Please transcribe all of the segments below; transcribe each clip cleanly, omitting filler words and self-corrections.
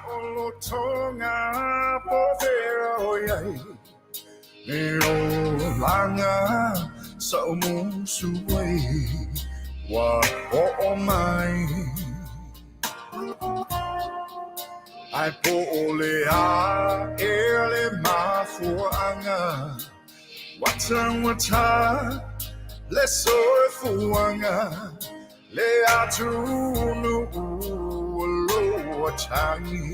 Taʻolotoga po fea ʻoi ai Le olaga sa ʻou musu ai Ua hoʻo mai Ae po o le a ea le mafuaʻaga Ua taugata le soifuaga Le atunuu o lo atagi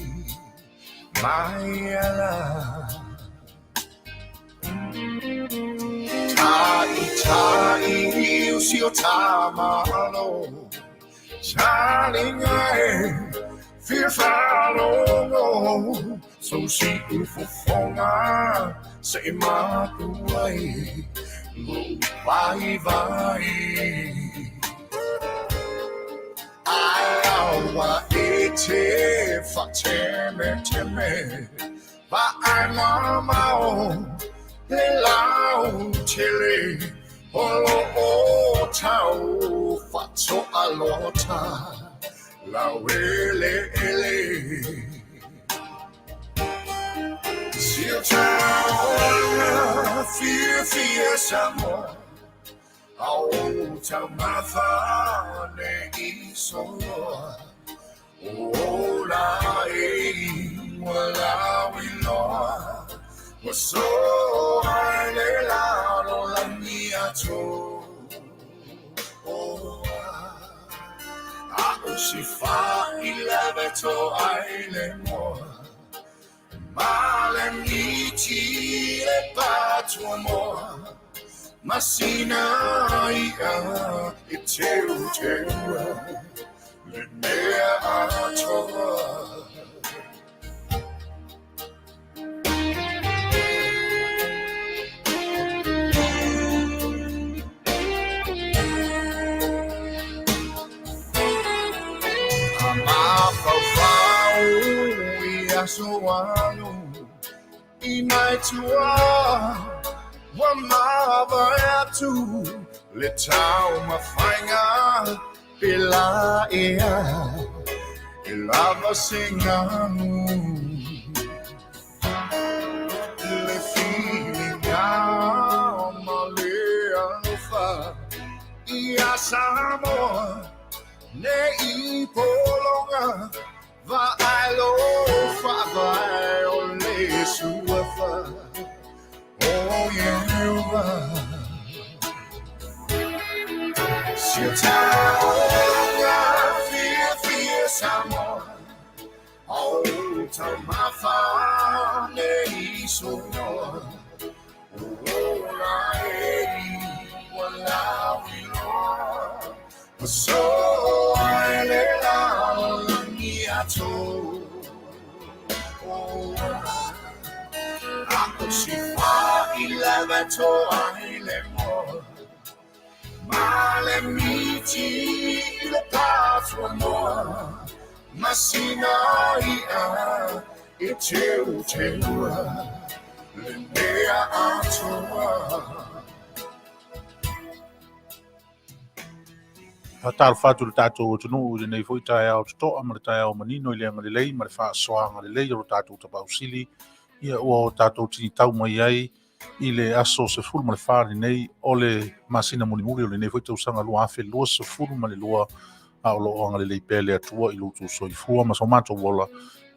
mai ala Taʻitaʻi o si o tamalo Talinga e fia faalogo So siʻu fofoga se i mapu ai Lou waiwai Ae aua e te faatemeteme Vaai mamao le lautele O lo o tau faatoalota laueleele Si o taoga fiafia Samoa A o taumafa nei i soloa O ola e ua lauiloa Ua soa i le lalolagi atoa Aʻo si faʻilave toa i le moa Malemiti le patuamoa Masina iʻa e teuteua Le mea atoa. A mafaufau i aso alu i nai tua ua mavae atu le taumafaiga pela ea e lava se ganu Le filiga ma le alofa ia Samoa nei pologa Vaai lo faavae o le suafa o Ieova. Si o taoga fiafia Samoa O taumafa nei soloa O ola e ua lauiloa Ua soa i le lalolagi atoa Aʻo si faʻilave toa i le moa Malemiti i le patuamoa Masina iʻa e teuteua Le mea atoa. Faatalofa atu i le tatou atunuu i lenei foi taeao totoa ma le taeao manino i le agalelei ma le faasoaga lelei o lo tatou Tapaau Sili, ia ua o tatou tinitau mai ai i le aso 14 lenei o le masina mulimuli o lenei foi tausaga 2022, a o lo o agalelei pea le Atua i lo outou soifua ma so matou ola,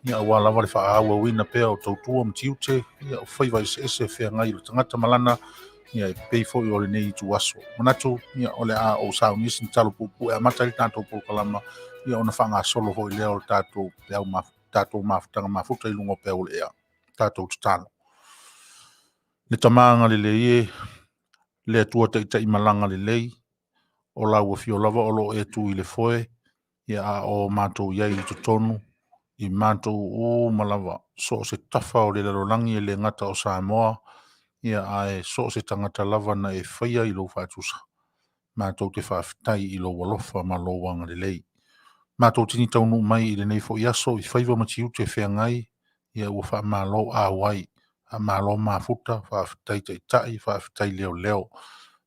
ia aua lava le faaauauina pea o tautua ma tiute, ia o faiva eseese e feagai i le tagata ma lana, ia e pei foi o lenei ituaso. Manatu, ia o le a ou saunia sina talo puupuu e amata ai le tatou polokalama, ia ona faagasolo foi lea o le tatou peau tatou mafutaga mafuta i luga o peau o le ea. Tatou tatalo. Le Tama agalelei e, le Atua taitai malaga lelei, o lau afio lava o lo o e tu i le foe, ia a o matou i ai i totonu, i matou uma lava, so o se tafa o le lalolagi e le gata o Samoa, ia ae so o se tagata lava na e faia i lou faatusa. Matou te faafetai i lou alofa ma lou agalelei. Matou tini taunuu mai i lenei foi aso i faiva ma tiute feagai, ia ua faamalo auai, faamalo mafuta, faafetai taitai, faafetai leoleo.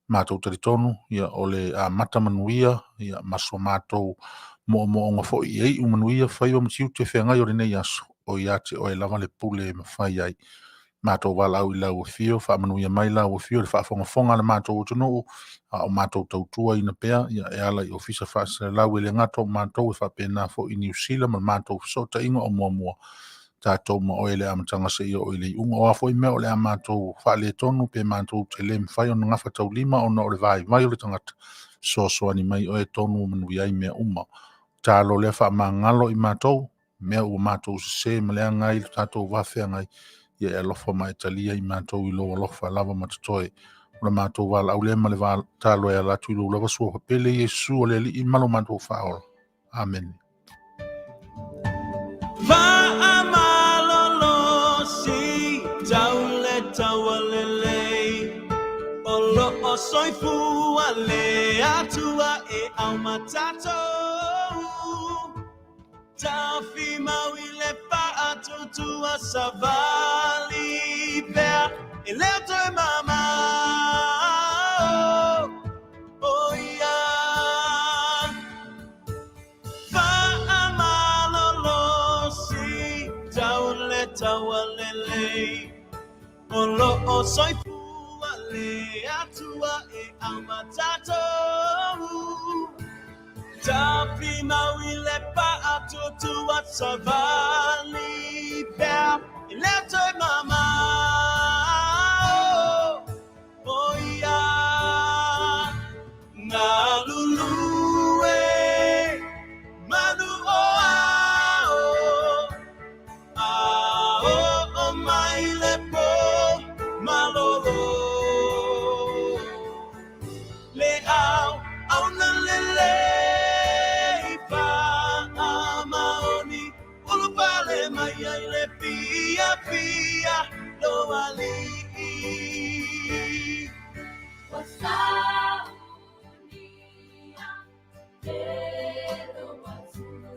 Matou talitonu, ia o le amata manuia, ia ma so matou moomooga foi ia iu manuia faiva ma tiute feagai o lenei aso. O ia te oe lava le pule e mafai ai. Matou valaau i lau afio, faamanuia mai lau afio i le faafogafoga a le matou atunuu, a o matou tautuaina pea, ia e ala i ofisa faasalalau e le gata o matou e faapena foi i Niu Sila ma le matou fesootaiga o muamua tatou ma oe i le amataga seia oo i le iuga. O a foi mea o le a matou faaletonu pe matou te le mafai ona gafataulima ona o le vaivai o le tagata, fesoasoani mai oe tonu ua manuia ai mea uma. Talo lea faamagalo i matou, mea ua matou sese ma leaga ai lo tatou va feagai, ia e alofa ma e talia i matou i lou alofa lava ma totoe. O le matou valaau lea ma le talo e ala atu i lou lava suafa pele Iesu o le Alii ma lo matou Faaola. Amene. Faamalolosi tau le taualelei o loo soifua le Atua e au ma tatou Tafimau i le faatuatua savali pea e le o toe mamao o ia Faamalolosi tau le taualelei o loo soifua le Atua e au ma tatou Tafimau i le faatuatua savali pea e le o toe mamao o ia Galulue manu o ao A oo mai le po malolo Le ao auna lelei faamaoni Ulupale mai ai le fiafia lou alii Ua saunia e lou Atua.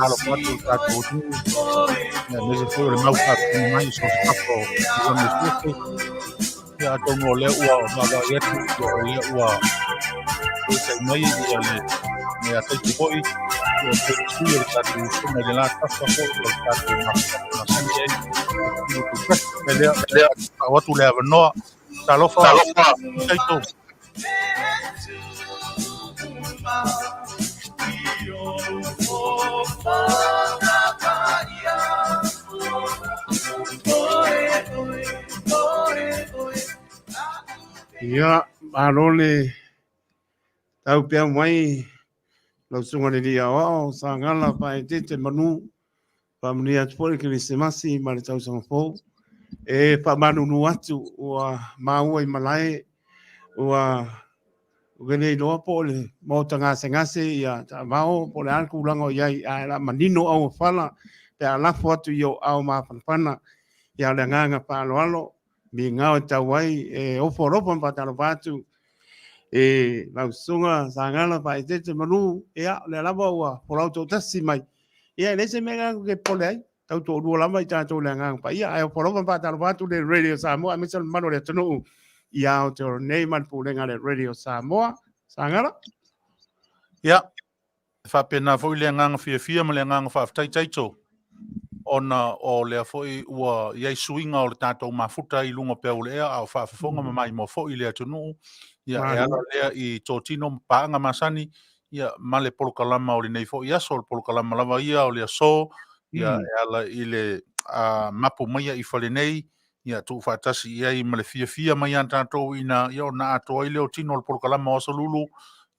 Alofa atu i le tatou atunuu, aemaise foi o le mau faatino mai i so o se tafa o tulaga eseese. Ia atonu o lea ua vaavaai atu, ia o lea ua taitai mai ia le mea taito foi, ia o le sui o le tatou usuga i le la tafa foi o le tatou mafutaga masani ai. E lea, fa'au atu le avanoa. Talofa, taito. Ia, malo le tau pea mai lau susuga i le Alii Aoao, Sagala Faaeteete Manu, faamanuia atu foi le Kerisimasi ma le tausaga fou. E faamalulu atu ua maua i malae ua ua le iloa po o le maota gasegase ia taavao po o le a le tulaga o i ai, ae o le a manino auofala pe a lafo atu i ou aao mafanafana. Ia o le agaga faaaloalo, migao e tau ai e ofo alofa ma faatalofa atu e lau susuga Sagala Faaeteete Manu, ia o lea lava ua folau toatasi mai. Ia e leai se mea tatou te popole ai, tau toalua lava i tatou i le Agaga Paia, ae ofo alofa ma faatalofa atu le Radio Samoa aemaise o le mamalu o le atunuu i Aotearoa nei ma le pulega a le Radio Samoa. Sagala? Ia, e faapena foi le agaga fiafia ma le agaga faafetai Taito, ona o lea foi ua i ai suiga o le tatou mafuta i luga o peau o le ea, a o faafofoga ma maimoa foi le atunuu. Ia, e ala lea i totino ma paaga masani, ia, ma le polokalama o lenei foi aso, o le polokalama lava ia o le aso, ia, e ala i le mapu maia i fale nei, ia, tuufaatasi i ai ma le fiafia mai a tatou ina, ia, ona atoa ai lea o tino o le polokalama o Aso Lulu,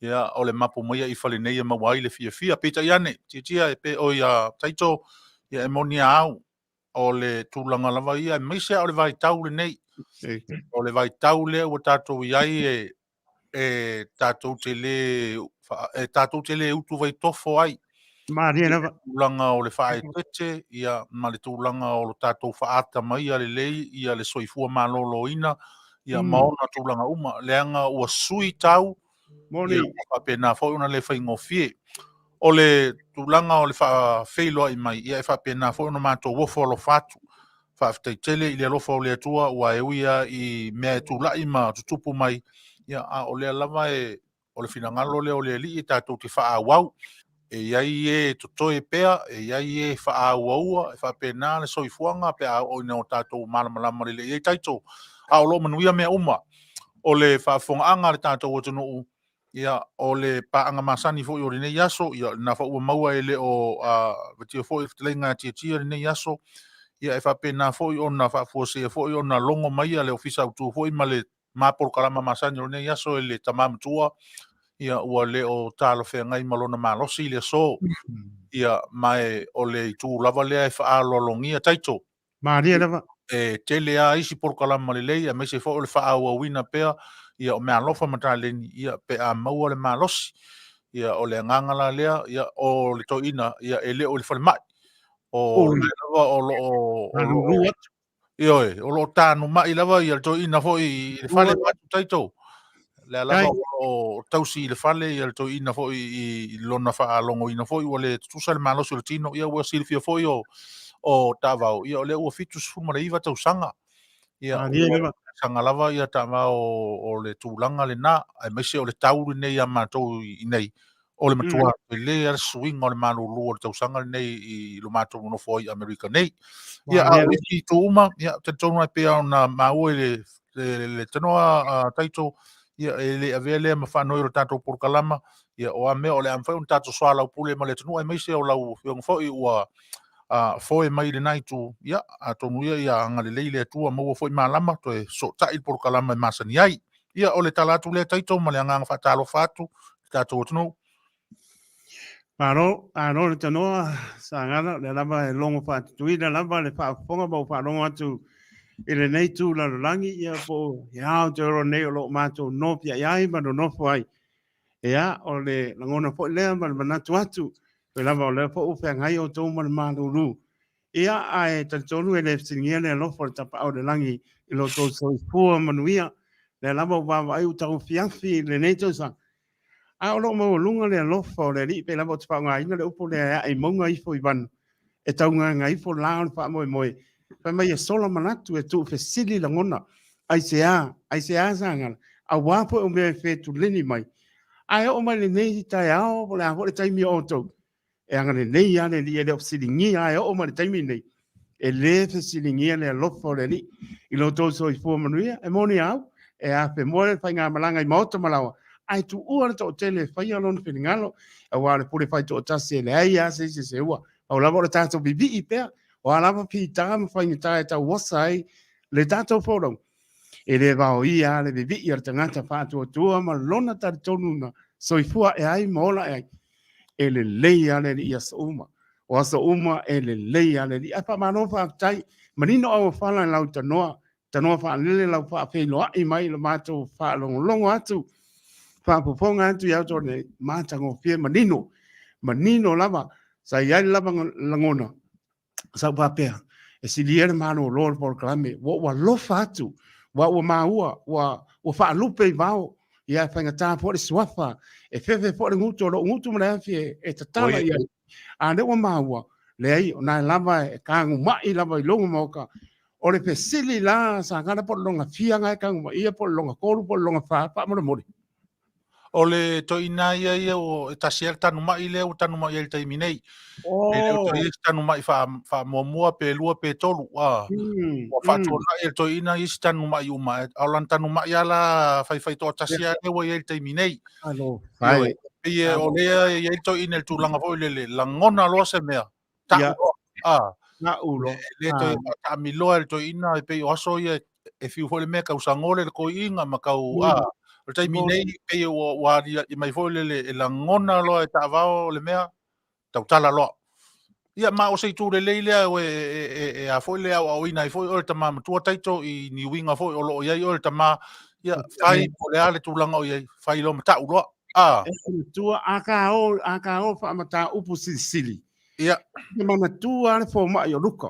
ia, o le mapu maia i fale nei e maua ai le fiafia. Peitai ane, tiatia e pe oi a Taito, ia, e moni a au, o le tulaga lava ia, aemaise lava o le vaitau lenei, o le vaitau lea ua tatou i ai e, e tatou te le e tatou te le utu vaitofo ai. Malie lava. Tulaga o le faaeteete ia ma le tulaga o lo tatou faaata mai ia lelei ia le soifua maloloina ia ma ona tulaga uma leaga ua sui tau Moni. Ia, ua faapena foi ona le faigofie. O le tulaga o le faafeiloai mai, ia e faapena foi ona matou ofo alofa atu. Faafetai tele i le alofa o le Atua, ua e ui lava i mea e tulai ma tutupu mai, Ia, a o lea lava e, o le finagalo lea o le Alii e tatou te faaauau. E i ai e totoe pea, e i ai e faaauaua, e faapena le soifuaga pe a oo ina o tatou malamalama lelei ai taito. A o lo o manuia mea uma. O le faafofogaaga a le tatou atunuu, ia, o le paaga masani foi o lenei aso, ia, lena foi ua maua e le o avatia foi le fetalaiga ia Tiatia lenei aso, ia, e faapena foi ona faafuasei foi ona logo mai le Ofisa Autu foi ma le ma polokalama masani o lenei aso e le tama matua, ia ua le o talafeagai ma lona malosi le aso. Ia ma e o le itu lava lea e faaaloalogia taito. Malie lava. E tele lava isi polokalama lelei aemaise foi o le faaauauina pea ia o meaalofa ma taleni ia pe a maua le malosi. Ia o le agaga la lea, ia o le toeaina ia e le o i le falemai. O lea lava o lo o Malulu atu. Ioe, o lo o tanumai lava ia le toeaina foi i le fale vaeatu taito. Lea lava o lo o tausi i le fale ia le toeaina foi i lona faalogoina foi ua le tutusa le malosi o le tino. Ia ua silafia foi o Taavao, ia o lea ua 79 tausaga. Ia ua tausaga lava ia Taavao o le tulaga lena, aemaise o le tau lenei ia matou i nei, o le matua tele lava le suiga o le malulu o le tausaga lenei i lo matou nonofo ai i Amerika nei. Ia, a o isi itu uma, ia, talitonu lava e pei ona maua i le tanoa a Taito, ia, e le avea lea ma faanoi o le tatou polokalama, ia, o a mea o le a mafai ona tatou soalaupule ma le atunuu, aemaise o lau Afioga foi ua foe mai i lena itu, ia, atonu ia ia agalelei le Atua, maua foi malama, toe fesootai le polokalama e masani ai. Ia, o le tala atu lea Taito ma le agaga faatalofa atu i le tatou atunuu. Malo, malo le tanoa, Sagala, o lea lava e logo faatutuila lava le faafofoga ma ua faalogo atu i lenei itu lalolagi, ia po o he Aotearoa nei o lo o matou nopiai ai ma nonofo ai. Ia, o le lagona foi lea ma le manatu atu, pei lava o lea foi ua feagai outou ma le malulu. Ia, ae talitonu e le fesiligia le alofa o le Tapaau i le Lagi i lo outou soifua manuia. Lea lava ua vaavaai ua tauafiafi i lenei tausaga. A o lo o maualuga le alofa o le Alii, pei lava ou te faaaogaina le upu lea e ae i mauga ifo i vanu, e taugaga ifo la o le faamoemoe, fai mai e sola manatu, e tuufesili lagona, aisea, aisea Sagala, aua foi o mea e fetuleni mai. Ae oo mai lenei taeao, po o le a foi le taimi o outou, E agalelei lava le Alii, e le o fesiligia lava e oo mai le taimi lenei. E le fesiligia le alofa o le Alii i lo outou soifua manuia. E moni au, e afemoe le faigamalaga i maota ma laoa, ae tuua le toatele e faia lona finagalo, aua o le pule faitoatasi e leai lava se isi e seua. Pau lava o le tatou vivii pea, o a lava fita ma faigata e tauosa ai le tatou folauga, e le vaoia lava le vivii o le tagata faatuatua ma lona talitonuga soifua ae ai ma ola ae ai. E lelei lava le Alii i aso uma. O aso uma e lelei lava le Alii. Ae faamalo faafetai. Manino auofala i lau tanoa, tanoa faalele lau faafeiloai mai i le matou faalogologo atu, faafofoga atu i auto nei, matagofie manino, manino lava. Sa i ai lava lagona, sa ou faapea, e sili ia le malolo o le polokalame, ua ou alofa atu, ua ua maua, ua, ua faalupe i vao, ia e faigata foi le suafa, e fefe foi le gutu, o lou gutu ma le afi e, e tatala i ai. A lea ua maua, leai, o na lava e kagumai lava i logo maoka, o le fesili la sa gala po o le longa fia nga e kagumai ia po o le longa kolu po o le longa fa, faamolemole. O le toeaina ia ia ua e tasi ai le tanumai lea ua tanumai ai i le taimi nei. E le o toe i ai se tanumai faamuamua pe lua pe tolu. Ua faatuanai e le toeaina isi tanumai uma. A o lana tanumai lava la faifaitoatasi lava lea ua i ai i le taimi nei. Ioe. Pei o lea e i ai le toeaina i le tulaga foi lele, lagona loa se mea, ta'u loa. Ta'u loa. E le toe faataamiloa e le toeaina, e pei o aso ia e fiu foi le mea tau sagole le toeaina ma tau, o le taimi nei pei ua aliae mai foi lele e lagona loa e taavao le mea, tautala loa. Ia ma o se itu lelei lea e a foi le aoaoina ai foi oe le tama matua Taito i ni uiga foi o lo o i ai oe le tama, ia fai po o le a le tulaga o i ai, fai loa ma ta'u loa. E matua, a ka o, a ka o faamataupu silisili. Ia. E manatua le fomai o Luka.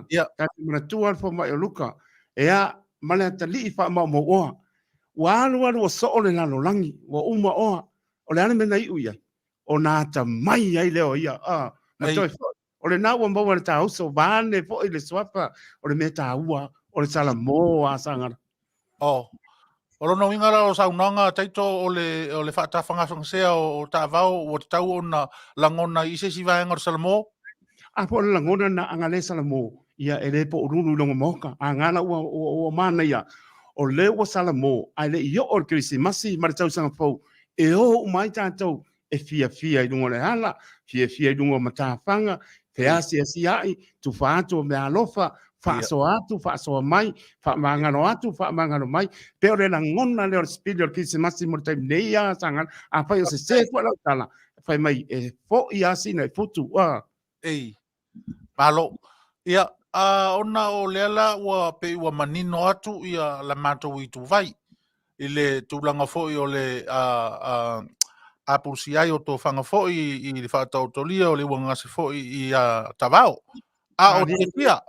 Ia. Ta te manatua le fomai o Luka. Ea, ma le atalii faamaumauoa. Ua alu alu ua soo le lalolagi, ua uma oa. O le a le mea na iu i ai? Ona atamai ai lea o ia. Ma toe foi. O lena ua maua e le tāuso, vaeane foi le suafa, o le mea taua, o le salamo a Sagala. Oh. O lona uiga la o saunoaga Taito o le o le faatafagasea o taavao ua tatau ona lagona i se isi vaega o le Salamo? A po o le lagona na aga le Salamo, ia e le poululu i lona maota. A gala ua, ua, ua manaia, o lea ua Salamo, ae le i oo le Kerisimasi ma le tausaga fou, e o uma ai tatou e fiafia i luga o le ala, fiafia i luga o matafaga, feasiasiai, tufa atu o meaalofa, faasoa atu, faasoa mai, faamagalo atu, faamagalo mai. Pe o le lagona lea o le sipili o le Kerisimasi mo le taimi nei a Sagala. Afai o sese foi lau tala, fai mai e foi a sina i futu. Ah. Ei, malo. Ia, a, ona o lea la ua pei ua manino atu ia la matou ituvai i le tulaga foi o le a, a, apulusia ai o tofaga foi i le faataotolia o le uagase foi i a Tavao. A o Tiatia,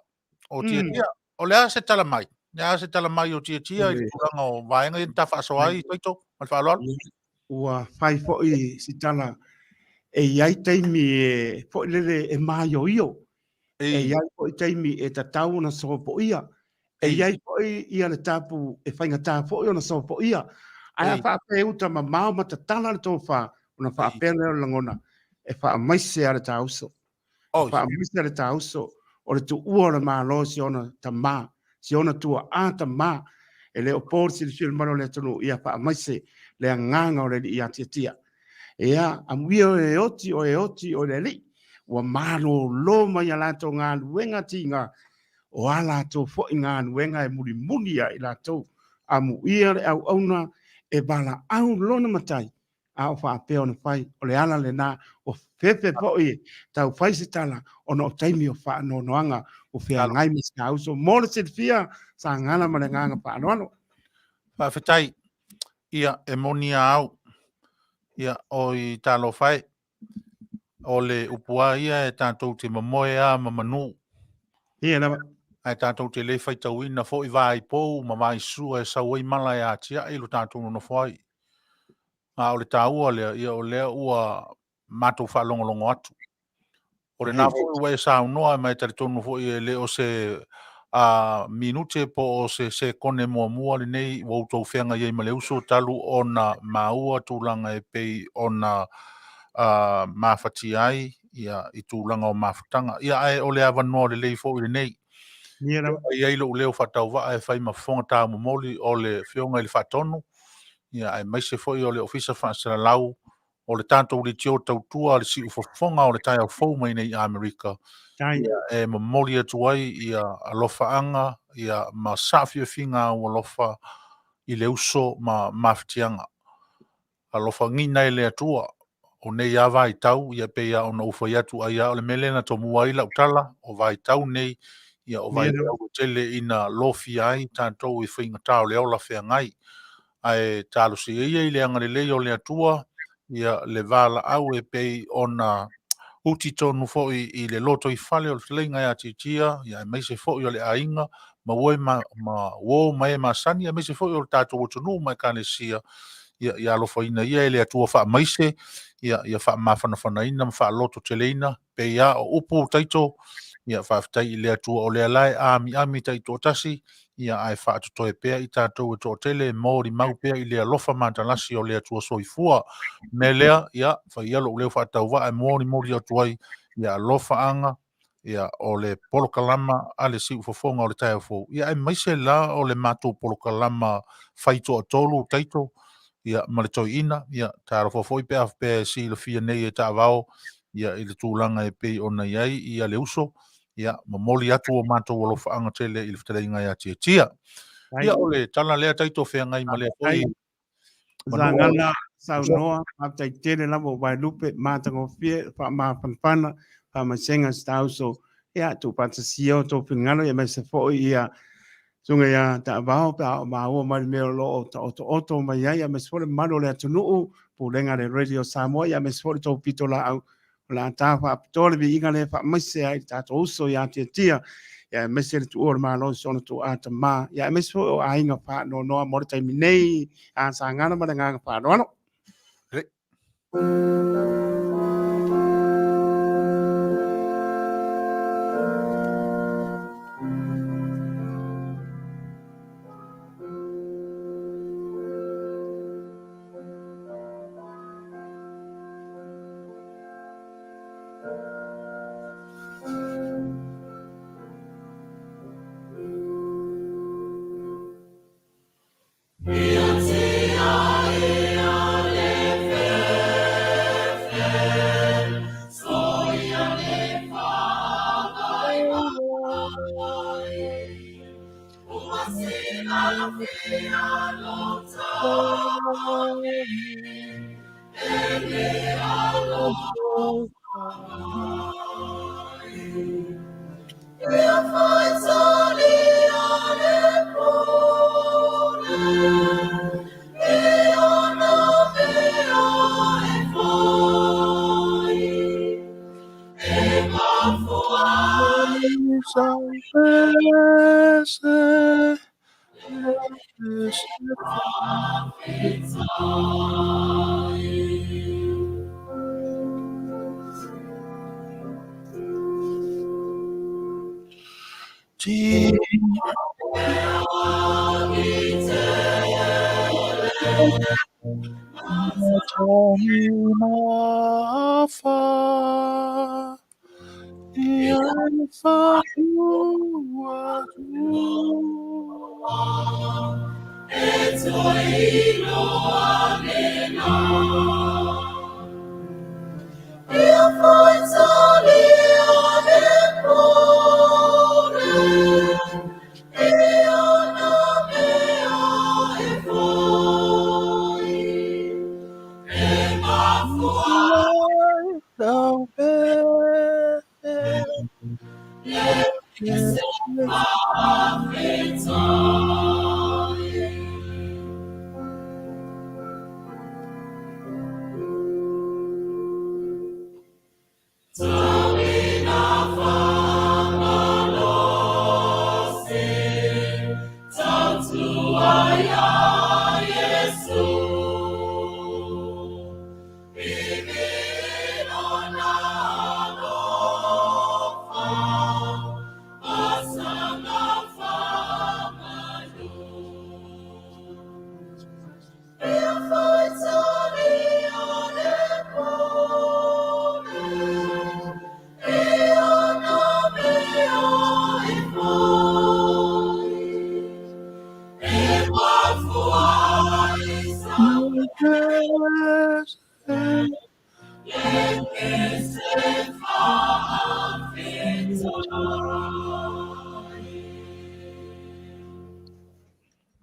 o Tiatia, o le a se tala mai? Le a se tala mai o Tiatia i le tulaga o vaega ia na ta faasoa ai, Taito, ma le faaaloalo? Ua fai foi si tala e i ai taimi e foi lele e māioio, e i ai foi taimi e tatau ona sopoia, e i ai foi ia le tapu e faigata foi ona sopoia. Ae a faapea e uta mamao ma tatala le tofa, ona faapea lea o le lagona, e faamaise a le tauso. E faamaise le tauso o le tuua o le Malo si ona tamā, si ona tua'a tamā, e le o po le silafia o le mamalu o le atunuu, ia faamaise le agaga o le Alii ia Tiatia. Ia, amuia o e oti, o e oti, o le Alii, ua malōlō mai a latou galuega tiga, o a latou foi galuega e mulimuli ia i latou. Amuia le auauna e valaau lona matai, a o faapea ona fai, o le ala lena ua fefe foi e tau fai se tala ona o taimi o faanoanoaga ua feagai ma si auso. Mo le silafia, Sagala ma le agaga faaaloalo. Faafetai. Ia, e moni a au. Ia, oi talofa e. O le upu a ia e tatou te momoe a ma manu. Ia lava. Ae tatou te le faitauina foi vaai pou ma vaai sua e sau ai mala e atiae lo tatou nonofo ai. A o le taua lea, ia o lea ua matou faalogologo atu. O lena foi ua e saunoa ma e talitonu foi e le o se a minute po o se sekone muamua lenei ua outou feagai ai ma le uso talu ona maua tulaga e pei ona a, mafatia ai ia, i tulaga o mafutaga. Ia, ae o le avanoa lelei foi lenei. Ia lava. E i ai lou leo faatauvaa e fai ma fofoga taumomoli o le Afioga i le Faatonu, ia, aemaise foi o le Ofisa Faasalalau o le tatou leitio tautua a le siufofoga o le taeao fou mai nei Amerika, ia, e momoli atu ai ia alofaaga ia, ma saafiafiga aualofa i le uso ma mafatiaga. Alofagiina e le Atua o nei a vaitau, ia pei lava ona ou fai atu ai lava, o le mea lea na tomua ai lau tala, o vaitau nei, ia o vaitau e tele ina lofia ai tatou i faigata o le ola feagai. Ae talosia ia i le agalelei o le Atua, ia le valaau e pei ona uti tonu foi i le lotoifale o le fetalaiga ia Tiatia, ia aemaise foi o le aiga, ma uo ma, ma uo ma e masani, aemaise foi o le tatou atunuu ma ekalesia, ia, ia alofaina ia e le Atua faamaise, ia, ia faamafanafanaina ma faalototeleina, pei lava o upu Taito, ia faafetai i le Atua o lea la e amiami taitoatasi, ia ae faatotoe pea i tatou e toatele e molimau pea i le alofa matalasi o le Atua soifua. Mea lea, ia, fai ia lou leo faatauvaa e molimoli atu ai ia alofaaga, ia, o le polokalama a le siufofoga o le taeao fou, ia aemaise la o le matou polokalama fai toatolu Taito, ia, ma le toeaina, ia, talofa foi pe a faapea e silafia nei e taavao, ia, i le tulaga e pei ona i ai ia le uso, ia, momoli atu o matou alofaaga tele i le fetalaiga ia Tiatia. Ia, o le tala lea Taito feagai ma lea foi Zagala saunoa, faafetai tele lava o Vaelupe, matagofie, faamafanafana, faamaisega si tauso, ia, tuufaatasia o tou finagalo, ia aemaise foi ia susuga ia Taavao pe a o maua mai le mea o lo o taotooto mai ai, aemaise foi le mamalu o le atunuu, pulega a le Radio Samoa, ia aemaise foi le tou pitolaau o le a ta faapitoa le viiga lea e faamaise ai i le tatou uso ia Tiatia, ia aemaise le tuua o le Malo i si ona tuaa tamā, ia aemaise foi o aiga faanoanoa mo le taimi nei. A Sagala ma le agaga faaaloalo.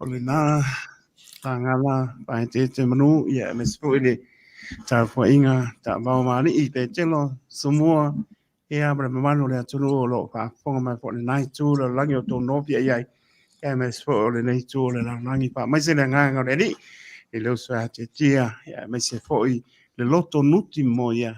O lena Tagala Paeteete Manu, ia aemaise foi le tapuaiga taavao ma alii Petelo Sumua, ia ma le mamalu o le atunuu o lo o faafofoga mai foi i lena itu o le lalolagi o outou nofia i ai, ia aemaise foi o lenei itu o le lalolagi. Faamaise le agaga o le Alii i le uso ia Tiatia, ia aemaise foi le loto nuti mo ia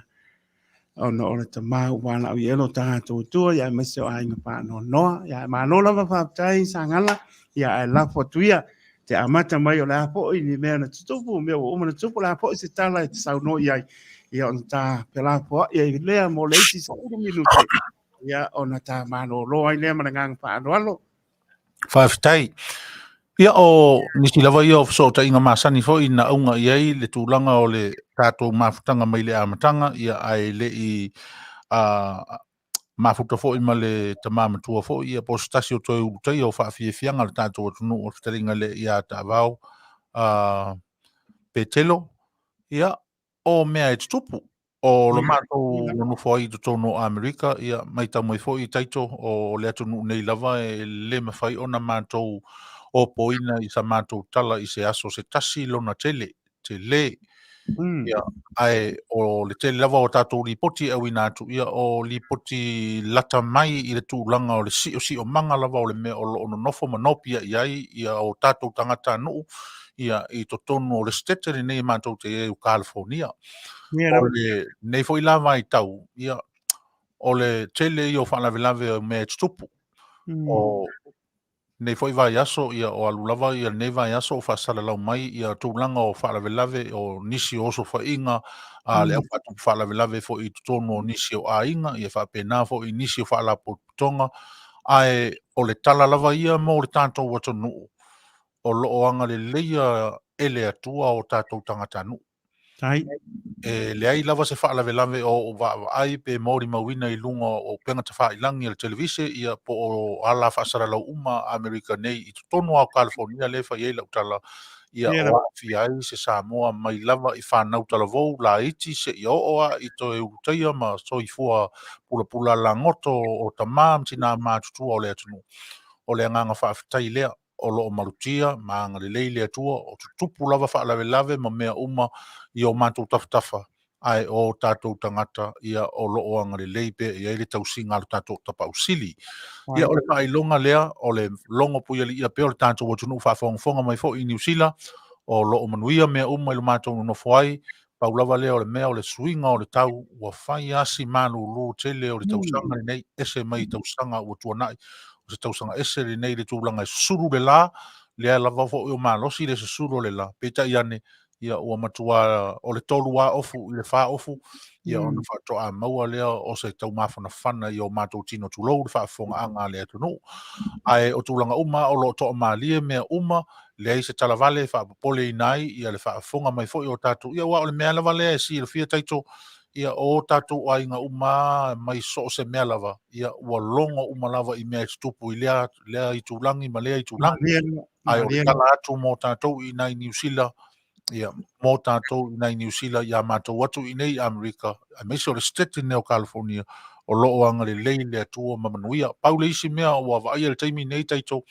ona o le tama ua valaau i ai lo tatou Atua, ia aemaise o aiga faanoanoa. Ia malo lava faafetai Sagala, ia ae lafo atu ia te amata mai o le a foi ni mea na tutupu, mea ua uma na tutupu, o le a foi se tala e te saunoa i ai, ia ona ta felafoai ai lea mo le isi 10 minute, ia ona ta malolo ai lea ma le agaga faaaloalo. Faafetai. Ia o nisi lava ia o fesootaiga masani foi na auga i ai le tulaga o le tatou mafutaga mai le amataga, ia ae le i mafuta foi ma le tama matua foi, ia po o se tasi o toe ulutaia o faafiafiaga a le tatou atunuu o le fetalaiga lea ia Taavao Petelo, ia o mea e tutupu. O lo matou nonofo ai i totonu o Amerika, ia matau mai foi Taito, o le atunuu nei lava e le mafai ona matou opoina i sa matou tala i se aso se tasi lona tele, tele. Ia, ae o le tele lava o tatou lipoti e auina atu, ia o lipoti lata mai i le tulaga o le siosiomaga lava o le mea o lo o nonofo ma nopiai ai ia o tatou tagatanuu ia i totonu o le setete lenei e matou te i ai o Kalifonia. O lenei foi la vaitau, ia, o le tele ia o faalavelave o mea e tutupu. O lenei foi vaiaso, ia, o alu lava ia lenei vaiaso o faasalalau mai ia tulaga o faalavelave o nisi o osofaiga a le au faatupu faalavelave foi i totonu o nisi o aiga, ia faapena foi i nisi o faalapotopotoga. Ae o le tala lava ia mo le tatou atunuu, o lo o agaleleia e le Atua o tatou tagatanuu. Tai. E leai lava se faalavelave o ou vaavaai pe molimauina i luga o upega tafailagi a le televise, ia po o ala faasalalau uma a Amerika nei i totonu lava o Kalifonia lea e fai ai lau tala, ia o aafia ai se Samoa mai lava i fanau talavou laiti seia oo lava i toe ulutaia ma soifua pulapula lagoto o tama ma tina matutua o le atunuu. O le agaga faafetai lea. o lo o malutia ma agalelei le Atua, o tutupu lava faalavelave ma mea uma i o matou tafatafa, ae o tatou tagata ia o lo o agalelei pea i ai le tausiga a lo tatou Tapaau Sili. Ia o le faailoga lea o le logo puialiia pea o le tatou atunuu faafogafoga mai foi i Niu Sila, o lo o manuia mea uma i lo matou nonofo ai, pau lava lea o le mea o le suiga o le tau ua fai lava si malulu tele o le tausaga lenei, ese mai tausaga ua tuanai, o se tausaga ese lenei i le tulaga e susulu le la, lea lava foi o malosi le susulu o le la, peitai ane, ia ua matua o le 3 lava ofu i le 4 ofu, ia ona faatoa maua lea o se taumafanafana i o matou tino tulou le faafofogaaga a le atunuu. Ae o tulaga uma o lo o toamalie mea uma, leai se talavale e faapopoleina ai ia le faafofoga mai foi o tatou, ia aua o le mea lava lea e silafia Taito, ia o tatou aiga uma mai so o se mea lava, ia ua logo uma lava i mea e tutupu i lea, lea itulagi ma lea itulagi. Ae o le tala atu mo tatou i inā i Niu Sila, ia, mo tatou i inā i Niu Sila, ia matou atu i inei i Amerika, aemaise o le State lenei o California, o lo o agalelei le Atua ma manuia. Pau le isi mea ua vaaia i le taimi nei Taito,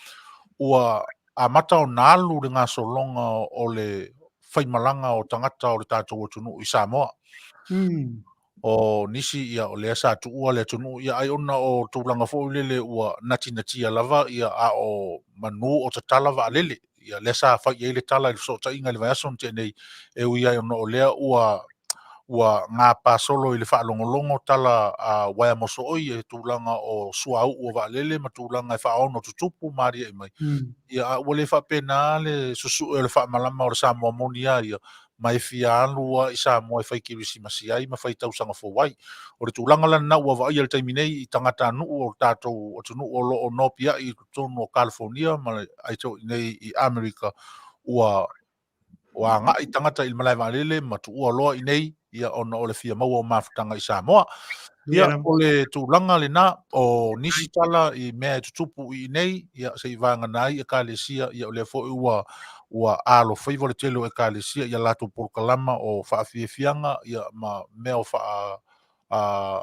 ua amata ona alu le gasologa o le faimalaga o tagata o le tatou atunuu i Samoa. O nisi ia o lea sa tuua le atunuu ia ai ona o tulaga foi lele ua natinatia lava ia a o manu o tatala vaalele. Ia lea sa fai i ai le tala i le fesootaiga i le vaiaso na tea nei, e ui ai ona o lea ua ua gapasolo i le faalogologo tala a uaea mosooi e tulaga o suauu o vaalele ma tulaga e faaono tutupu ma aliae mai. Ia a ua le faapena le susue o le faamalama o le Samoa moni lava ia, ma e fia alu lava i Samoa e fai kerisimasi ai ma fai tausaga fou ai. O le tulaga la lena ua vaaia i le taimi nei i tagatanuu o le tatou atunuu o lo o nopiai i totonu o California ma i inei i Amerika, ua ua agai tagata i le malae vaalele ma tuua loa i nei, ia ona o le fia maua o mafutaga i Samoa. Ia, o le tulaga lena, o nisi tala i mea e tutupu i inei, ia se i vagana ai ekalesia, ia o lea foi ua ua alofaiva le tele o ekalesia i a latou polokalama o faafiafiaga, ia ma mea o faa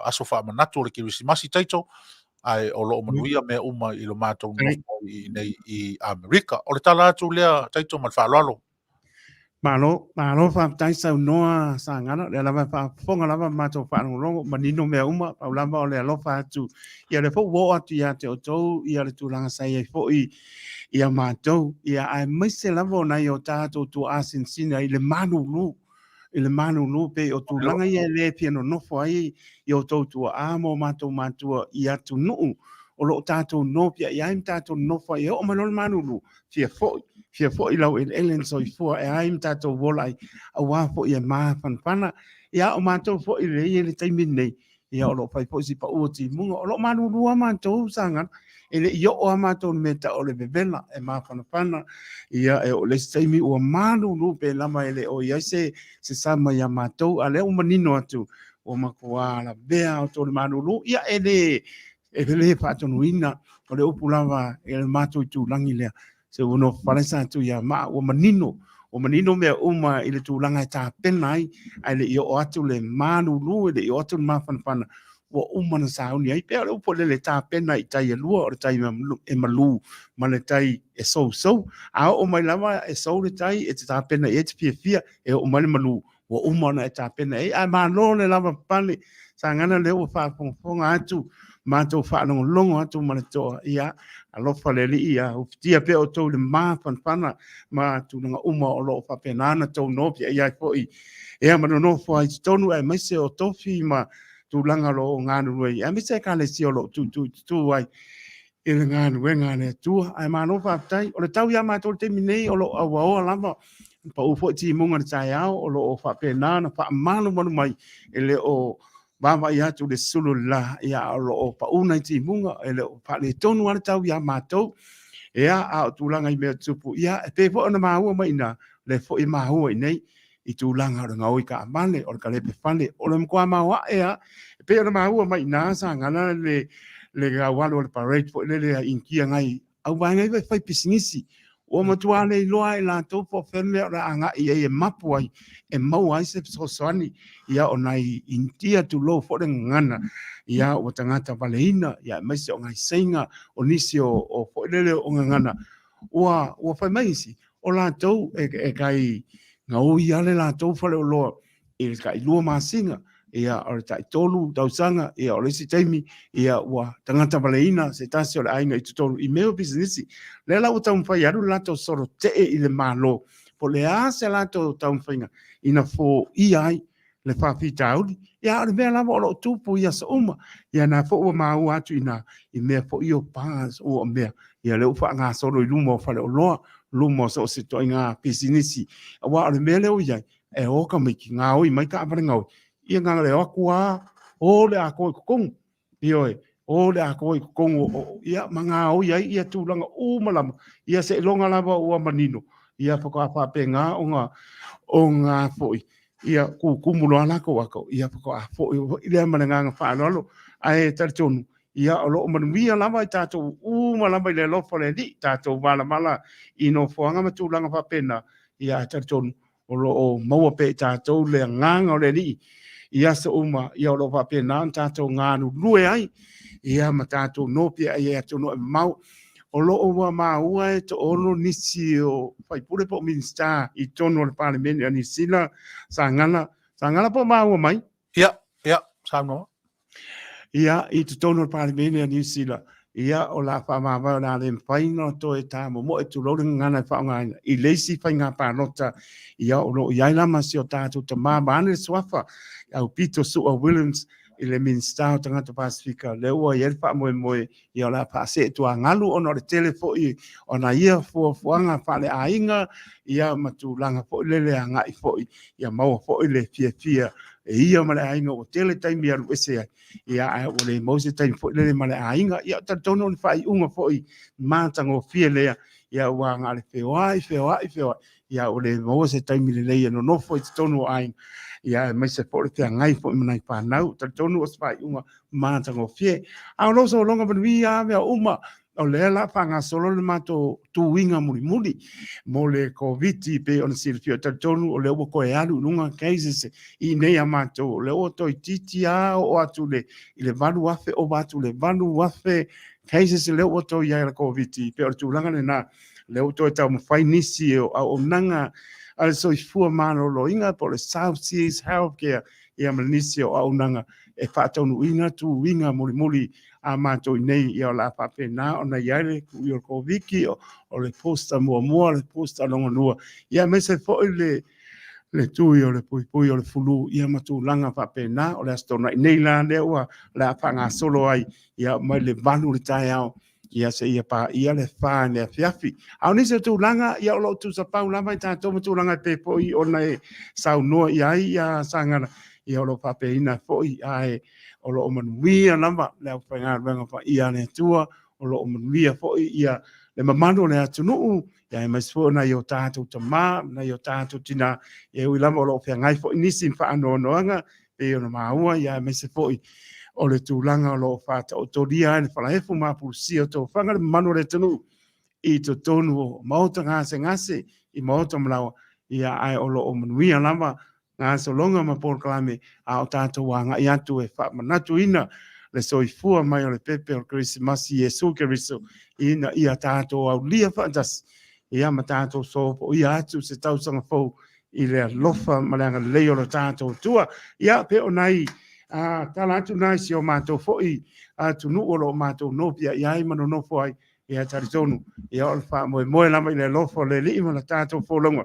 aso faamanatu o le Kerisimasi Taito, ae o lo o manuia mea uma i lo matou nofo i inei i Amerika. O le tala atu lea Taito ma le faaaloalo. Malo, malo faafetai saunoa Sagana, o lea lava e faafofoga lava ma matou faalogologo, manino mea uma, pau lava o le alofa atu, ia lea foi ua oo atu ia te outou ia le tulaga sa i ai foi ia matou, ia aemaise lava o nai o tatou tuaa sinasina i le malulu, i le malulu pei o tulaga ia e le fia nonofo ai i outou tuaa ma o matou matua i atunuu o lo o tatou nopiai ai ma tatou nonofo ai e oo mai loa le malulu, fia foi, fia foi i laueleele na soifua ea ai ma tatou ola ai, aua foi e mafanafana. Ia, o matou foi lea e i ai le taimi lenei, ia o lo o fai foi si pau o timuga, o lo o malulu lava matou Sagana, e le i oo lava matou i le mea e tau o le vevela, e mafanafana, ia e oo i le isi taimi ua malulu pe lava e le o i ai se, se sama ia matou, a o lea ua manino atu, ua matua lavea outou i le malulu, ia e le, e le faatonuina, o le upu lava i le matou itulagi lea, se ua nofo palesa atu ia maa, ua manino, ua manino mea uma i le tulaga e tapena ai, ae le i oo atu le malulu, e le i oo atu le mafanafana, ua uma ona sauni ai. Pei o le upu lele tapena i tai e lua, o le tai e malu ma le tai e sousou. A oo mai lava e sou le tai, e te tapena i ai, e te fiafia, e oo mai le malu, ua uma ona e tapena i ai. Ae malo le lava papale, Sagana lea ua faafogafoga atu, matou faalogologo atu ma le toa, ia, alofa le Alii ia ufitia pea outou i le mafanafana ma tulaga uma o lo o faapena ona tou nopiai ai foi, ia ma nonofo ai i totonu aemaise o tofi ma tulaga o lo o galulue ai, aemaise Ekalesia o lo o tuutuututu ai i le galuega a le Atua. Ae malo faafetai. O le tau ia matou i le taimi nei o lo o auaoa lava, pau foi timuga i le taeao o lo o faapena ona faamalumalu mai, e le o vaavaai atu le sulu o le la, ia o lo o pau nai timuga, e le o faaletonu lava le tau ia matou. Ia, a o tulaga i mea tutupu, ia, e pei foi ona maua mai i ina, lea foi e maua i inei i tulaga o le gaoi taavale, o le kalepe fale, o le matua maoae lava. E pei ona maua mai i ina Sagana le le aualu o le parade foi lele a Initia nai au vaega ia e fai pisinisi. Ua matua le iloa e latou po o fea le mea o le a agai i ai e mapu ai, e maua ai se fesoasoani. Ia o nai Initia tulou foi le gagana, ia ua tagata valeina, ia aemaise o nai seiga, o nisi o foi lele o gagana. Ua ua fai mai isi, o latou e e kai gaoi lava le latou faleoloa i le tailua masina, ia o le taitolu tausaga, ia o le isi taimi, ia ua tagata valeina se tasi o le aiga i totonu i mea o pisinisi. Lea la ua taumafai e alu le latou solo tee i le Malo, po o le a se latou taumafaiga ina foia ai le faafitauli. Ia a o le mea lava o lo o tupu i aso uma. Ia na foi ua maua atu i ina i mea foi o bars ua mea, ia lea ua faagasolo i luma o faleoloa, luma o so o se ituaiga pisinisi. Aua o le mea lea ua i ai, e o tamaiti gaoi mai taavale gaoi, ia na ona o atu lava o le atoa i totonu. Ioe, o le atoa i totonu o, ia, ma gaoi ai ia tulaga uma lava, ia seiloga lava ua manino, ia faatoa faapena ona, ona foi, ia tutumu loa latou ato, ia faatoa foi foi lea ma le agaga faaaloalo. Ae talitonu, ia o lo o manuia lava i tatou uma lava i le alofa o le Alii, tatou malamalama i nofoaga ma tulaga faapena, ia ae talitonu, o lo o maua pea i tatou le agaga o le Alii i aso uma, ia o lo o faapena ona tatou galulue ai, ia ma tatou nopiai ai i atunuu e mamao. O lo o ua maua e toaono nisi o faipule po o Minisita i totonu o le Palemene a Niu Sila, Sagala, Sagala po o maua mai? Ia, ia, saunoa. Ia, i totonu o le Palemene a Niu Sila, ia, o le a faamavae o le a le mafai ona toe tamomoe, tulou le gagana e faaaogaina, i le isi faiga palota, ia, o lo o i ai la ma si o tatou tama vaeane le suafa, Aupito Su'a Williams, i le Minisita o Tagata Pasefika, lea ua i ai le faamoemoe, ia o le a faasee tuagalu ona o le tele foi o ana ia fuafuaga faaleaiga, ia ma tulaga foi lele agai foi, ia maua foi le fiafia e ia ma le aiga ua tele taimi e alu ese ai, ia ae ua le maua se taimi foi lele ma le aiga. Ia talitonu o le faaiuga foi matagofie lea, ia ua na o le feoai, feoai, feoai, ia ua le maua se taimi lelei e nonofo i totonu o aiga, ia aemaise foi le feagai foi ma nai fanau. Talitonu o se faaiuga matagofie. A o lou sologa manuia lava mea uma, o lea la faagasolo le matou tuiga mulimuli mo le Koviti pei ona silafia. Talitonu o lea ua toe alu i luga cases i inei a matou, o lea ua toeitiiti lava oo atu i le 8,000, ova atu i le 8,000 cases lea ua toe i ai le Koviti. Pei o le tulaga lena, lea ua toe taumafai nisi o auaunaga a le soifua maloloina po o le South Seas Healthcare ia ma nisi o auaunaga e faataunuuina tuiga mulimuli a matou i nei, ia o le a faapena ona i ai le tui o le Koviti, o le booster muamua, o le booster lona lua, ia aemaise foi le le tui o le puipui o le fulu, ia ma tulaga faapena. O le Aso Toonai nei la lea ua o le a faagasolo ai, ia mai le 8 i le taeao, ia seia paia le 4 i le afiafi. A o nisi o tulaga, ia o lo o tuusapau lava i tatou ma tulaga e pei foi ona e saunoa i ai ia Sagala, ia o lo o faapeina foi, ae o lo o manuia lava le aufaigaluega paia a le Atua, o lo o manuia foi ia le mamalu o le atunuu, ia aemaise foi o nai o tatou tama, nai o tatou tina, ia ui lava o lo o feagai foi nisi ma faanoanoaga, pei ona maua, ia aemaise foi o le tulaga o lo o faataotolia ai le falaefu ma apulusia o tofaga le mamalu o le atunuu i totonu o maota gasegase, i maota malaoa, ia ae o lo o manuia lava gasologa ma polokalame a o tatou agai atu e faamanatuina le soifua mai o le pepe o le Kerisimasi Iesu Keriso ina ia tatou aulia faatasi ia ma tatou sopoia atu se tausaga fou i le alofa ma le agalelei o lo tatou Atua. Ia, pe o nai tala atu na i si o matou foi atunuu o lo o matou nopiai ai ma nonofo ai, ia talitonu, ia o le faamoemoe lava i le alofa o le Alii ma le tatou folauga,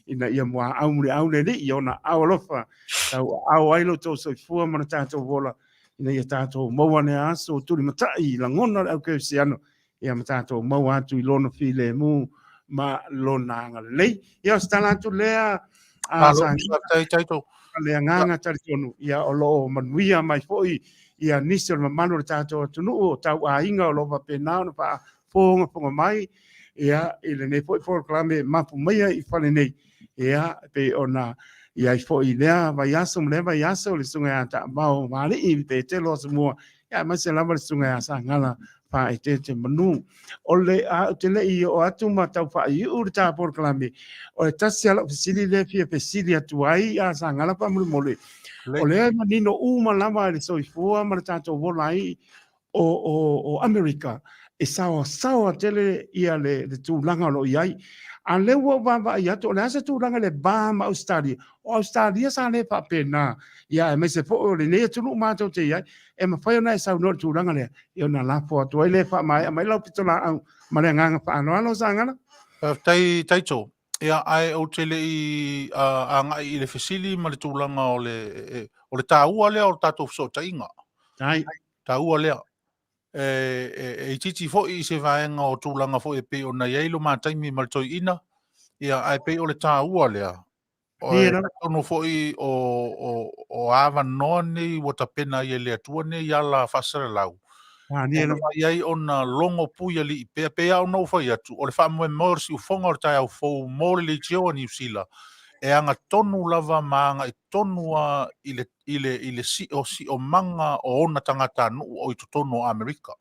ina ia muaau muliau le Alii i ona aao alofa, tauaao ai lo outou soifua ma lo tatou ola, ina ia tatou maua lea aso tulimatai i lagona o le aukerisiano, ia ma tatou maua atu i lona filemu ma lona agalelei. Ia o se tala atu lea, Malo, faafetai Taito. Le agaga talitonu, ia o lo o manuia mai foi ia nisi o le mamalu o le tatou atunuu o tauaiga o lo o faapena ona faafogafoga mai ia i lenei foi polokalame mapu maia i fale nei, ia pei ona i ai foi i lea vaiaso ma lea vaiaso le susuga ia Taavao Maalii Petelo Asomua, ia aemaise lava le susuga ia Sagala Faaeteete Manu. O le a ou te le i oo atu ma tau faaiu le ta polokalame, o le tasi lava lau fesili lea e fia fesili atu ai a Sagala faamolemole, o lea e manino uma lava i le soifua ma le tatou ola ai o Amerika. E saoasaoa tele ia le tulaga o lo o i ai. A lea ua ou vaavaai atu, o le a se tulaga i le va ma Ausetalia? O Ausetalia sa le faapena, ia aemaise foi o lenei atunuu matou te i ai, e mafai ona e saunoa i le tulaga lea, ia ona lafo atu ai lea e faamaea mai lau pitolaau ma le agaga faaaloalo, Sagala. Faafetai Taito. Ia, ae ou te le i agai i le fesili ma le tulaga o le, o le taua lea o le tatou fesootaiga. Tai. Taua lea. E itiiti foi i se vaega o tulaga foi e pei ona i ai lo ma taimi ma le toeaina, ia, ae pei o le taua lea, talitonu foi o avanoa nei ua tapena ai e le Atua nei ala faasalalau, e mafai ai ona logo puialii pea. Pei lava ona ou fai atu, o le faamoemoe o le siufofoga o le taeao fou mo le Leitio a Niu Sila, e agatonu lava ma agai tonu lava i le siosiomaga o ona tagatanuu o i totonu o Amerika.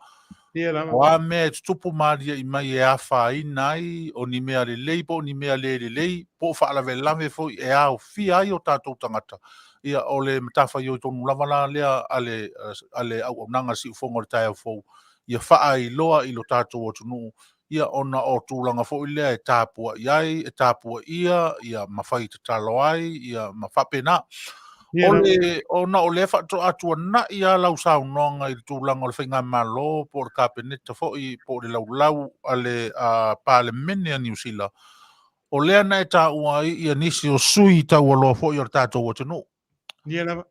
O a mea e tutupu ma aliaʻi mai e afaina ai, o ni mea lelei po o ni mea le lelei, po o faalavelave foi e aofia ai o tatou tagata, ia o le matafaioi tonu lava la lea a le a le auaunaga a le Siufofoga o le Taeao Fou, ia faailoa i lo tatou atunuu, ia ona o tulaga foi lea e tapuai ai, e tapuaia, ia ma fai tatalo ai, ia ma faapena. O le, ona o lea faatoa tuanai lava lau saunoaga i le tulaga o le faigamalo po o le Kapeneta foi po o le laulau a le Palemene a Niu Sila, o lea na e taua ai ia nisi o sui taualoa foi o le tatou atunuu. Ia lava.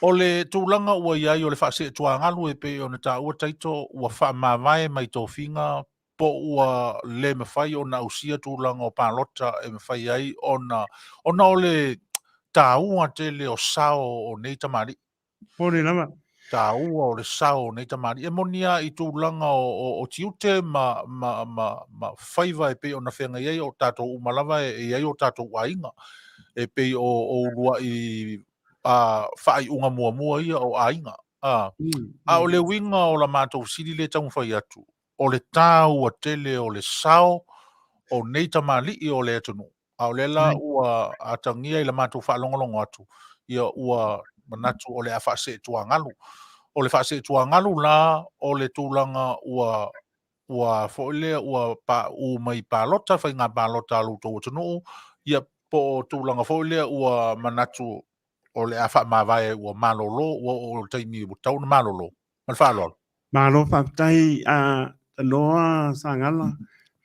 O le tulaga ua i ai o le faaseetuagalu e pei ona taua Taito ua faamavae mai tofiga po ua le mafai ona ausia tulaga o palota e mafai ai ona ona o le taua tele o sao o nei tamalii. Moni lava. Taua o le sao o nei tamalii. E moni lava i tulaga o tiute ma, ma, ma, ma faiva e pei ona feagai ai o tatou uma lava e i ai o tatou aiga. E pei o uluai faaiuga muamua ia o aiga. A o le uiga o la matou fesili lea e taumafai atu, o le taua tele o le sao o nei tamalii o le atunuu. A o lea la ua atagia i la matou faalogologo atu, ia ua manatu o le a faaseetuagalu. O le faaseetuagalu la o le tulaga ua ua foi lea ua pauu mai palota, faiga palota a lo outou atunuu, ia po o tulaga foi lea ua manatu o le a faamavae ua malolo, ua oo i le taimi ua tatau ona malolo. Ma le faaaloalo. Malo faafetai a Tanoa Sagala.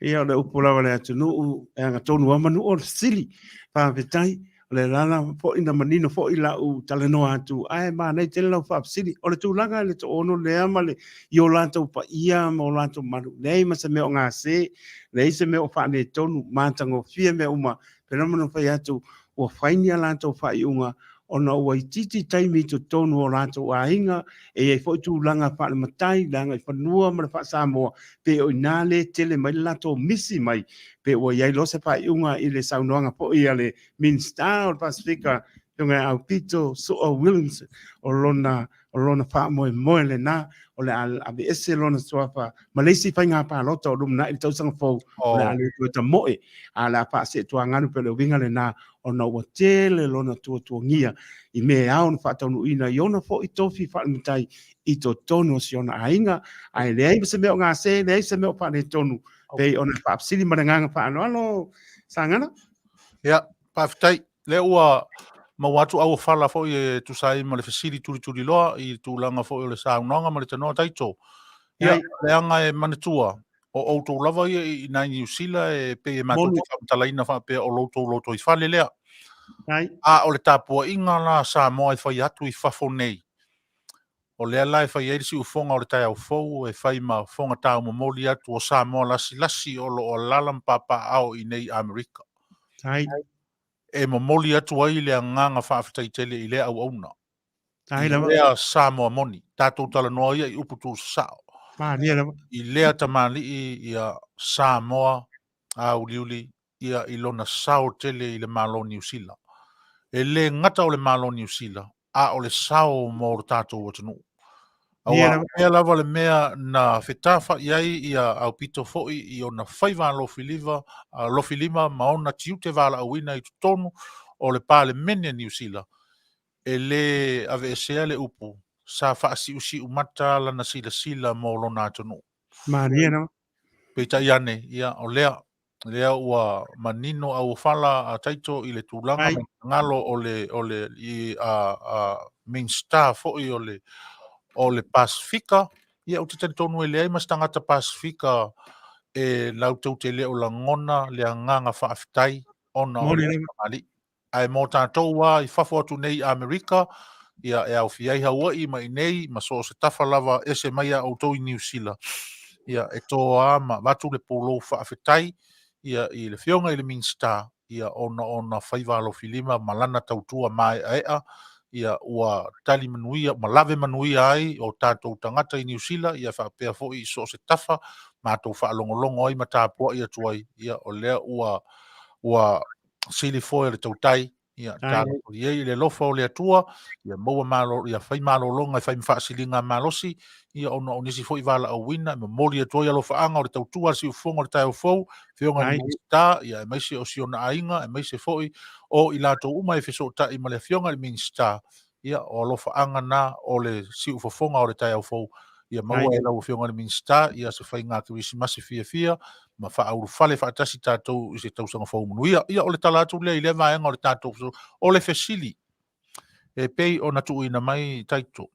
Ia o le upu lava a le atunuu e agatonu lava manu o le fesili. Faafetai. O le ala foi na manino foi lau talanoa atu ae manaia tele lau faafesili. O le tulaga i le toaono lea ma le i o latou paia ma o latou malu, leai ma se mea o gase, leai se mea o faaletonu, matagofie mea uma. Pei lava ona fai atu, ua fai ni a latou faaiuga ona ua itiiti taimi i totonu o latou aiga, e i ai foi tulaga faale-matai, le agaifanua ma le faa-Samoa, pei o i ina lea e tele mai le latou misi mai, pe ua i ai loa se faaiuga i le saunoaga foi a le Minisita o le Pasefika, Afioga ia Aupito Su'a Williamson, o lona O lona faamoemoe lena, o le a aveese lona suafa ma le isi faiga palota o lumanai i le tausaga fou, o le a le toe tamoe, a o le a faaseetuagalu pei o le uiga lena, ona ua tele lona tuatuagia i mea e ao ona faataunuuina i ona foi tofi faale-matai i totonu o si ona aiga, ae leai ma se mea o gase, leai se mea o faaletonu, pei ona faafesili ma le agaga faaaloalo, Sagana. Ia, faafetai. Lea ua maua atu auofala foi e tusa ai ma le fesili tulituliloa i tulaga foi o le saunoaga ma le tanoa Taito. Ia, leaga e manatua, o outou lava ia i inā i Niu Sila e pei e matou te faamatalaina faapea o lo outou lotoifale lea. A o le tapuaiga la a Samoa e fai atu i fafo nei, o lea la e fai ai le siufofoga o le taeao fou e fai ma fofoga taumomoli atu o Samoa lasilasi o lo o alaala ma papaaao i inei i Amerika. E momoli atu ai le agaga faafetai tele i lea auauna. I lea Samoa moni, tatou talanoa ia i upu tuusasao. Malie lava. I lea tamalii ia Samoa auliuli ia i lona sao tele i le Malo Niu Sila. E le gata o le Malo Niu Sila, a o le sao mo lo tatou atunuu. Aua o lea lava le mea na fetafa'i ai ia Aupito foi i ona faiva alofilima ma ona tiute valaauina i totonu o le Palemene a Niu Sila, e le aveesea le upu, sa faasiusiumata lana silasila mo lona atunuu. Malie lava. Peitai ane, ia, o lea, lea ua manino auofala a Taito i le tulaga ma finagalo o le, o le i, a, a Minisita foi o le, o le Pasefika. Ia, ou te talitonu e leai ma se tagata Pasefika e latou te le o lagona le agaga faafetai ona o le tamalii. Ae mo tatou lava i fafo atu nei i Amerika, ia e aofia ai Hawaii ma inei ma so o se tafa lava ese mai iā outou i Niu Sila, ia e toa ma avatu le pulou faafetai ia i le Afioga i le Minisita ia ona o ona faiva alofilima ma lana tautua maeaea ia ua tali manuia ma lave manuia ai o tatou tagata i Niu Sila ia faapea foi i so o se tafa matou faalogologo ai ma tapuai atu ai ia o lea ua ua sili foe o le tautai ia talo i ai i le alofa o le Atua ia maua malo ia fai malologa e fai ma faasiliga malosi ia ona o nisi foi valaauina e momoli atu ai alofaaga o le tautua a le siufofoga o le taeao fou Afioga i le Minisita ia aemaise o si ona aiga aemaise foi o i latou uma e fesootai ma le Afioga i le Minisita ia o alofaaga na o le siufofoga o le taeao fou ia maua e lau Afioga i le Minisita ia se faiga Kerisimasi fiafia ma faaulufale faatasi tatou i se tausaga fou manuia. Ia o le tala atu lea i lea vaega o le tatou o le fesili e pei ona tuuina mai Taito.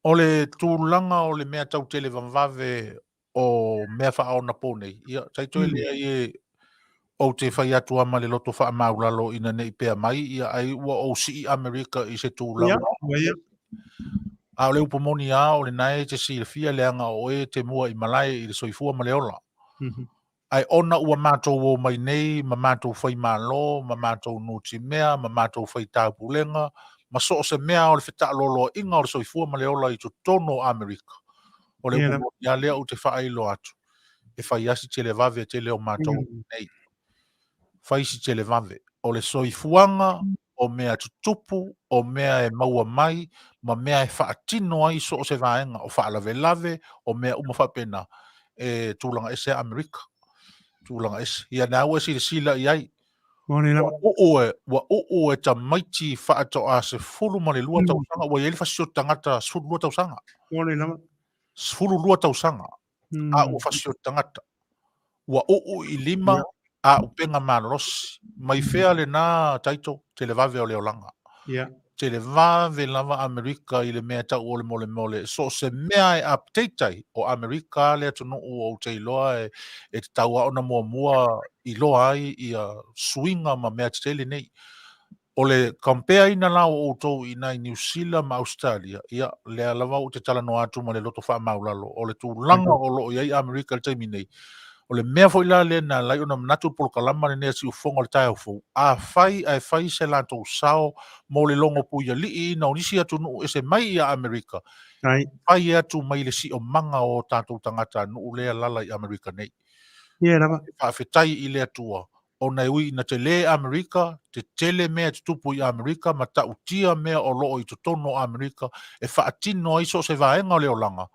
O le tulaga o le mea tau televavave o mea faaonaponei, ia Taito e leai e ou te fai atu lava ma le loto faamaulalo ina ne i pea mai, ia ai ua ou sii Amerika i se tulaga. Ia, A o le upu moni lava, o lena e te silafia leaga o oe e te mua i malae i le soifua ma le ola. Ae ona ua matou o mai nei ma matou fai malo, ma matou nutimea, ma matou fai taupulega, ma so o se mea o le fetaaloloaiga o le soifua ma le ola i totonu o Amerika, o le upu moni lava lea ou te faailoa atu, e fai lava si televave tele o matou nei. Fai si televave. O le soifuaga, o mea tutupu, o mea e maua mai, ma mea e faatino ai so o se vaega, o faalavelave, o mea uma faapena, e tulaga ese a Amerika. Tulaga ese. Ia na ua e silasila i ai. Ua uu e, ua uu e tamaiti faatoa 12 tausaga, ua i ai le fasioti tagata 12 tausaga. 12 tausaga. A ua fasioti tagata. Ua uu i lima a upega malolosi. Mai fea lena Taito, televave o le olaga. Televave lava Amerika i le mea tau o le molemole. So o se mea e update ai, o Amerika le atunuu ou te iloa e, e tatau lava ona muamua iloa ai ia suiga ma mea tetele nei. O le compare ina la o outou i ina i Niu Sila ma Ausetalia, ia, lea lava ou te talanoa atu ma le loto faamaulalo, o le tulaga o lo o i ai Amerika i le taimi nei, o le mea foi la lea na ala ai ona manatu le polokalama lenei a Siufofoga o le Taeao Fou, afai ae fai se latou sao mo le logo puialiiina o nisi atunuu ese mai ia Amerika, fai atu mai le siomaga o tatou tagatanuu lea e alaala i Amerika nei. Faafetai i le Atua ona e ui ina tele Amerika, tetele mea e tutupu i Amerika ma ta'utia mea o lo o i totonu o Amerika e faatino ai so o se vaega o le olaga,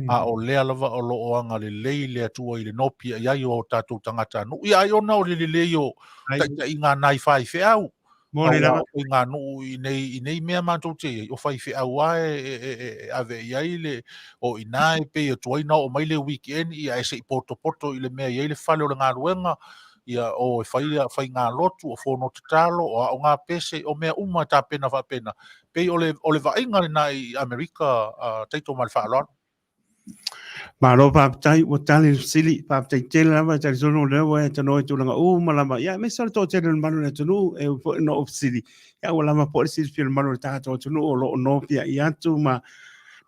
a o lea lava o lo o agalelei le Atua i le nopiai ai o tatou tagatanuu. Ia ai ona o le lelei o taitaiga a nai faifeau, aua o faiganuu i nei, i nei mea matou te i ai, o faifeau lava e ave i ai le, o i ina e pei e tuai ona oo mai le weekend, ia ae se i potopoto i le mea e i ai le fale o le galuega, ia o e fai faigalotu, o fono tatalo, o aoga pese, o mea uma e tapena faapena. Pei o le, o le vaaiga lena i Amerika, Taito ma le faaaloalo. Malo faafetai ua tali le fesili, faafetai tele lava e talitonu o lea ua e tanoa i tulaga uma lava. Ia aemaise o le toatele o le mamalu o le atunuu e ui foi ona ou fesili, ia ua lava foi le silafia o le mamalu o le tatou atunuu o lo o nofiai atu ma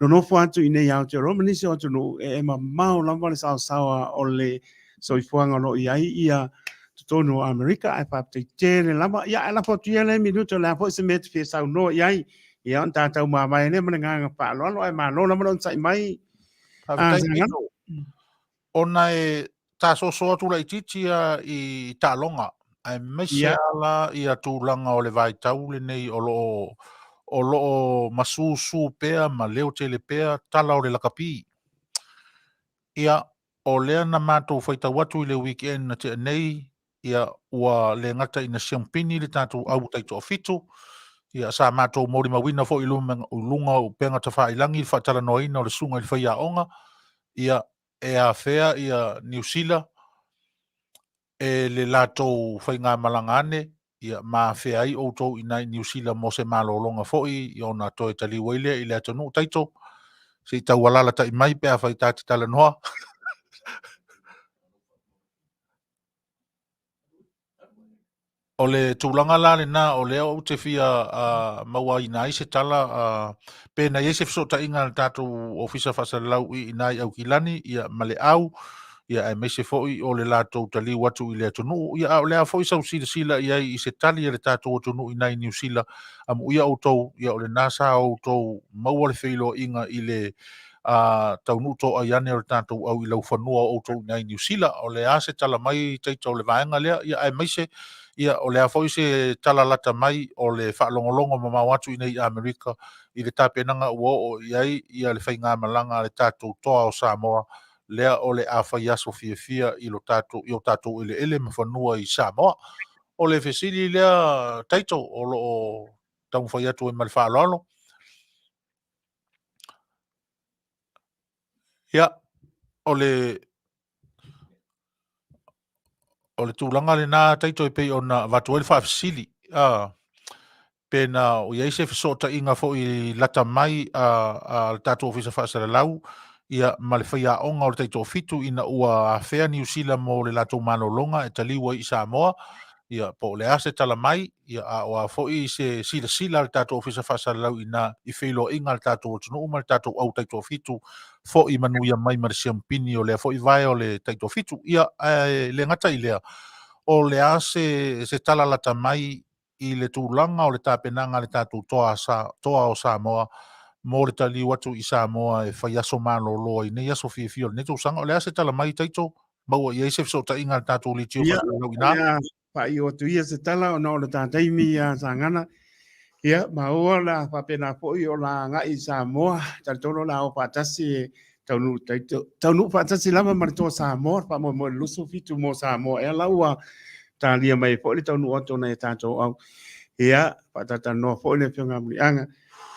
nonofo atu i inei i Aotearoa ma nisi o atunuu e mamao lava le saosaoa o le soifuaga o lo o i ai ia totonu o Amerika ae faafetai tele lava. Ia ae lafo atu ia lea minuta o le a foi se mea e te fia saunoa i ai. Ia ona tatou mavae lea ma le agaga faaaloalo ae malo lava le onosai mai. Faafetai Tito. Ona e tasoso atu laitiiti ia i taaloga aemaise ala ia tulaga o le vaitau lenei o lo o o lo o masusu pea ma leo tele pea tala o le lakapi. Ia, o lea na matou faitau atu i le weekend na tea nei, ia, ua le gata ina siampini le tatou au taitoafitu, ia, sa matou molimauina foi i luga o upega tafailagi le faatalanoaina o le susuga i le faiaoga, Ia, e afea ia Niu Sila e le latou faigamalaga ane, ia, ma afea ai outou i ina i Niu Sila mo se malologa foi, ia, ona toe taliu ai lea i le atunuu. Taito, se i tau alaalatai mai pe afai ta te talanoa. O le tulaga la lena o lea ou te fia mauaina ai se tala pe na i ai se fesootaiga a le tatou Ofisa Faasalalau i ina i Aukilani ia, ma le au, ia, aemaise foi o le latou taliu atu i le atunuu. Ia, a o le a foi sau silasila i ai i se tali a le tatou atunuu i ina i Niu Sila, amuia outou, ia, o lena sa outou maua le feiloaiga i le taunuu toai ane o le tatou au i laufanua o outou i ina i Niu Sila. O le a se tala mai Taito o le vaega lea, ia aemaise ia o le a foi se tala lata mai o le faalogologo mamao atu i inei i Amerika i le tapenaga ua oo i ai ia le faigamalaga a le tatou toa o Samoa lea o le a fai aso fiafia i lo tatou i o tatou eleele ma fanua i Samoa. O le fesili lea Taito o lo o taumafai atu ai ma le faaaloalo. Ia, o le o le tulaga lena Taito e pei ona avatu ai le faafesili, a, pe na o i ai se fesootaiga foi lata mai a, a le tatou Ofisa Faasalalau ia ma le faiaoga o le taitoafitu ina ua afea Niu Sila mo le latou malologa e taliu ai i Samoa, ia po o le a se tala mai, ia a o a foi se silasila a le tatou Ofisa Faasalalau ina i feiloaiga a le tatou atunuu ma le tatou au taitoafitu foi manuia mai ma le siamupini o lea foi vae o le taitoafitu. Ia, ae le gata i lea, o le a se, se tala lata mai i le tulaga o le tapenaga a le tatou toa, sa, toa o Samoa mo le taliu atu i Samoa e fai aso malolo ai nei aso fiafia o lenei tausaga. O le a se tala mai Taito? Maua i ai se fesootaiga a le tatou leitio Ia, ia, faaiu atu ia se tala ona o le ta taimi ia Sagana. Ia, maua la faapena foi o la agai i Samoa, talitonu o la o faatasi e taunuu taunuu faatasi lava ma le toa Samoa, faamoemoe le 27 mo Samoa. Ea la ua talia mai foi le taunuu atu o nai a tatou au. Ia, faatatalanoa foi le Afioga ia Muliaga.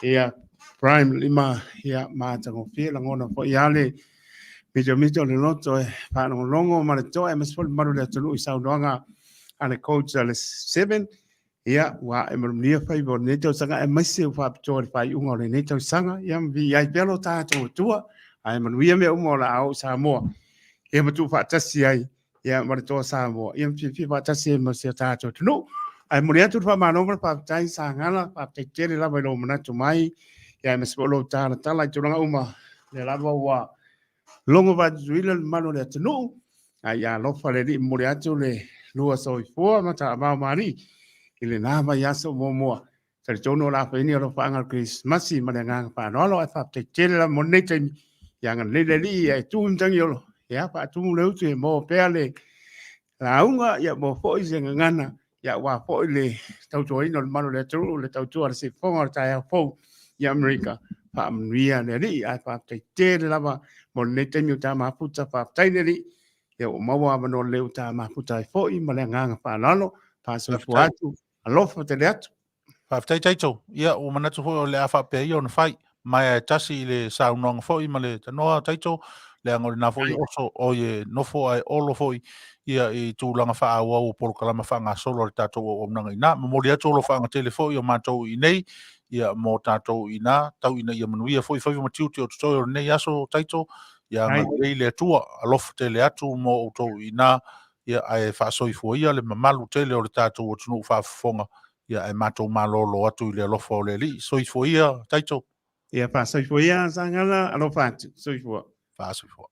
Ia, Prime 5, ia, matagofie lagona foi a le mitomito o le loto e faalogologo ma le toa aemaise foi le mamalu o le atunuu i saunoaga a le coach a le 7. Ia, ua ae manuia faiva o lenei tausaga aemaise ua faapitoa i le faaiuga o lenei tausaga. Ia, ma viia ai pea lo tatou Atua, ae manuia mea uma o le a oo i Samoa. Ia, ma tuufaatasi ai ia ma le Toa Samoa, ia ma fiafia faatasi ai ma si o tatou atunuu. Ae momoli atu le faamalo ma le faafetai Sagala, faafetai tele lava i lou manatu mai, ia aemaise foi o lou talatala i tulaga uma, lea lava ua logo faatutuila le mamalu o le atunuu, ae ia alofa le Alii, momoli atu le lua soifua ma taavao ma alii i lena vaiaso muamua. Talitonu o le a fai ni alofaaga o le Kerisimasi ma le agaga faaaloalo, ae faafetai tele lava mo lenei taimi. Ia agalelei le Alii, ia e tu i Matagiolo, ia faatumu le utu e maua pea le lauga, ia maua foi se gagana, ia aua foi le tautuaina o le mamalu o le atunuu, le tautua a le siufofoga o le taeao fou i Amerika. Faamanuia le Alii, ae faafetai tele lava mo lenei taimi o ta mafuta. Faafetai le Alii, ia ua maua avanoa lelei ua ta mafuta ai foi ma le agaga faaaloalo. Faasoifua atu. Alofa tele atu. Faafetai Taito. Ia, ua manatu foi o le a faapea ia ona fai. Maea e tasi i le saunoaga foi ma le tanoa Taito, leaga o lena foi oso oi e nofo ae olo foi ia i tulaga faaauau o polokalama faagasolo a le tatou auaunaga i ina. Momoli atu alofaaga tele foi o matou i inei, ia mo tatou i ina, tau ina ia manuia foi faiva ma tiute o totoe o lenei aso Taito, ia agalelei le Atua, alofa tele atu mo outou i ina, ia ae faasoifua ia le mamalu tele o le tatou atunuu faafofoga, ia ae matou malolo atu i le alofa o le Alii. Soifua ia, Taito. Ia faasoifua ia, Sagala, alofa atu. Soifua. Faasoifua.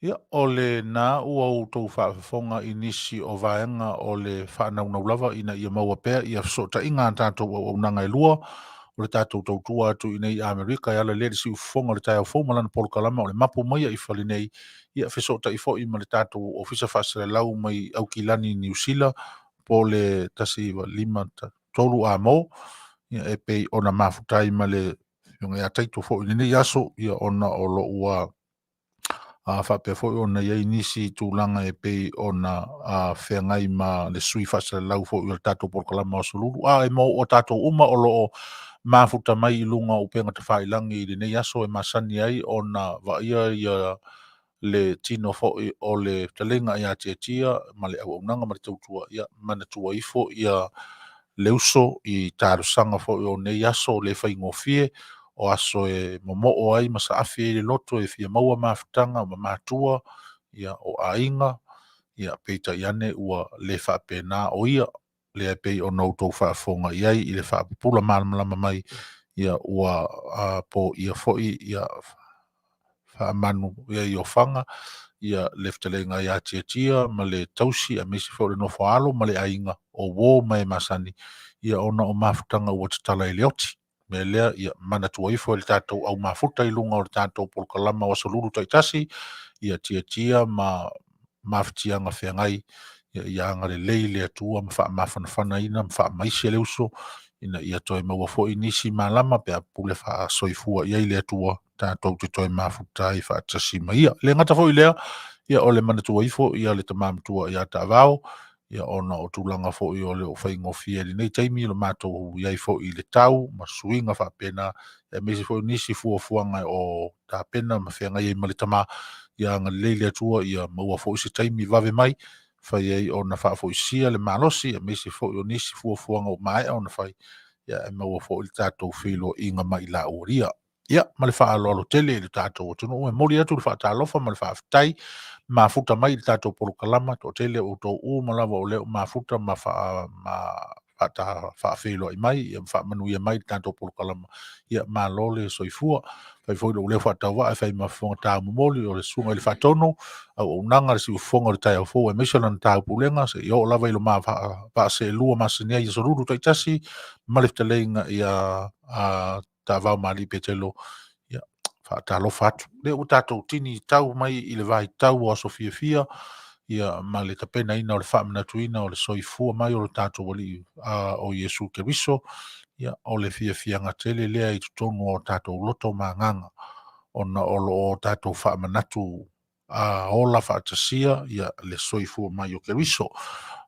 Ia, o lena ua outou faafofoga i nisi o vaega o le faanaunau lava ina ia maua pea ia fesootaiga a tatou auaunaga e lua, o le tatou tautua atu i inei i Amerika e ala lea i le siufofoga o le taeao fou ma lana polokalama o le mapu maia i fale nei, ia fesootai foi ma le tatou Ofisa Faasalalau mai Aukilani, Niu Sila, po o le 195 3 amo, ia e pei ona mafuta ai ma le Afioga ia Taito foi i lenei aso, ia ona o lo ua Faapea foi ona i ai nisi tulaga e pei ona feagai ma le sui faasalalau foi o le tatou polokalama o Aso Lulu. A e mo o tatou uma o lo o mafuta mai i luga o upega tafailagi i lenei aso e masani ai ona vaaia ia le tino foi o le fetalaiga ia Tiatia ma le auaunaga ma le tautua, ia manatua ifo ia le uso i talosaga foi o nei aso le faigofie, o aso e momoo ai ma saafi ai le loto e fia maua mafutaga ma matua, ia o aiga, ia peitai ane ua le faapena o ia, lea e pei ona outou faafofoga i ai i le faapupula malamalama mai, ia ua poia foi ia faamanu ia i ofaga ia le fetalaiga ia Tiatia ma le tausi aemaise foi o le nofo a alo ma le aiga o uo ma e masani, ia ona o mafutaga ua tatala i le oti. O le mea lea, ia manatua ifo e le tatou au mafuta i luga o le tatou polokalama o Aso Lulu taitasi, ia Tiatia ma mafatiaga feagai, ia agalelei le Atua ma faamafanafanaina ma faamaise le uso, ina ia toe maua foi nisi malama pe a pule faasoifua i ai le Atua, tatou te toe mafuta ai faatasi ma ia. E le gata foi i lea, ia o le manatua ifo ia le tama matua ia Taavao, ia ona o tulaga foi o le o faigofie i lenei taimi lo matou i ai foi i le tau ma suiga faapena, aemaise foi o nisi fuafuaga o tapena ma feagai ai ma le tama, ia agalelei le Atua ia maua foi se taimi vave mai, fai ai ona faafoisia le malosi, aemaise foi o nisi fuafuaga ua maea ona fai, ia e maua foi le tatou feiloaiga ma i laua ia. Ia, ma le faaaloalo tele i le tatou atunuu, e momoli atu le faatalofa ma le faafetai, mafuta mai i le tatou polokalama, toatele o outou uma lava o lea ua mafuta ma faafeiloai mai, ia ma faamanuia mai i le tatou polokalama, ia malo le soifua. Fai foi lou leo faatauvaa e fai ma fofoga taumomoli o le susuga i le Faatonu, auaunaga le siufofoga o le taeao fou aemaise lana taupulega seia oo lava i lo ma vaa seelua masani ai i aso Lulu taitasi ma le fetalaiga ia Taavao ma Alii Petelo, ia, faatalofa atu. Lea ua tatou tini tau mai i le vaitau o aso fiafia, ia, ma le tapenaina o le faamanatuina o le soifua mai o lo tatou Alii o Iesu Keriso, ia, o le fiafiaga tele lea i totonu o tatou loto ma agaga, ona o lo o tatou faamanatu a ola faatasia ia le soifua mai o Keriso.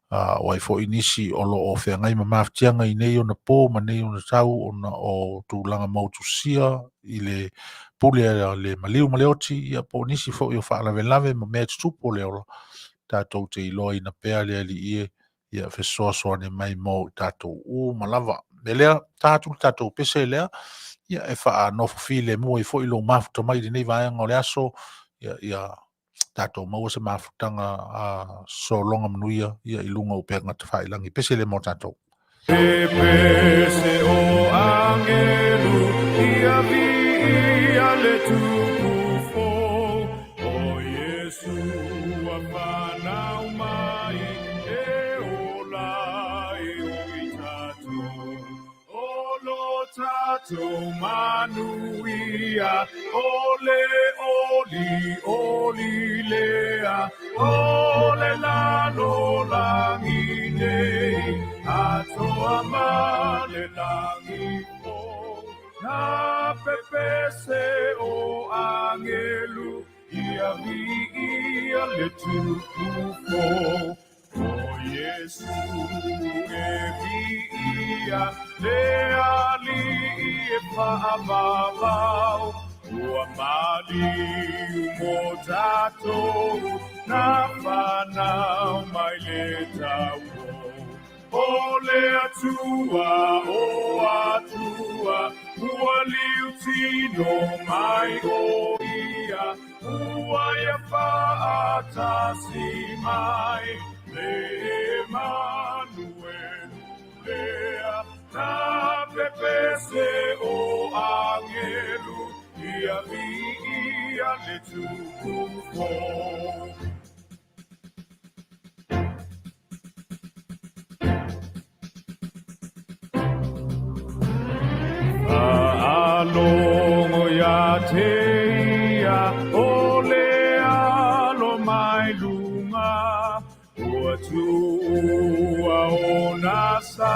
O ai foi nisi o lo o feagai ma mafatiaga i nei ona po ma nei ona tau ona o tulaga motusia i le pule a le maliu ma le oti, ia po o nisi foi o faalavelave ma mea tutupu o le ola, tatou te iloaina pea le Alii e, ia fesoasoani mai mo i tatou uma lava. Me lea, ta atu le tatou pese lea, ia e faanofo filemu ai foi lou mafuta mai i lenei vaega o le aso, ia, ia tatou maua se mafutaga sologa manuia ia i luga o upega tafailagi. Pese lea mo tatou. E pese o angelu ia viia le tupu fou o Iesu ua fanau mai e ola ai o i tatou. O lo tatou manuia, o le oli oli lea, o le lalolagi nei, atoa ma le lagi fou. Na pepese o angelu, ia viia le tupu fou. O Iesu e viia le Alii e faavavau, ua maliu mo tatou, na fanau mai le taupou. O le Atua, o Atua, ua liutino mai o ia, ua ia faatasi mai, le Emanuelu lea, na pepese o angelu, ia viia le tupu fou. Faalogo ia te ia o le alo mai luga, ua tuua ona sa,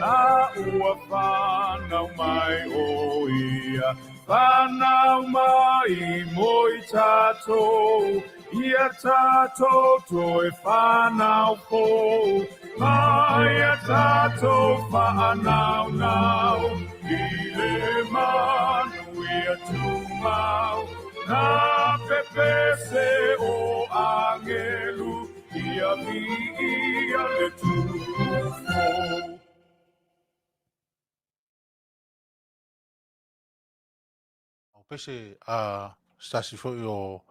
a ua fanau. Whanau mai o ia, whanau mai mo i tātou, ia tātou toe whanau fou, mai a tātou whanau nau, i le manu ia tumau, nā pepese o angelu, ia mi ia le tufou. O pese a stasi foi o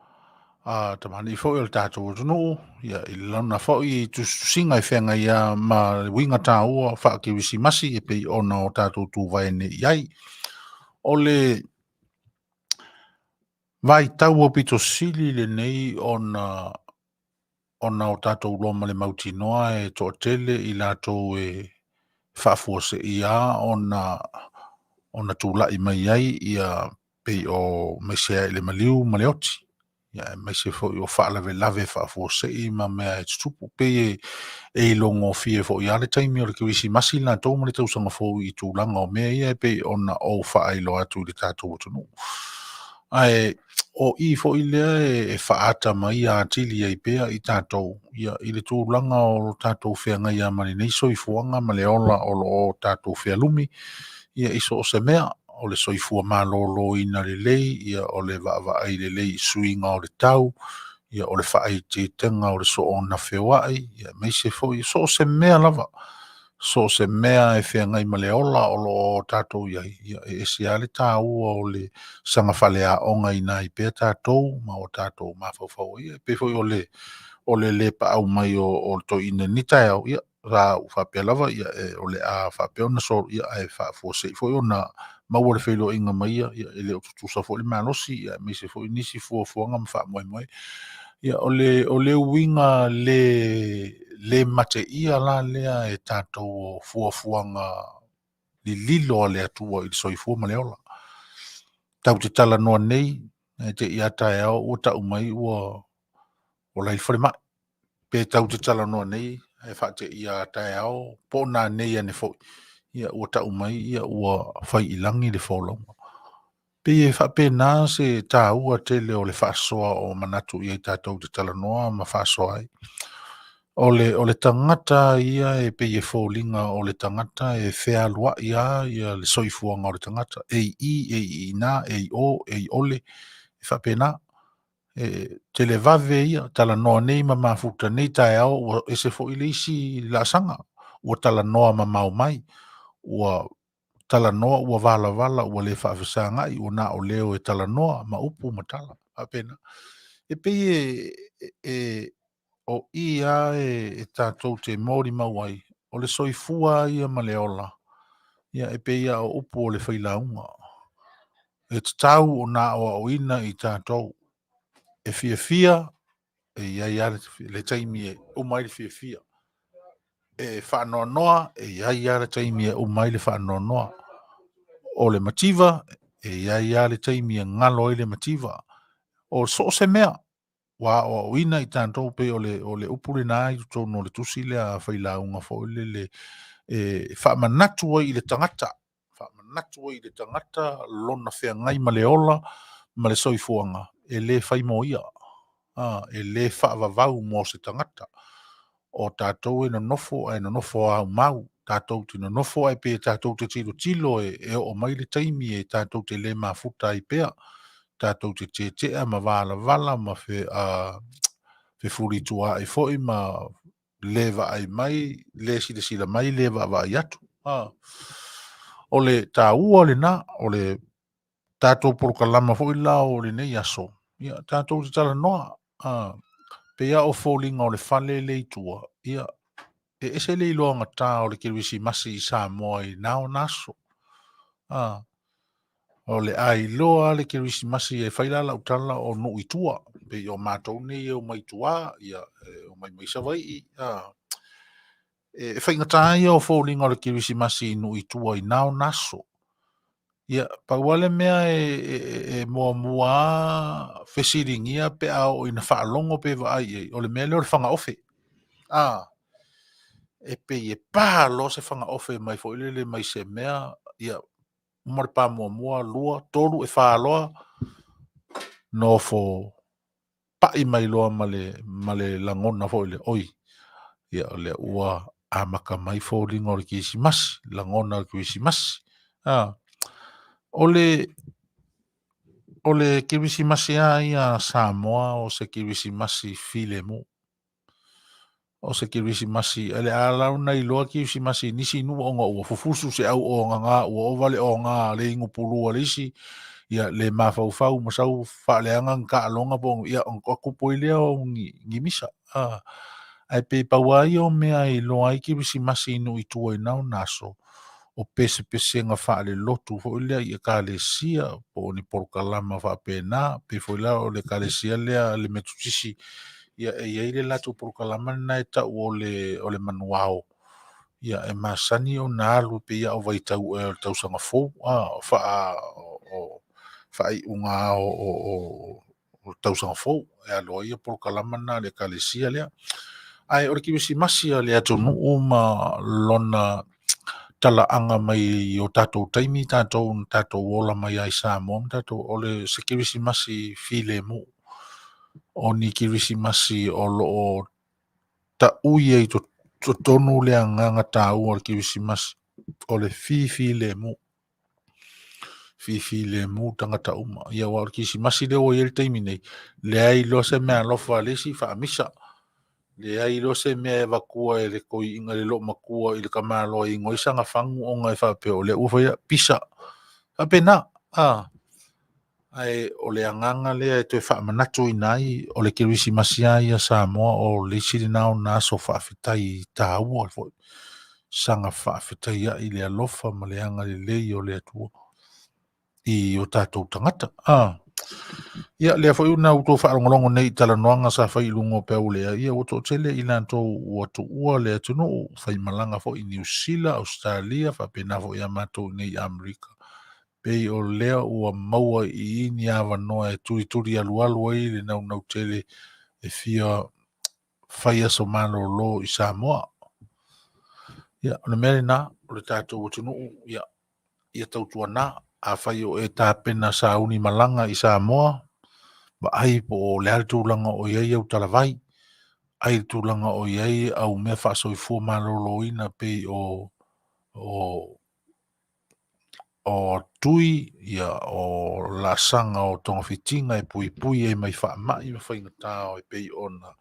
a tamani foi o le tatou atunuu, ia i lona foi tusitusiga e feagai ia ma le uiga taua faakerisimasi e pei ona o tatou tuvae nei i ai. O le vaitau aupito sili lenei ona ona o tatou iloa ma le mautinoa e toatele i latou e faafuaseia ona ona tulai mai ai ia pei o aemaise ai le maliu ma le oti, ia aemaise foi o faalavelave faafuasei ma mea e tutupu. Pei e ilogofie foi lava le taimi o le Kerisimasi latou ma le tausaga fou i tulaga o mea ia e pei ona ou faailoa atu i le tatou atunuu. Ae o i foi lea e faaata mai atili ai pea i tatou ia, i le tulaga o lo tatou feagai ma lenei soifuaga ma le ola o lo o tatou fealumi ia i so o se mea, o le soifua maloloina lelei, ia o le vaavaai lelei i suiga o le tau, ia o le faaeteetega o le soona feoai, ia aemaise foi so o se mea lava, so o se mea e feagai ma le ola o lo o tatou i ai, ia e ese lava le taua o le saga faleaogaina ai pea tatou ma o tatou mafaufau ai. E pei foi o le o le lepau mai o le toeaina i lenei taeao, ia sa ou faapea lava, ia, o le a faapea ona solo, ia, ae faafuasei foi ona maua le feiloaiga ma ia, ia, e le o tutusa foi le malosi, ia, aemaise foi nisi fuafuaga ma faamoemoe. Ia, o le uiga le le mateia la lea e tatou o fuafuaga lililo a le Atua i le soifua ma le ola. Tatou te talanoa nei, ae te i a taeao ua tau mai ua ola i le falemai. Pe tatou te talanoa nei, ae faateia a taeao, po o nanei ane foi, ia ua tau mai ia ua fai i lagi le folauga. Pei e faapena se taua tele o le faasoa o manatu i ai tatou te talanoa ma faasoa ai. O le tagata ia e pei e foliga o le tagata e fealuai lava ia le soifuaga o le tagata, e i i, e i ina, e i o, e i ole, e faapena. E televave ia, talanoa nei ma mafuta nei taeao ua ese foi le isi laasaga, ua talanoa mamao mai, ua talanoa ua valavala ua le faafesagai, ua na o leo e talanoa ma upu ma tala, faapena. E pei e o i lava e tatou te molimau ai, o le soifua ia ma le ola, ia e pei lava o upu o le failauga. E tatau ona aoaoina i tatou e fiafia, e i ai lava le taimi e uma ai le fiafia. E faanoanoa, e i ai lava le taimi e uma ai le faanoanoa. O le mativa, e i ai lava le taimi e galo ai le mativa. O so o se mea, ua aoaoina i tatou pei o le upu lena i totonu o le tusi lea a Failauga foi lele e faamanatu ai i le tagata, faamanatu ai i le tagata lona feagai ma le ola ma le soifuaga, e le fai mo ia, e le faavavau mo se tagata. O tatou e nonofo ae nonofo aumau, tatou te nonofo ae pe tatou te tilotilo e oo mai le taimi e tatou te le mafuta ai pea, tatou te tetea ma valavala ma fefulituaai foi ma le vaai mai, le silasila mai, le vaavaai atu. O le taua lena, o le tatou polokalama foi la o lenei aso, ia tatou te talanoa. Pei lava o foliga o le fale le i tua, ia, e ese le iloagata o le Kerisimasi i Samoa i na ona aso. O le a iloa le Kerisimasi e fai la lau tala o nuu i tua, pei o matou nei e omai tua, ia, e omai mai Savaii, e faigata ia o foliga o le Kerisimasi i nuu i tua i na ona aso. Ia, pau lava le mea e muamua lava fesiligia pe a oo ina faalogo pe vaai i ai, o le mea lea o le fagaofe. E pei e pa loa se fagaofe mai foi lele mai se mea, ia, Uma le pa muamua, lua, tolu, e whā loa, nofo pa'i mai loa ma le, ma le lagona foi le oi. Ia o lea ua amaka mai foliga o le Kerisimasi, lagona o le Kerisimasi. Ah, o le, o le Kerisimasi a ia a Samoa o se Kerisimasi filemu. O se Kerisimasi, o le a la ona iloa Kerisimasi i nisi nuu ona ua fufusu se au ogaga, ua ova le oga a le inu pulu a le isi, ia le mafaufau ma sau faaleaga ni taaloga po o ia ona toa tupu ai lea o ni, ni misa. A, ae pe pau lava ia o mea e iloa ai Kerisimasi i nuu i tua i na ona aso, o pesepesega faalelotu foi lea i ekalesia po o ni polokalama faapena. Pei foi la o le ekalesia lea a le Metotisi, ia e i ai le latou polokalama lena e tau o le, o le manuao. Ia e masani ona alu pei lava o vaitau ea o le tausaga fou, a, o faa, o faaiuga ao o, o, o le tausaga fou e alu ai polokalama lena a le ekalesia lea. Ae o le Kerisimasi a le atunuu ma lona talaaga mai i o tatou taimi tatou na tatou ola mai ai i Samoa ma tatou o le se Kerisimasi filemu. O ni Kerisimasi o lo o taui ai i totonu le agaga taua o le Kerisimasi o le fifilemu. Fifilemu tagata uma. Ia aua o le Kerisimasi lea ua i ai le taimi nei, leai loa se meaalofa a le isi faamisa. Leai loa se mea e avatua e le toeaina le loomatua i le tamaloa e inu ai sana fagu ona e faapea o lea ua faia pisa. Faapena, a. Ae o le agaga lea e toe faamanatuina ai o le Kerisimasi lava ia a Samoa o le isi lena ona aso faafetai taua foi. Saga faafetai ai le alofa ma le agalelei o le Atua i o tatou tagata. Ah. Ia, lea foi na outou faalogologo nei i talanoaga sa fai i luga o peau lea, ia ua toatele i latou ua tuua le atunuu, faimalaga foi i Niu Sila, Ausetalia, faapena foi ia matou i nei i Amerika. Pei o lea ua maua i i ni avanoa e tulituli alualu ai le naunau tele e fia fai aso malolo i Samoa. Ia, o le mea lena, o le tatou atunuu, ia, ia tautuana. Afai o e tapena sauni malaga i Samoa, vaai po o le a le tulaga o i ai au talavai, ai le tulaga o i ai au mea faasoifua maloloina pei o, o o tui, ia, o laasaga o togafitiga e puipui ai mai faamai ma faigata e pei ona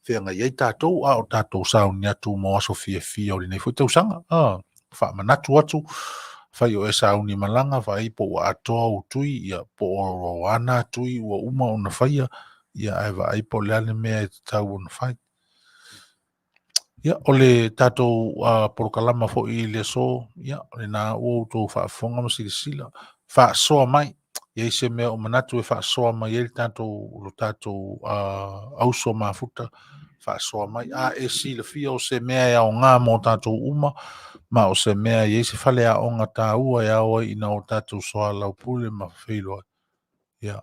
feagai ai tatou, a o tatou sauni atu mo aso fiafia o lenei foi tausaga. Ah, faamanatu atu, fai o e sauni malaga, vaai po ua atoa ou tui, ia, po o a na tui ua uma ona faia, ia, ae vaai po o le a le mea e tatau ona fai. Ia, o le tatou polokalama foi i le aso, ia, o lena ua outou faafofoga ma silasila, faasoa mai. I ai se mea o manatu e faasoa mai ai le tatou, lo tatou auso mafuta, faasoa mai. A e silafia o se mea e aoga mo tatou uma, ma o se mea e i ai se faleaoga taua e ao ai ina o tatou soalaupule ma feiloai, ia,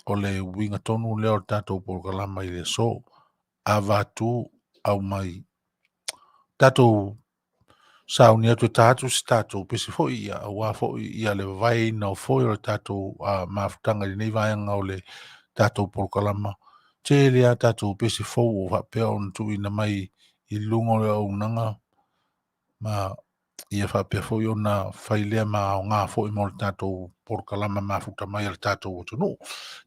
o le uiga tonu lea o le tatou polokalama i le aso. Avatu aumai. Tatou sauni atu e ta atu se tatou pese foi, ia, aua foi ia le vavaeina o foe o le tatou mafutaga i lenei vaega o le tatou polokalama. Tele a tatou pese fou o faapea ona tuuina mai i luga o le auaunaga ma ia faapea foi ona fai lea ma aoga foi mo le tatou polokalama mafuta mai a le tatou atunuu.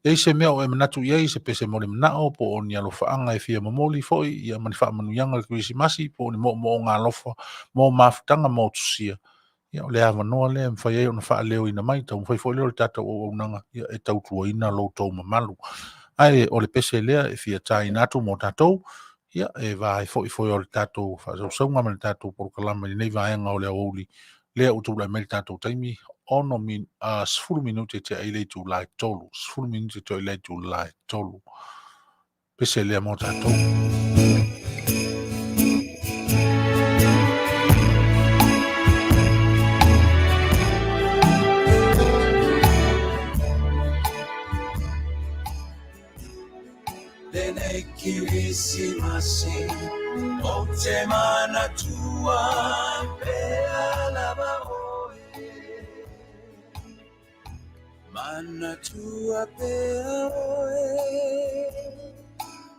E i ai se mea o e manatu i ai, se pese mo le manao, po o ni alofaaga e fia momoli foi, ia ma ni faamanuiaga o le Kerisimasi, po o ni moomooga alofa mo mafutaga motusia, ia o le avanoa lea e mafai ai ona faaleoina mai, taumafai foi lea o le tatou auaunaga ia e tautuaina lo outou mamalu. Ae o le pese lea e fia taina atu mo tatou, ia e va ai foi foe o le tatou faasausauga ma le tatou polokalama i lenei vaega o le aoauli lea ua tulai mai le tatou taimi, ono min, 10 minute tea i le itula e 3, 10 minute tea i le itula e 3. Pese lea mo tatou. Lenei Kirisimasi o te manatua pea lava oe. Manatua pea oe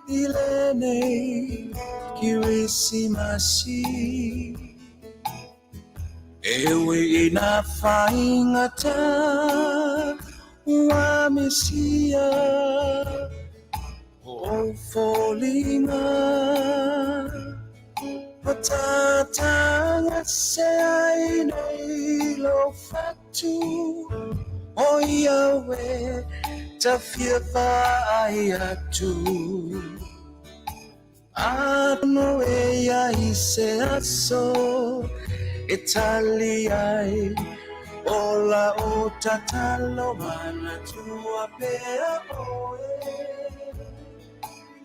i lenei Kirisimasi. E ui ina faigata ua misia o ou foliga. Ua tatagase ai nei lou fatu o ia e ta fia vaai atu. Atonu e i ai se aso e tali ai o lau tatalo manatua pea oe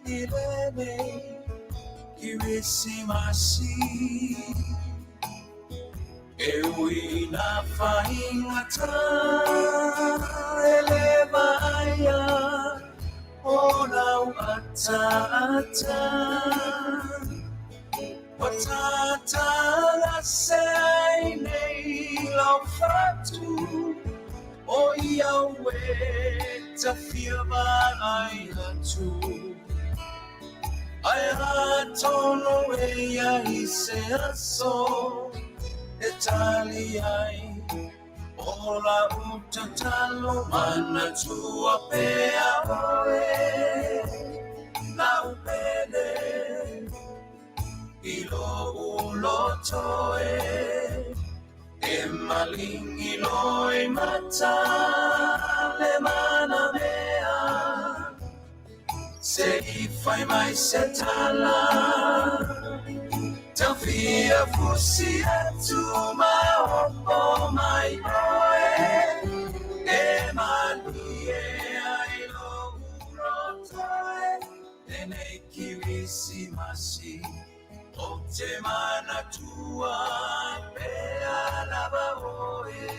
i lenei Kirisimasi. E ui ina faigata e le vaaia o lau ataata. Ua tatagase ai nei lau fatu o ia e ta fia vaai atu. Ae atonu e i ai se aso e tali ai o lau tatalo manatua pea oe lau pele i lou loto e e malingi loimata le manamea se i fai mai se tala tau fia fusi atu ma opo mai oe e malie ai lou loto e lenei Kirisimasi o te manatua pea lava oe.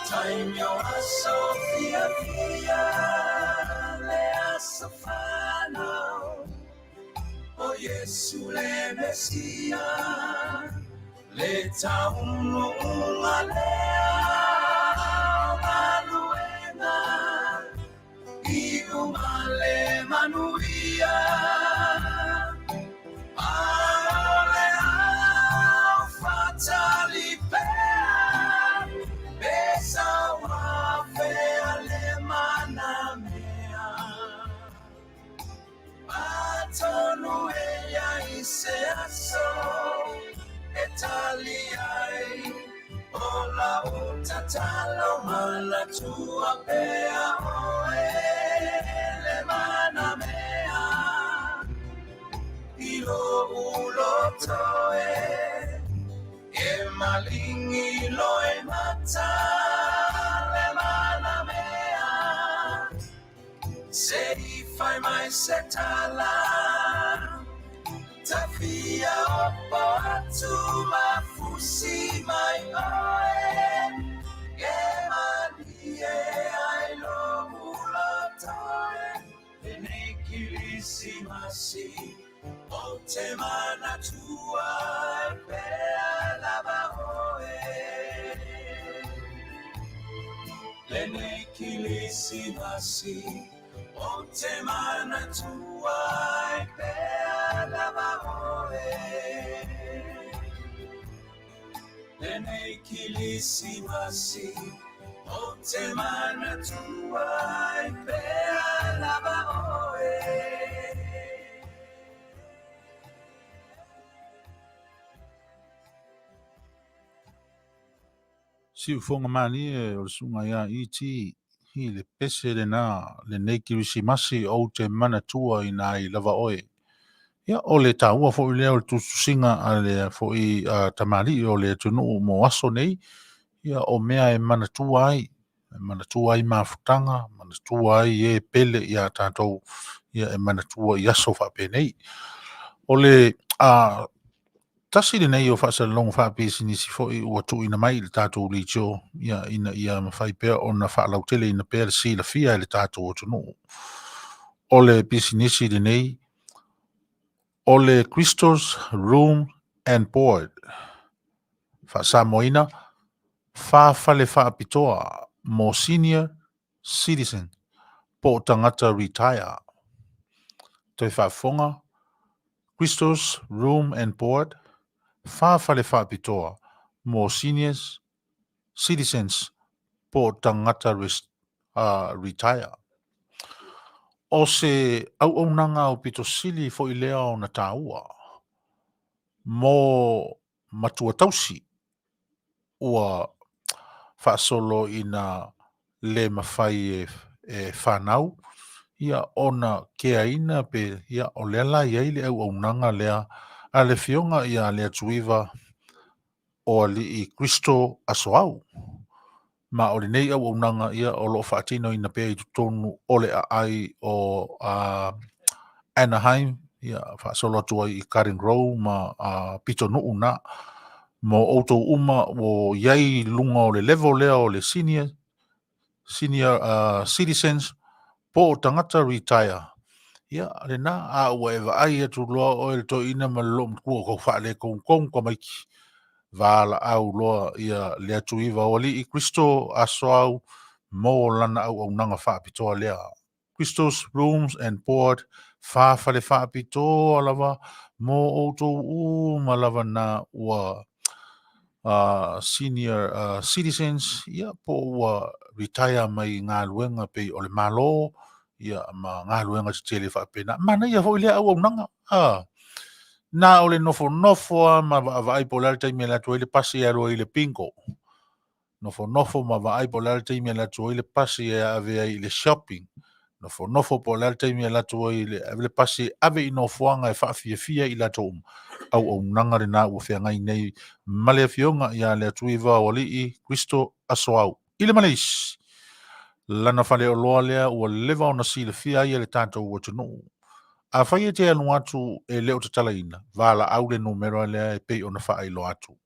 Taimi o aso fiafia le aso fanau o Iesu le Mesia le taunuuga lea o galuega i uma le manuia. Aole au fatali pea pe sau afea le manamea. Atonu e i ai se aso e tali ai o lau tatalo manatua pea oe le manamea. I lou loto e e malingi loimata le manamea. Se i fai mai se tala tafia opo atu mafusi mai oe e malie ai lou loto e lenei Kirisimasi o te manatua e pea lava oe. Lenei Kirisimasi o te manatua e pea lava oe. Lenei Kirisimasi o te manatua e pea lava oe. Siufoga malie o le susuga ia ET i le pese lena lenei Kerisimasi ou te manatua ina ai lava oe. Ia, o le taua foi lea o le tusitusiga a le foi tamalii o le atunuu mo aso nei, ia o mea e manatua ai, e manatua ai mafutaga, manatua ai e pele ia tatou, ia e manatua i aso faapenei. O le tasi lenei o faasalalauga faapisinisi foi ua tuuina mai i le tatou leitio ia, ina ia mafai pea ona faalauteleina pea le silafia e le tatou atunuu. O le pisinisi lenei, o le Crystal's Room and Board, faa-Samoaina, fa fale faapitoa mo senior citizen po o tagata retire. Toe faafofoga, Crystal's Room and Board, fa fale faapitoa mo seniors citizens po o tagata retire. O se auaunaga aupito sili foi lea ona taua mo matua tausi ua faasolo ina le mafai e fanau ia ona keaina pe ia o lea la i ai le auaunaga lea a le Afioga ia Leatuiva o Alii Kristo Asoau. Ma o lenei auaunaga ia o lo o faatinoina pea i totonu o le aai o Anaheim, ia faasolo atu ai i Garden Grove ma pitonuu na. Mo outou uma ua i ai i luga o le level lea o le senior, senior citizens po o tagata retire, ia lena, a ua e vaai atu loa oe le toeaina ma le loomatua ua tau faaletonu tamaiti, valaau loa ia Leatuiva o Alii Kristo Asoau mo lana auaunaga faapitoa lea. Christo's Rooms and Board, fa fale faapitoa lava mo outou uma lava na ua senior citizens, ia po ua retire mai galuega pei o le Malo, ia ma galuega tetele faapena. Manaia foi lea auaunaga, a na o le nofonofo lava ma vaavaai po o le a le taimi e alu atu ai le pasi e alu ai i le bingo. Nofonofo ma vaai po o le a le taimi e alu atu ai le pasi e ave ai i le shopping. Nofonofo po o le a le taimi e alu atu ai le ave le pasi e ave i nofoaga e faafiafia i latou uma. Auaunaga lena ua feagai nei ma le Afioga ia Leatuivaoalii Kristo Asoau i le Maleisi. Lana faleoloa lea ua leva ona silafia ai e le tatou atunuu. Afai e te alu atu e le o tatalaina, valaau le numera lea e pei ona faailoa atu.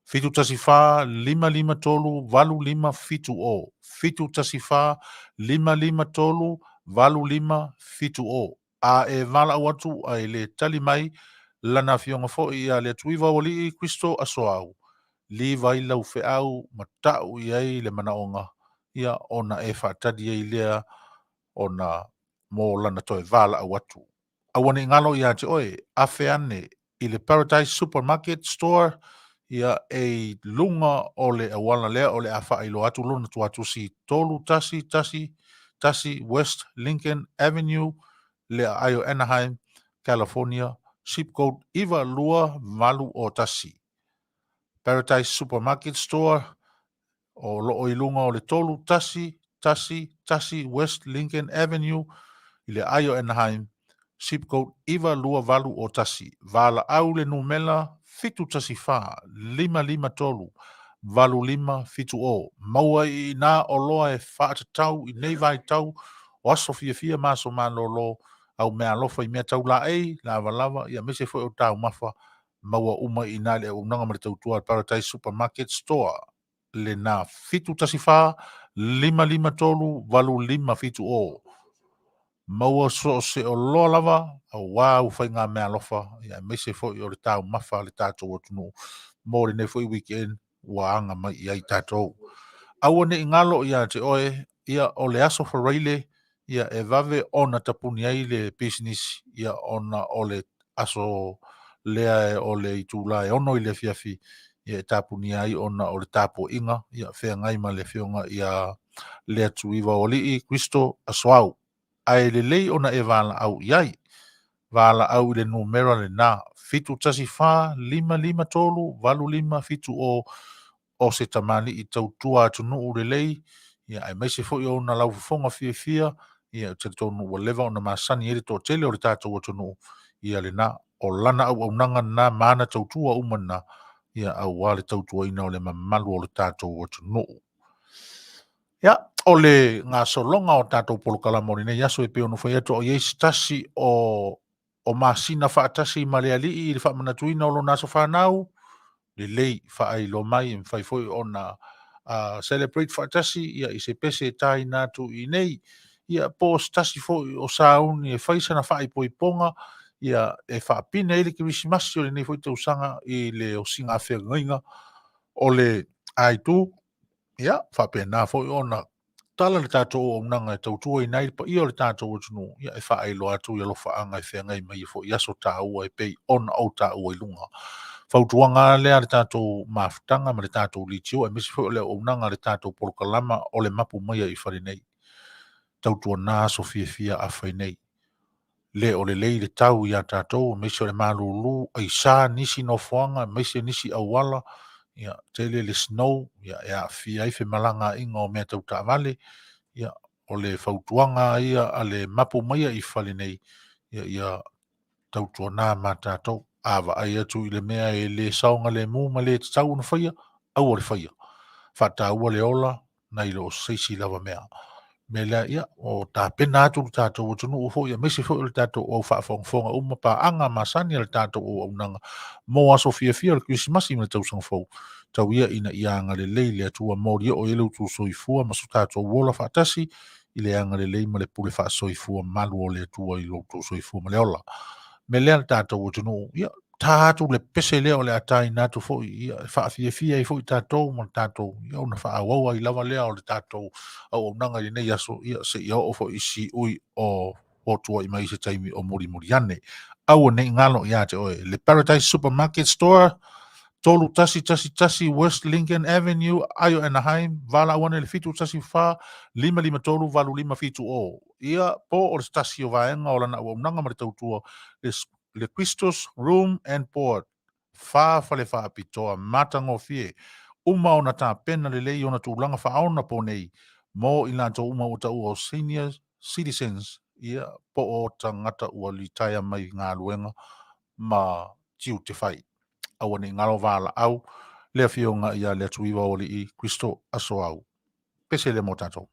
714 553 8570 714 553 8570 A e valaau atu ae le tali mai lana afioga foi ia Leatuivaoalii Kristo Asoau, liva ai lau feau ma ta'u i ai le manaoga, ia ona e faatali ai lea ona mo lana toe valaau atu. Aua ne i galo ia te oe, afe ane i le Paradise Supermarket Store, ia e i luga o le auala lea o le a faailoa atu lona tuatusi 3111 West Lincoln Avenue, le aai o Anaheim, California, zip code 92801. Paradise Supermarket Store o loo i luga o le 3111 West Lincoln Avenue i le aai o Anaheim, zip code 92801. Valaau le numera 714 553 8570. Maua i ina oloa e faatatau i nei vaitau o aso fiafia ma aso malolo, au meaalofa i mea tau laei, lavalava, ia aemaise foi o taumafa, maua uma i ina i le auaunaga ma le tautua a Paradise Supermarket Store. Lena 714 553 8570. Maua so o se oloa lava aua au faiga meaalofa, ia aemaise foi o le taumafa a le tatou atunuu mo lenei foi weekend ua aga mai i ai tatou. Aua ne i galo ia te oe, ia o le aso Faraile, ia e vave ona tapuni ai le pisinisi, ia ona o le aso lea o le itula e 6 i le afiafi, ia e tapunia ai ona o le tapuaiga, ia feagai ma le afioga ia Leatuivaoalii Kristo Asoau. Ae lelei ona e valaau i ai. Valaau i le numera lena 714 553 8570. o se tamalii tautua atunuu lelei, ia aemaise foi o ona laufofoga fiafia, ia ou te talitonu ua leva ona masani ai le toatele o le tatou atunuu, ia lena. O lana auaunaga lena ma ana tautua uma na, ia aua le tautuaina o le mamalu o le tatou atunuu. Ia, o le gasologa o tatou polokalama o lenei aso e pei ona fai atu o i ai se tasi o masina faatasi ma le Alii i le faamanatuina o lona aso fanau, lelei faailoa mai e mafai foi ona celebrate faatasi ia i se pese e taina atu i inei, ia po o se tasi foi o sauni e fai sana faaipoipoga ia e faapine ai le Kerisimasi o lenei foi tausaga i le osiga feagaiga o le aitu, ia faapena foi ona tala le tatou auaunaga e tautuaina ai le paia o le tatou atunuu, ia e faailoa atu i alofaaga e feagai ma ia foi aso taua e pei ona ou taua i luga. Fautuaga lava lea a le tatou mafutaga ma le tatou leitio aemaise foi o le auaunaga a le tatou polokalama o le mapu mai i fale nei. Tautuana aso fiafia a fai nei. Le o lelei le tau ia tatou, aemaise o le malulu, aisa nisi nofoaga, aemaise nisi auala, ia tele le snow, ia e aafia ai femalagaaiga o mea tau taavale. Ia o le fautuaga ia a le mapu mai i fale nei, ia tautuana ma tatou. A vaai atu i le mea e le saogalemu ma le tatau ona faia, aua le faia. Faataua le ola nai lo se isi lava mea. Mea lea, ia, o tapena atu le tatou atunuu foi, aemaise foi o le tatou au faafogafoga uma paaga masani a le tatou auaunaga mo aso fiafia o le Kerisimasi ma le tausaga fou. Tau ia ina ia agalelei le Atua moli oo i ai lo outou soifua ma so tatou ola faatasi i le agalelei ma le pule faasoifua malu o le Atua i lo outou soifua ma le ola. Mea lea le tatou atunuu, ia, ta atu le pese lea o le a taina atu foi, ia, e faafiafia ai foi tatou ma le tatou, ia, ona faaauau ai lava lea o le tatou auaunaga i lenei aso, ia, seia oo foi i siui o fotuai mai i se taimi o mulimuli ane. Aua ne i galo ia te oe, le Paradise Supermarket Store, 3111 West Lincoln Avenue, Aio Anaheim, valaau ane le 714 553 8570. Ia, po o le tasi o vaega o lana auaunaga ma le tautua le Christos Room and Board, fa fale faapitoa matagofie, uma ona tapena lelei ona tulaga faaona po nei mo i latou uma ua taua o senior citizens, ia, po o tagata ua litaea mai galuega ma tiute fai. Aua ne i galo valaau le afioga ia Leatuiva o Alii Kristo Asoau. Pese le mo tatou.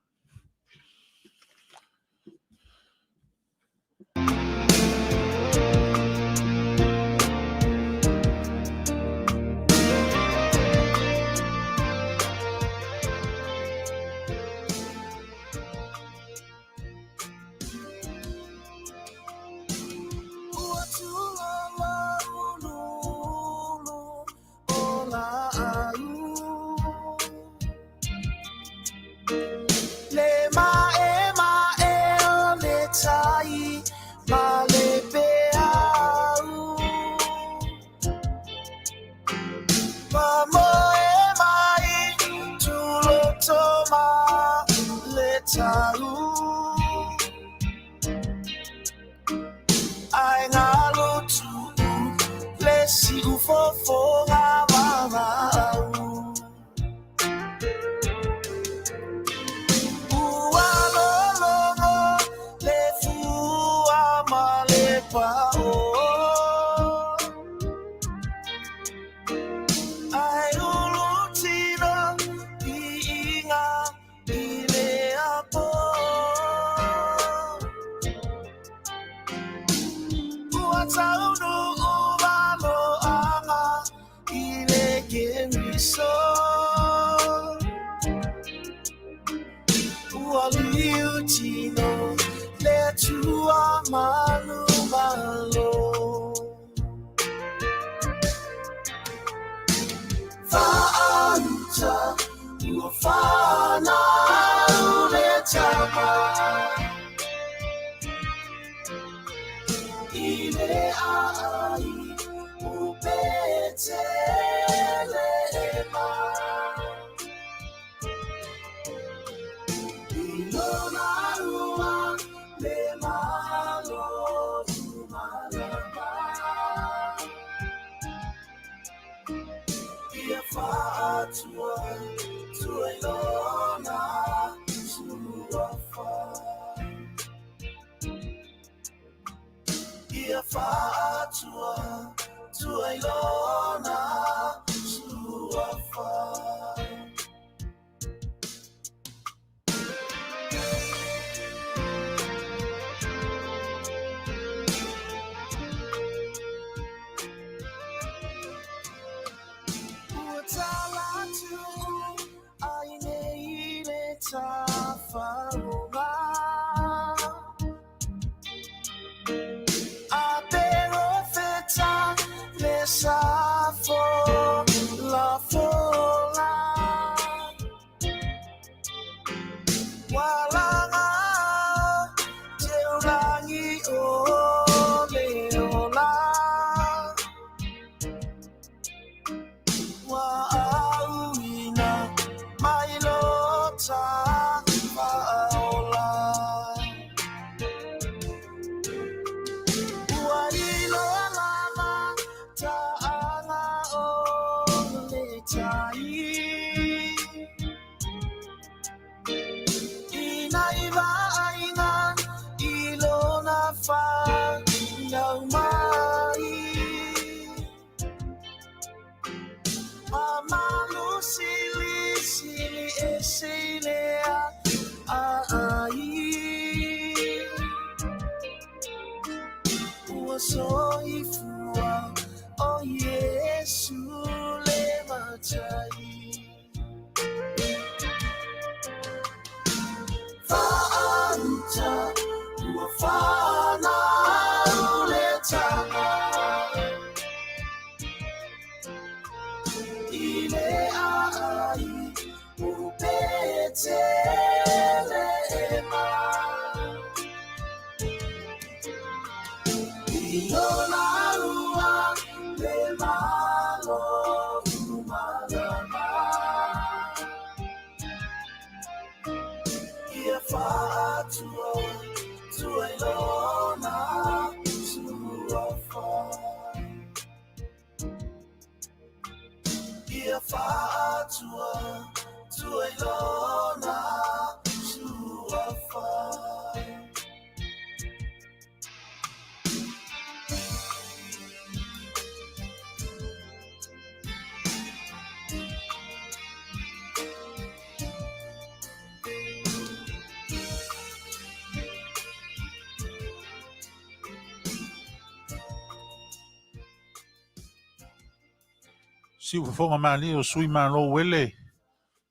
Siufofoga malie o sui malo wele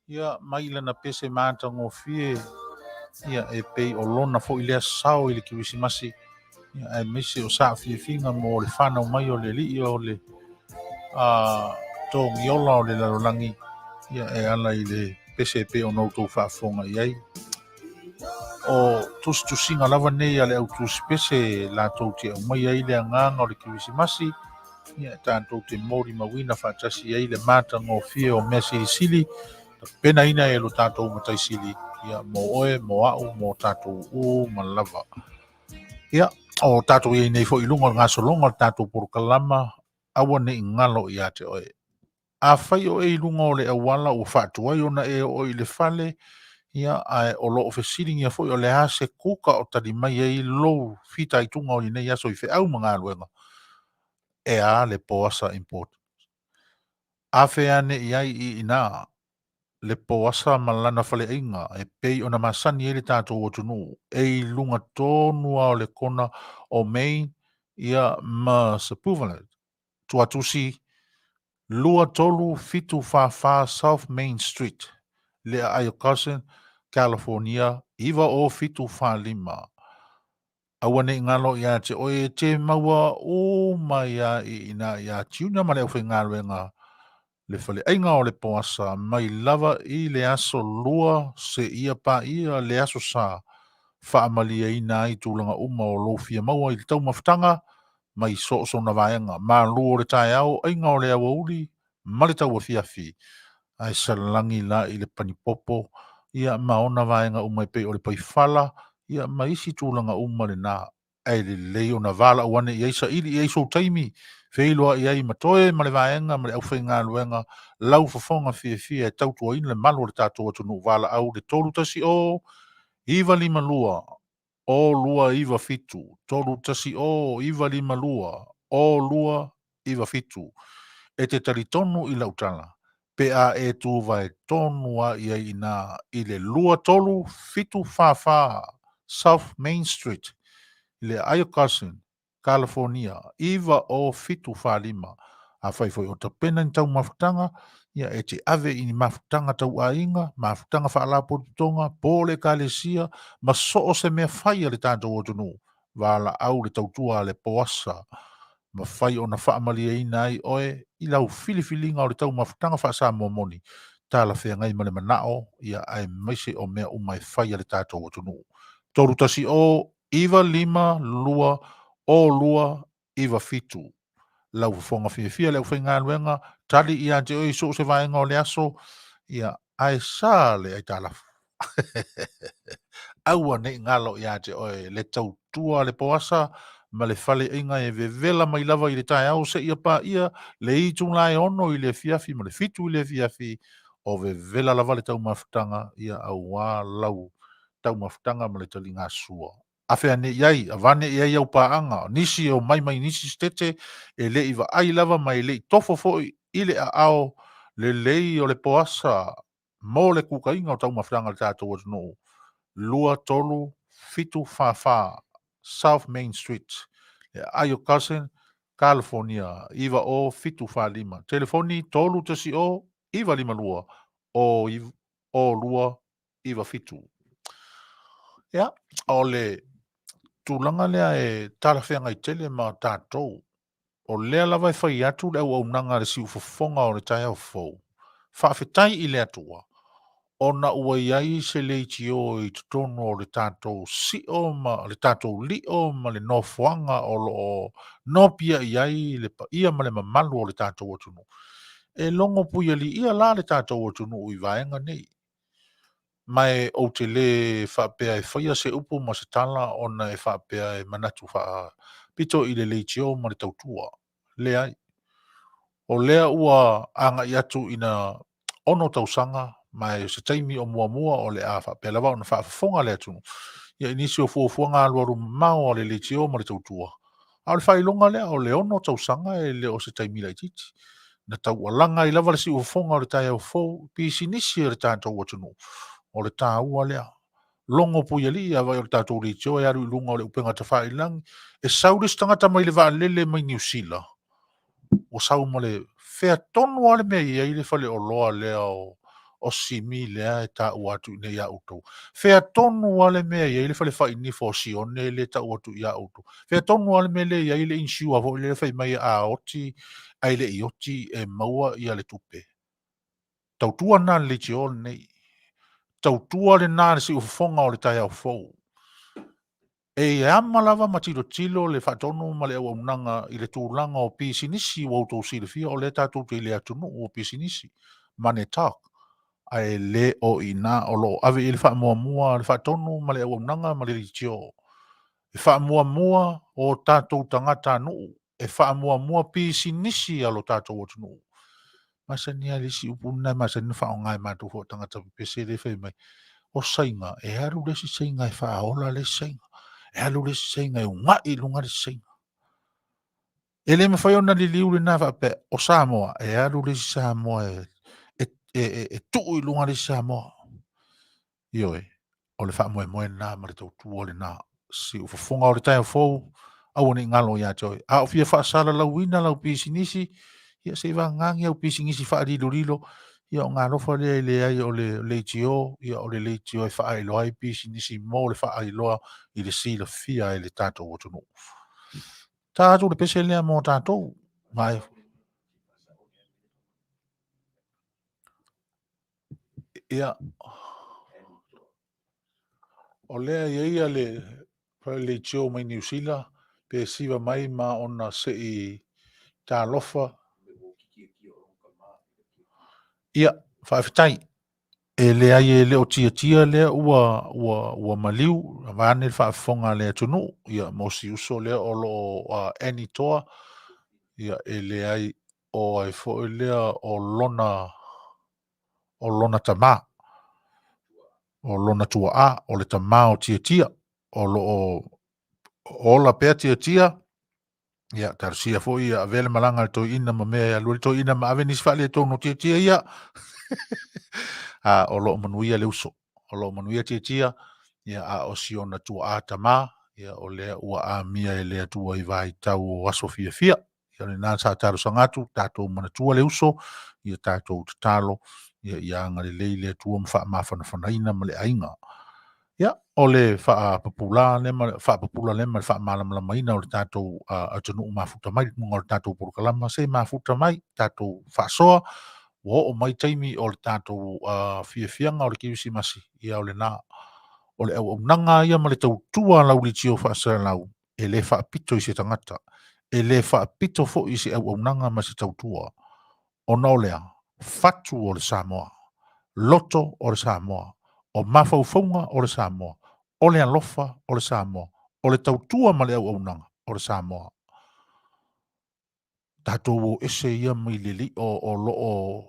ia mai lana pese matagofie ia e pei o lona foʻi lea sao i le Kerisimasi ia aemaise o saafiafiga mo le fanau mai o le alii o le togiola o le lalolagi ia e ala i le pese e pei ona outou faafofoga i ai. O tusitusiga lava nei a le au tusipese latou te aumaia ai le agaga o le Kerisimasi ia tatou te molimauina faatasi ai le matagofie o mea silisili tapenaina e lo tatou Matai Sili ia mo oe, mo au, mo tatou uma lava. Ia, o tatou i ai nei foi i luga o le gasologa o le tatou polokalama, aua ne i galo ia te oe. Afai oe i luga o le auala ua faatuai ona e oo i le fale, ia, ae o lo o fesiligia foi o le a se kuka o tali mai ai lou fitaituga o lenei aso i feau ma galuega, e a le Poasa Import. Afe ane i ai i ina le Poasa ma lana faleaiga e pei ona masani ai le tatou atunuu e i luga tonu lava o le kona o Main ia ma Sepulveda, Tuatusi 23744 South Main Street, le aai o Carson, California 90745. Aua ne i galo ia te oe e te maua uma ia i ina ia Tiuna ma le aufaigaluega le faleaiga o le Poasa mai lava i le aso 2 seia paia le aso Sa faamalieina ai tulaga uma o lou fia maua i le taumafataga mai so o sona vaega malu o le taeao, aiga o le aoauli ma le tauafiafi ae salagi la i le panipopo ia ma ona vaega uma e pei o le paifala ia ma isi tulaga uma lena ae lelei ona valaau ane i ai saili i ai sou taimi feiloai ai ma toe ma le vaega ma le aufaigaluega lau fofoga fiafia e tautuaina le malu o le tatou atunuu valaau le 310 952 0297 310 952 0297. E te talitonu i lau tala, pe a e tuvae tonu a i ai inā i le 23744 South Main Street, i le aai o Carson, California, 90745. Afai foi o tapena ni taumafataga, Ia, e te ave i ni mafutaga tauaiga, mafutaga faalapotopotoga, po o le Ekalesia, ma so o se mea fai a le tatou atunuu, valaau le tautua a le Poasa, mafai ona faamalieina ai oe i lau filifiliga o le taumafataga faa-Samoa moni, talafeagai ma le manao, ia aemaise o mea uma e fai a le tatou atunuu. 310 952 02 97. Lau fofoga fiafia le aufaigaluega, tali ia te oe i so o se vaega o le aso, ia, ae sa le aitalafu. Aua ne i galo ia te oe le tautua a le Poasa ma le faleaiga e vevela mai lava i le taeao seia paia le itula e 6 i le afiafi ma le 7 i le afiafi, o vevela lava le taumafataga, ia auā lau taumafataga ma le taligasua. Afe ane i ai, avane i ai au paaga, nisi e omai mai nisi setete e le i vaai lava ma e le i tofo foi i le aao lelei o le Poasa mo le kukaiga o taumafataga a le tatou atunuu. 23744 South Main Street, le aai o Carson, California 90745. Telefoni 310 952 02 97. Ia, o le tulaga lea e talafeagai tele ma tatou. O lea lava e fai atu le auaunaga a le siufofoga o le taeao fou, faafetai i le Atua, ona ua i ai se leitio i totonu o le tatou sio ma le tatou lio ma le nofoaga o lo o nopiai ai le paia ma le mamalu o le tatou atunuu. E logo puialiia la le tatou atunuu i vaega nei. Ma e ou te lē faapea e faia se upu ma se tala ona e faapea e manatu faapito i le leitio ma le tautua. Leai. O lea ua agai atu ina 6 tausaga ma e o se taimi o muamua o le a faapea lava ona faafofoga le atunuu ia i nisi o fuafuaga alualu mamao a le leitio ma le tautua. A o le faailoga lea o le 6 tausaga e le o se taimi laitiiti. Na taualaga ai lava le siufofoga o le taeao fou i pisinisi a le tatou atunuu. O le taua lea. Logo puialii a vai o le tatou leitio e alu i luga o le upega tafailagi. E sau le isi tagata mai le vaalele mai Niu Sila, ua sau ma le fea tonu lava le mea e i ai le faleoloa lea o Simi lea e taua atu i inei ia outou. Fea tonu lava le mea e i ai le fale fainifo o Sione lea e tau atu ia outou. Fea tonu lava le mea lea e i ai le insure foi lea fai mai a oti ae le i oti e maua ia le tupe. Tautua lena le leitio lenei. Tautua lena le siufofoga o le taeao fou. E ama lava ma tilotilo le faatonu ma le auaunaga i le tulaga o pisinisi ua outou silafia o lea tatou te i le atunuu o pisinisi, money talk, ae le o i ina o lo o ave i ai le faamuamua a le faatonu ma le auaunaga ma le leitio. E faamuamua o tatou tagatanuu, e faamuamua pisinisi a lo tatou atunuu. Masani lava le isi upu lena e masani ona faaaoga e matou foi o tagata pepese lea e fai mai, o Saina, e alu le isi Saina e faaola le isi Saina, e alu le isi Saina e una'i i luga le isi Saina. E le mafai ona liliu lena faapea, o Samoa, e alu le isi Samoa e tuu i luga le isi Samoa. Ioe, o le faamoemoe lena ma le tautua lena. Siufofoga o le taeao fou, aua ne i galo ia te oe. A o fia faasalalauina lau pisinisi, ia se i vagana ni au pisinisi faalilolilo, ia ona alofa lea i le leai o le leitio, ia o le leitio e faailoa ai pisinisi mo le faailoa i le silafia e le tatou atunuu. Ta atu le pese lea mo tatou. Mai. Ia, o lea e i ai le leitio mai Niu Sila, pe siva mai ma ona se i talofa. Ia, faafetai. E leai e le o tiatia lea ua, ua, ua maliu, vaeane le faafofoga a le atunuu, ia, mo si uso lea o lo o Annie Toa, ia, e leai o ai foi lea o lona, o lona tamā, o lona tua'a, o le tamā o Tiatia, o lo o ola pea Tiatia, ia, talosia foi ia avea le malaga a le toeaina ma mea e alu ai le toeaina ma ave nisi faaletonu o Tiatia ia. A, o lo o manuia le uso, o lo o manuia Tiatia, ia, a o si ona tua'a tamā, ia, o lea ua amia e le Atua i vaitau o aso fiafia. O lena sa talosaga atu, tatou manatua le uso, ia tatou tatalo, ia ia agalelei le Atua ma faamafanafanaina ma le aiga. Ia, o le faapupula lea ma faapupula lea ma le faamalamalamaina o le tatou atunuu mafuta mai i luga o le tatou polokalama, se mafuta mai, tatou faasoa, ua oo mai taimi o le tatou fiafiaga o le Kerisimasi, ia o lena. O le auaunaga ia ma le tautua a lau leitio faasalalau, e le faapito i se tagata, e le faapito foi i se auaunaga ma se tautua. Ona o le a? Fatu o le Samoa, loto o le Samoa, o mafaufauga o le Samoa, o le alofa o le Samoa, o le tautua ma le auaunaga o le Samoa. Tatou o ese ia mai le lio o lo o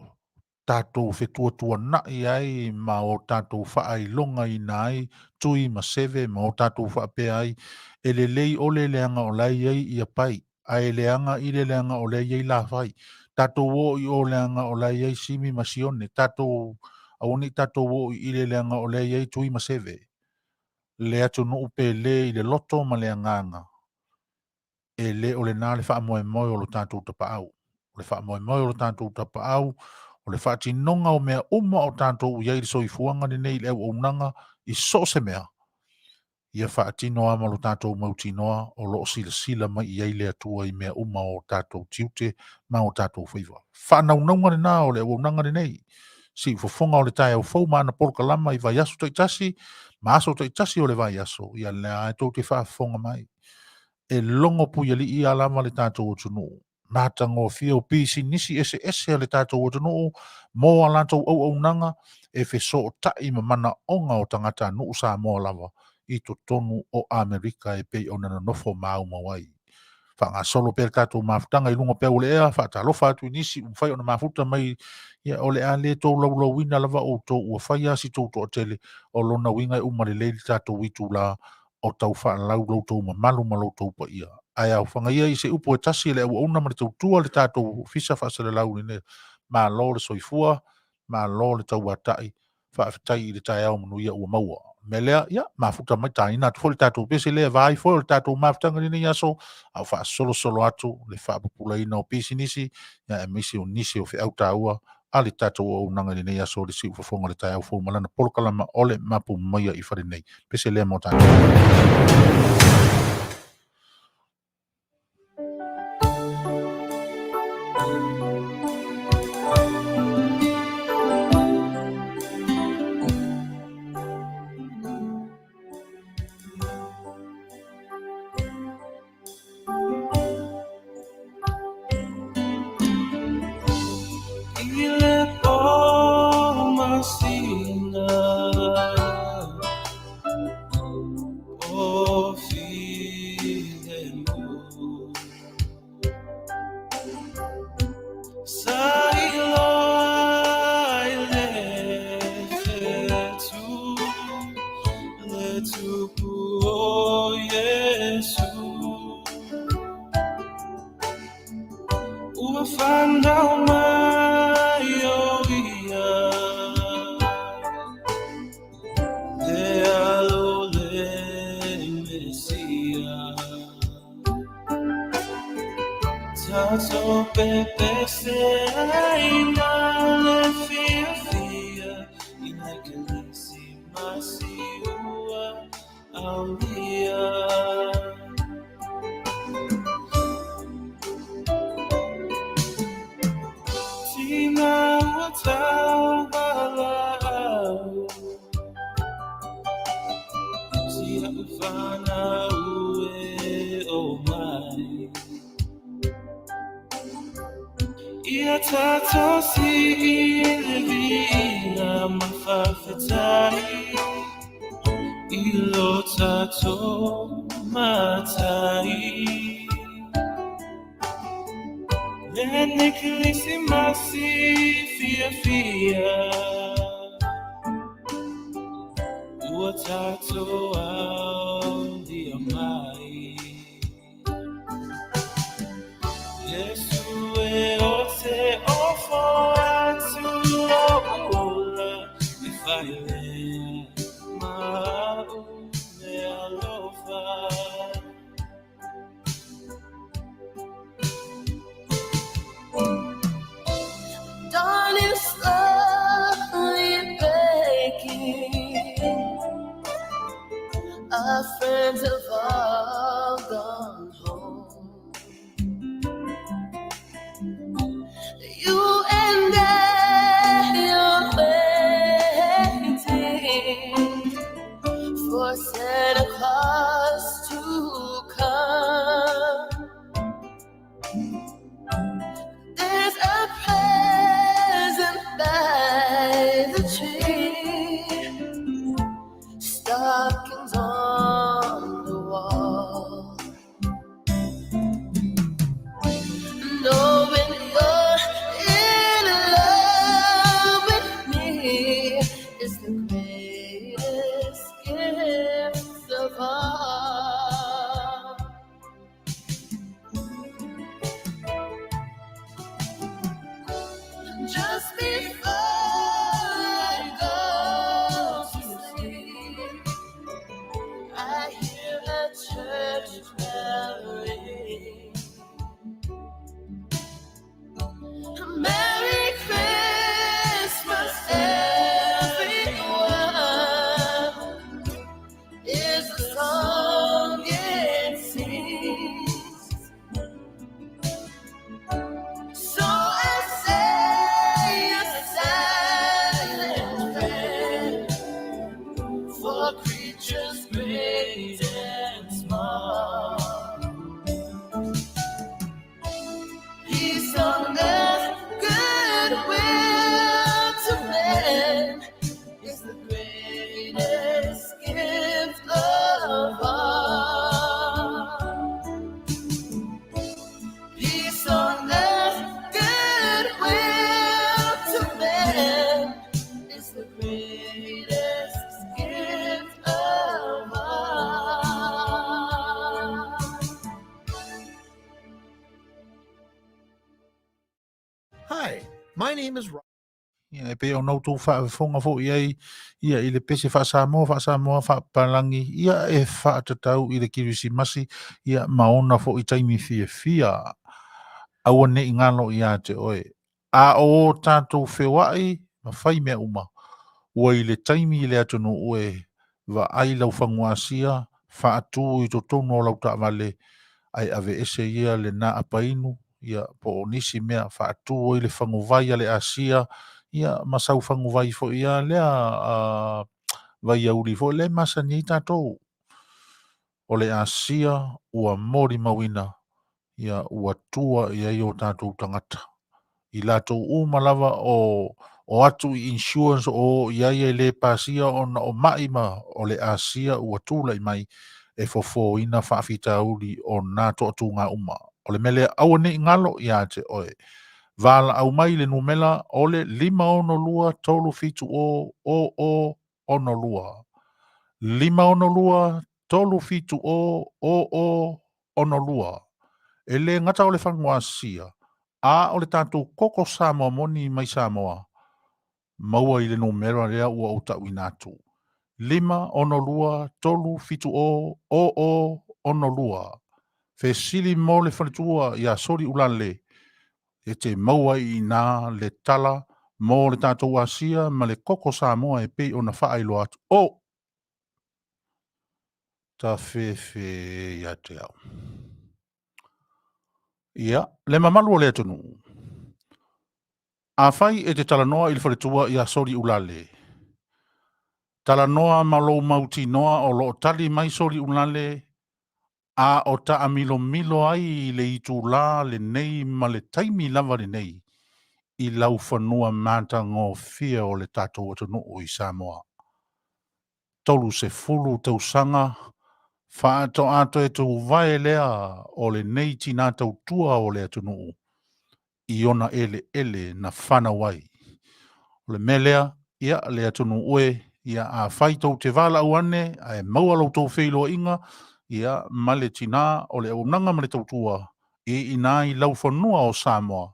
tatou fetuatuanai ai ma o tatou faailogaina ai tui ma seve ma o tatou faapea ai, e lelei ole leaga o la e i ai ia pai, ae leaga ile leaga o lea e i ai lafai. Tatou o i o leaga o la e i ai Simi ma Sione. Tatou aua ne i tatou o i ile leaga o lea e i ai tui ma seve. Le atunuu pele i le loto ma le agaga, e le o lena le faamoemoe o lo tatou tapaau. O le faamoemoe o lo tatou tapaau, o le faatinoga o mea uma o tatou i ai i le soifuaga lenei i le auaunaga i so o se mea, ia faatino lava ma lo tatou mautinoa o lo o silasila mai i ai le Atua i mea uma o tatou tiute ma o tatou faiva. Faanaunauga lena o le auaunaga lenei. Siufofoga o le taeao fou ma ana polokalama i vaiaso taitasi ma aso taitasi o le vaiaso, ia lea tou te faafofoga mai. E logo puialii a lava le tatou atunuu. Matagofie o pisinisi eseese a le tatou atunuu mo a latou auaunaga e fesootai ma manaoga o tagatanuu Samoa lava i totonu o Amerika e pei ona nonofo maumau ai. Faagasolo pea le tatou mafutaga i luga o peau o le ea, faatalofa atu i nisi ua mafai ona mafuta mai, ia o le a le tolaulauina lava outou ua fai lava si tou toatele, o lona uiga e uma lelei le tatou itula o tau faalau lo outou mamalu ma lo outou paia. Ae aofaga ia i se upu e tasi e le auauna ma le tautua le tatou Ofisa Faasalalau lenei. Malo le soifua, malo le tauatai, faafetai i le taeao manuia ua maua. O le mea lea, ia, mafuta mai, taina atu foi le tatou pese lea e vaai foi o le tatou mafutaga i lenei aso, a o faasolosolo atu le faapupulaina o pisinisi, ia, aemaise o nisi o feau taua a le tatou auaunaga i lenei aso o le siufofoga o le taeao fou ma lana polokalama o le Mapu Maia i Fale Nei. Pese lea mo tatou. My friends have all gone home. You and I are waiting for Santa Claus to come. There's a present by the tree, stockings on the wall. Knowing you're in love with me is the greatest gift of all. Just before I go to sleep, I hear a church bell ring. Merry Christmas, everyone, is the song it sings. So I say a silent prayer for creatures great and small. Peace on earth, goodwill to men is the greatest gift of all. Peace on earth, goodwill to men is the greatest gift of all. Hi, my name is Ia, e pei ona outou faafofoga foi i ai ia i le pese faa-Samoa, faa-Samoa, faapalagi, ia e faatatau i le Kirisimasi, ia ma ona foi taimi fiafia. Aua ne i galo ia te oe. A o o tatou feoai ma fai mea uma, ua i le taimi i le atunuu e vaai lau fagu asia, faatu i totonu o lau taavale, ae aveese ia lena apainu, ia po o nisi mea faatu ai le faguvai a le asia, ia ma sau faguvai foi a lea vaiauli foi lea e masani ai tatou. O le asia ua molimauina, ia ua tua i ai o tatou tagata. I latou uma lava o o atu i insurance o o i ai e le pasia ona o mai ma o le asia ua tulai mai e fofoina faafitauli o na toatuga uma. O le mea lea, aua ne i galo ia te oe. Valaau mai le numera o le 562 370 0062. 562 370 0062. E le gata o le fagu asia, a o le tatou koko Samoa moni mai Samoa, maua i le numera lea ua ou tauina atu. 562 370 0062. Fesili mo le faletua ia Soliulale e te maua ai i ina le tala mo le tatou asia ma le koko Samoa e pei ona faailoa atu. O! Tafefe ia te au. Ia, le mamalu o le atunuu. Afai e te talanoa i le faletua ia Soliulale, talanoa ma lou mautinoa o lo o tali mai Soliulale a o taamilomilo ai i le itulā lenei ma le taimi lava lenei i laufanua matagofie o le tatou atunuu i Samoa. 30 tausaga faatoa toe tuvae lea o lenei tinā tautua o le atunuu i ona eleele na fanau ai. O le mea lea, ia, le atunuu e, ia, afai tou te valaau ane ae maua lo outou feiloaiga, ia, ma le tinā o le auaunaga ma le tautua i ina i laufanua o Samoa,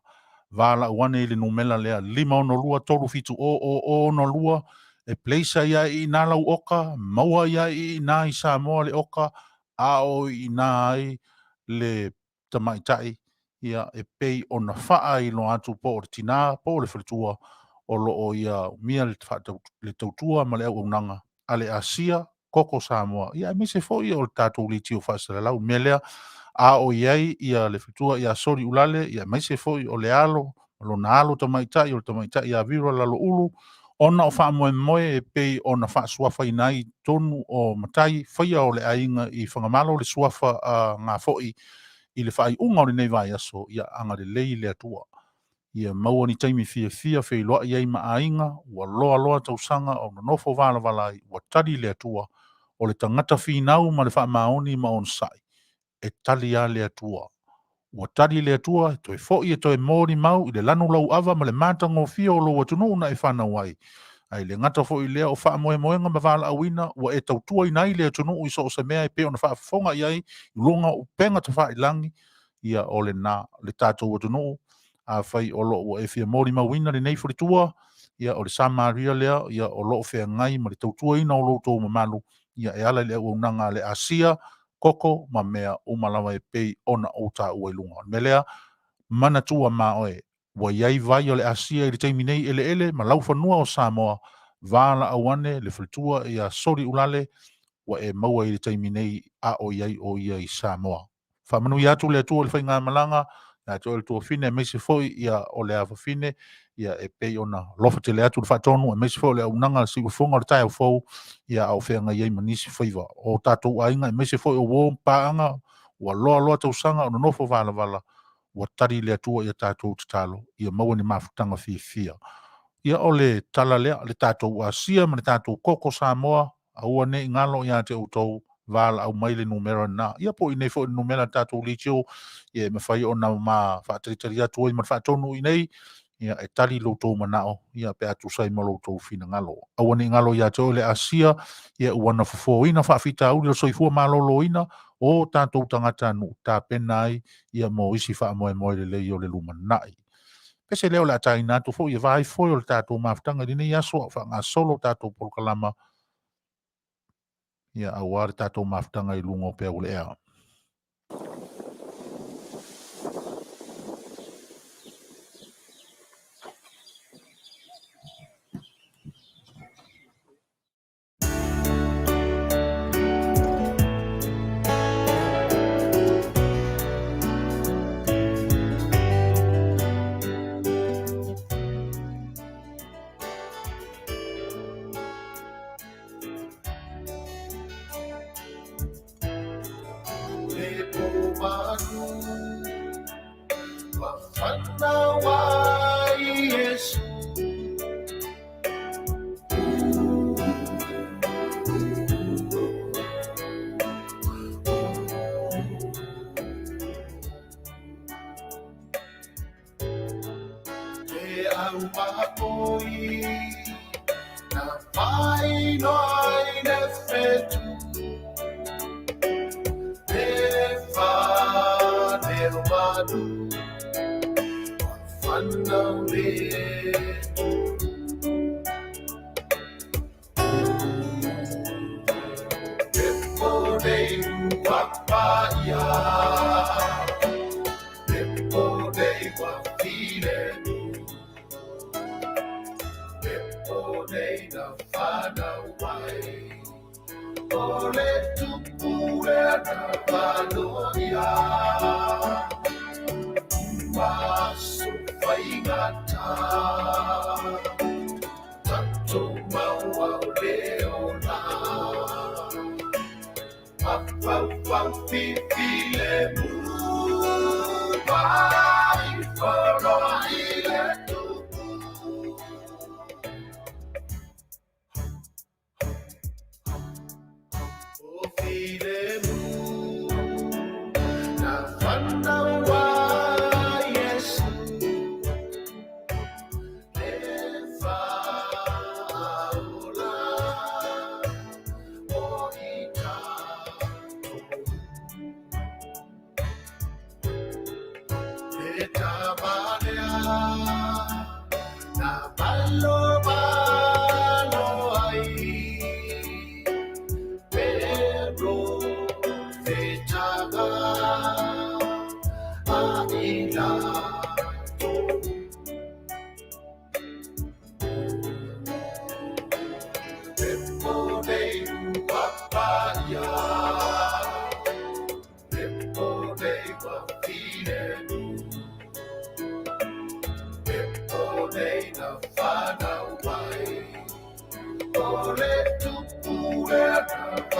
valaau ane i le numera lea 562 370 0062 e place ai lava i ina lau oka, maua ai lava i ina i Samoa le oka, a o i ina ai le tamaitai ia e pei ona faailoa atu po o le tinā po o le faletua o lo o ia umia le tautua ma le auaunaga a le asia. Koko Samoa, ia aemaise foi o le tatou leitio faasalalau. O le mea lea, a o i ai ia le faletua ia Soli Ulale, ia aemaise foi o le alo, o lona alo tamaitai, o le tamaitai ia Vira Laloulu, ona o faamoemoe e pei ona faasuafaina ai i totonu o matai faia o le aiga i Fagamalo le suafa a Gafoi i le faaiuga o lenei vaiaso, ia agalelei le Atua. Ia maua ni taimi fiafia feiloai ai ma aiga, ua loa loa tausaga o nonofo valavala ai, ua tali le Atua, o le tagata finau ma le faamaoni ma onosai, e tali lava le Atua. Ua tali le Atua, toe foi e toe molimau i le lanu lauava ma le matagofie o lou atunuu na e fanau ai. Ae le gata foi i lea o faamoemoega ma valaauina ua e tautuaina ai le atunuu i so o se mea e pei ona faafofoga i ai i luga o upega tafailagi, ia o lena le tatou atunuu. Afai o lo o ua e fia molimauina lenei faletua, ia o le Samaria lea, ia o lo o feagai ma le tautuaina o lo outou mamalu, ia e ala i le auaunaga a le asia, koko ma mea uma lava e pei ona ou taua i luga. O le mea lea, manatua ma oe, ua i ai vai o le asia i le taimi nei i eleele ma laufanua o Samoa, valaau ane le faletua ia Soli Ulale, ua e maua i le taimi nei a o i ai o ia i Samoa. Faamanuia atu le Atua i le faigamalaga ia te oe le tuafafine aemaise foi ia o le afafine ia e pei ona alofa tele atu le faatonu aemaise foi o le auaunaga a le siufofoga o le taeao fou ia a o feagai ai ma nisi faiva o tatou aiga aemaise foi o uo ma paaga ua loa loa tausaga o nonofo valavala ua tali le Atua i a tatou tatalo ia maua ni mafutaga fiafia. Ia o le tala lea, le tatou asia ma le tatou koko Samoa, aua ne i galo ia te outou, valaau mai le numera lena. Ia po o i inei foi i le numera a le tatou leitio, ia e mafai ona ma faatalitali atu ai ma le faatonu i inei, ia e tali lo outou manao, ia pe a tusa ai ma lo outou finagalo. Aua ne i galo ia te oe le asia, ia ua na fofoina faafitauli o le soifua maloloina o tatou tagatanuu, tapena ai ia mo isi faamoemoe lelei o le lumanai. Pese lea o le a taina atu foi e vaai foe o le tatou mafutaga i lenei aso a o faagasolo tatou polokalama ia aua le tatou mafutaga i luga o peau o le ea.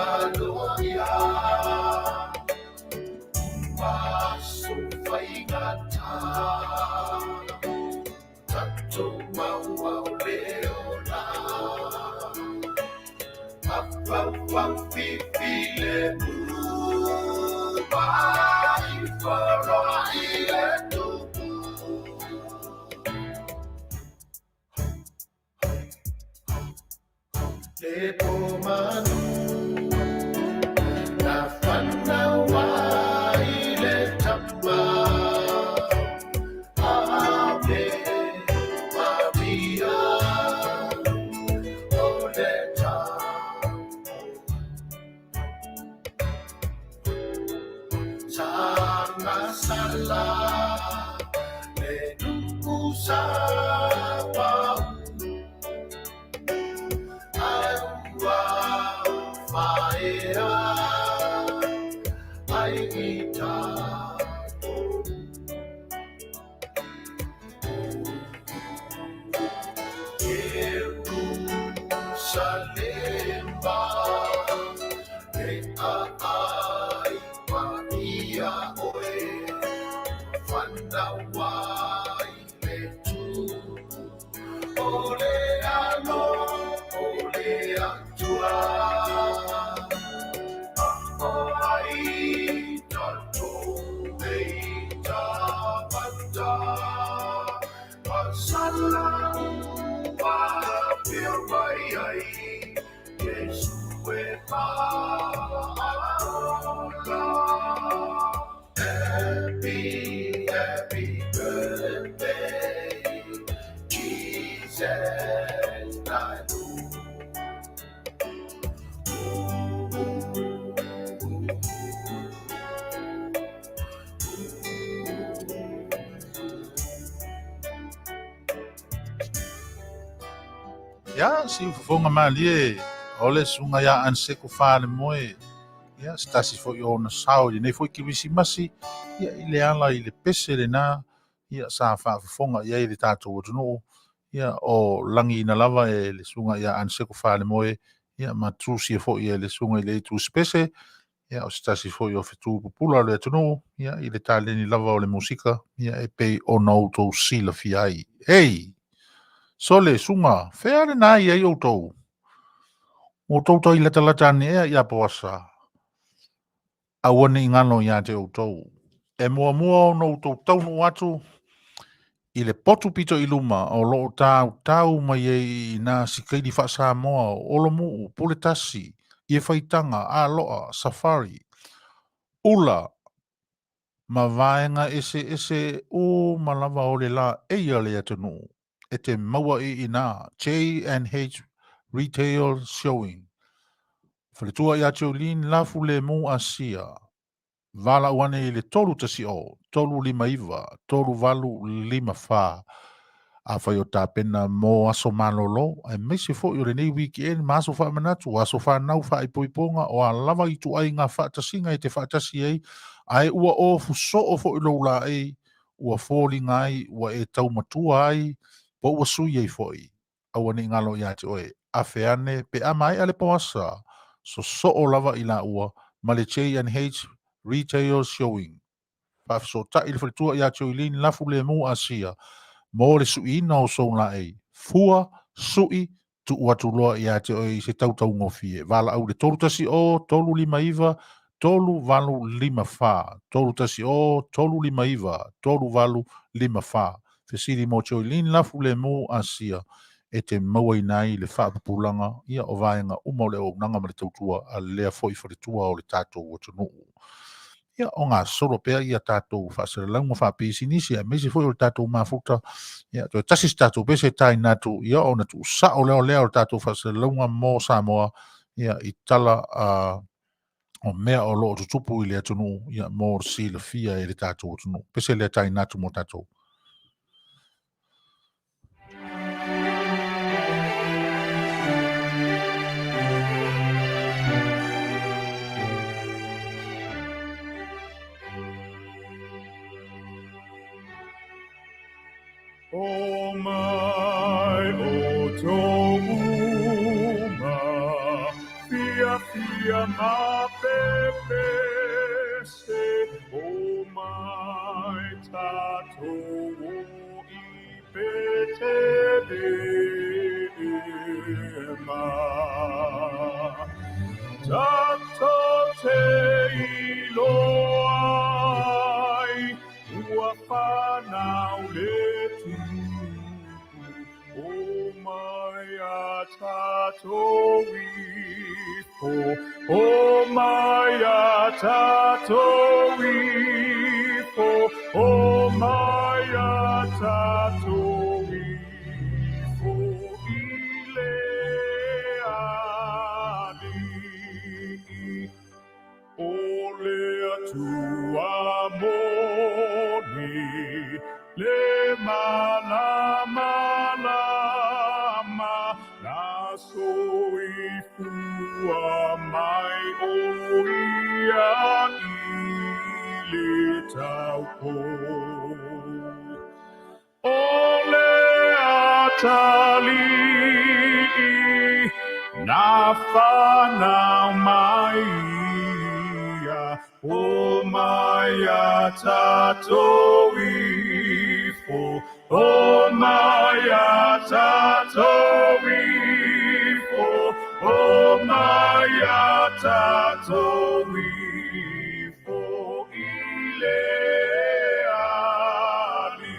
Faloia Aso faigata Tatou maua o le ola Afaufau fifi le mu Mai faloa i le tupu Le po manu Na whanau ai le tama Ave Maria O le tama Sanga sala Le nu'u sa pa'u Ai ua faea Ai i tatou Jerusalema E aai paia oe Whanau ai le tupu O le alo o le Atua O ai tatou e tabata Pasala ua pia mai ai Yesu e maola Happy, happy birthday Jesus thy Lord. Ia, siufofoga malie, o le susuga ia Aniseko Falemoe, ia, se tasi foi o ona sao i lenei foi Kerisimasi, ia, i le ala i le pese lena, ia, sa faafofoga i ai le tatou atunuu, ia, o lagiina lava e le susuga ia Aniseko Falemoe, ia, ma tusia foi e le susuga i le Itusi Pese, ia, o se tasi foi o fetu pupula o le atunuu, ia, i le taleni lava o le musika, ia, e pei ona outou silafia ai. Hei! Sole, susuga, fea lena i ai outou? Ua outou tai latalata ane ea ia Poasa? Aua ne i galo ia te outou. E muamua ona outou taunuu atu i le potu pito i luma o lo o tautau mai ai i ina sikaili faa-Samoa o Olomu'u, Puletasi, Iefaitaga, Alo'a, Safari, Ula ma vaega eseese uma lava o le laei a le atunuu e te maua i ina J&H Retail Showing. Faletua ia Jolene Lafu Lemu Asia. Valaau ane i le 310 359 3854. Afai o tapena mo aso malolo, aemaise foi o lenei weekend ma aso faamanatu, aso fanau faaipoipoga, o a lava ituaiga faatasiga e te faatasi ai, ae ua ofu soo foi lou laei, ua foliga ai, ua e taumatua ai, po ua sui ai foi. Aua ne i galo ia te oe, afe ane pe a maea le poasa, sosoo lava i laua ma le J&H Retail Showing. Faafesootai le faletua ia Joylene Lafu Lemu Asia mo le suiina o sou laei. Fua, sui, tuu atu loa ia te oe i se tautaugofie. Valaau i le 310 359 3854, 310 359 3854. Fesili mo Joylene Lafu Lemu Asia e te mauaina ai le faapupulaga ia o vaega uma o le auaunaga ma le tautua a lea foi faletua o le tatou atunuu. Ia, o gasolo pea ia tatou faasalalauga faapisinisi aemaise foi o le tatou mafuta. Ia, toe tasi se tatou pese e taina atu, ia ona tuusao lea o lea o le tatou faasalalauga mo Samoa, ia, i tala o mea o lo o tutupu i le atunuu, ia, mo le silafia e le tatou atunuu. Pese lea taina atu mo tatou. O mai outou uma, fiafia. ia mapepese o mai tatou o i Petelema. Tatou te iloa ai ua fanau le Tupu, o mai a tatou ifo, o mai a tatou ifo, o mai a tatou ifo i le Alii. O le Atua moni, le malamalama, na soifua mai o ia i le taupou. O le Atalii na fanau mai ia, o mai a tatou ifo, o mai a tatou ifo, o mai a tatou ifo i le Alii.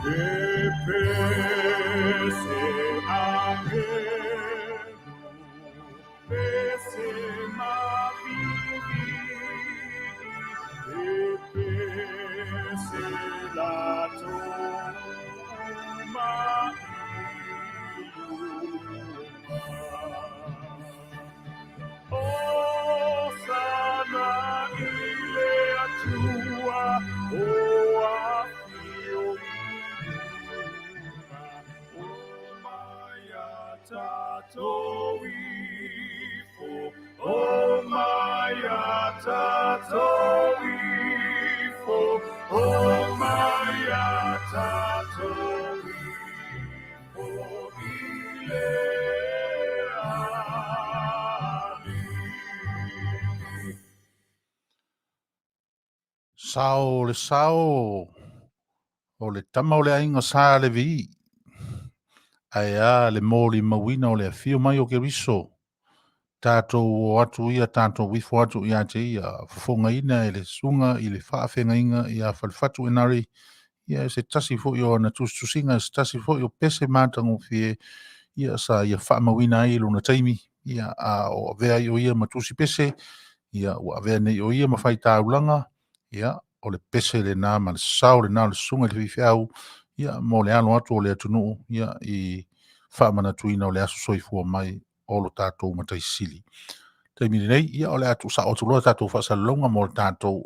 E pese angelu, pese mavivii, e pese latou uma i uma. Hosana i le Atua, o afio i luga, o mai a tatou ifo, o mai a tatou ifo, o mai a tatou ifo i le Alii. Sao le sao o le tama o le aiga Sa Levi, ae a le molimauina o le afio mai o Keriso, tatou o atu ia, tatou ifo atu ia te ia, fofogaina e le susuga i le faafeagaiga ia Falefatu Enari, ia e se tasi foi o ana tusitusiga, e se tasi foi o pese matagofie, ia sa ia faamauina ai i lona taimi, ia a o avea ai o ia ma tusi pese, ia ua avea nei o ia ma faitaulaga, ia o le pese lena ma le sao lena o le susuga i le faifeau, ia mo le alo atu o le atunuu, ia i faamanatuina o le aso soifua mai o lo tatou Matai Sili. Taimi lenei, ia o le a tuusao atu loa tatou faasalalauga mo le tatou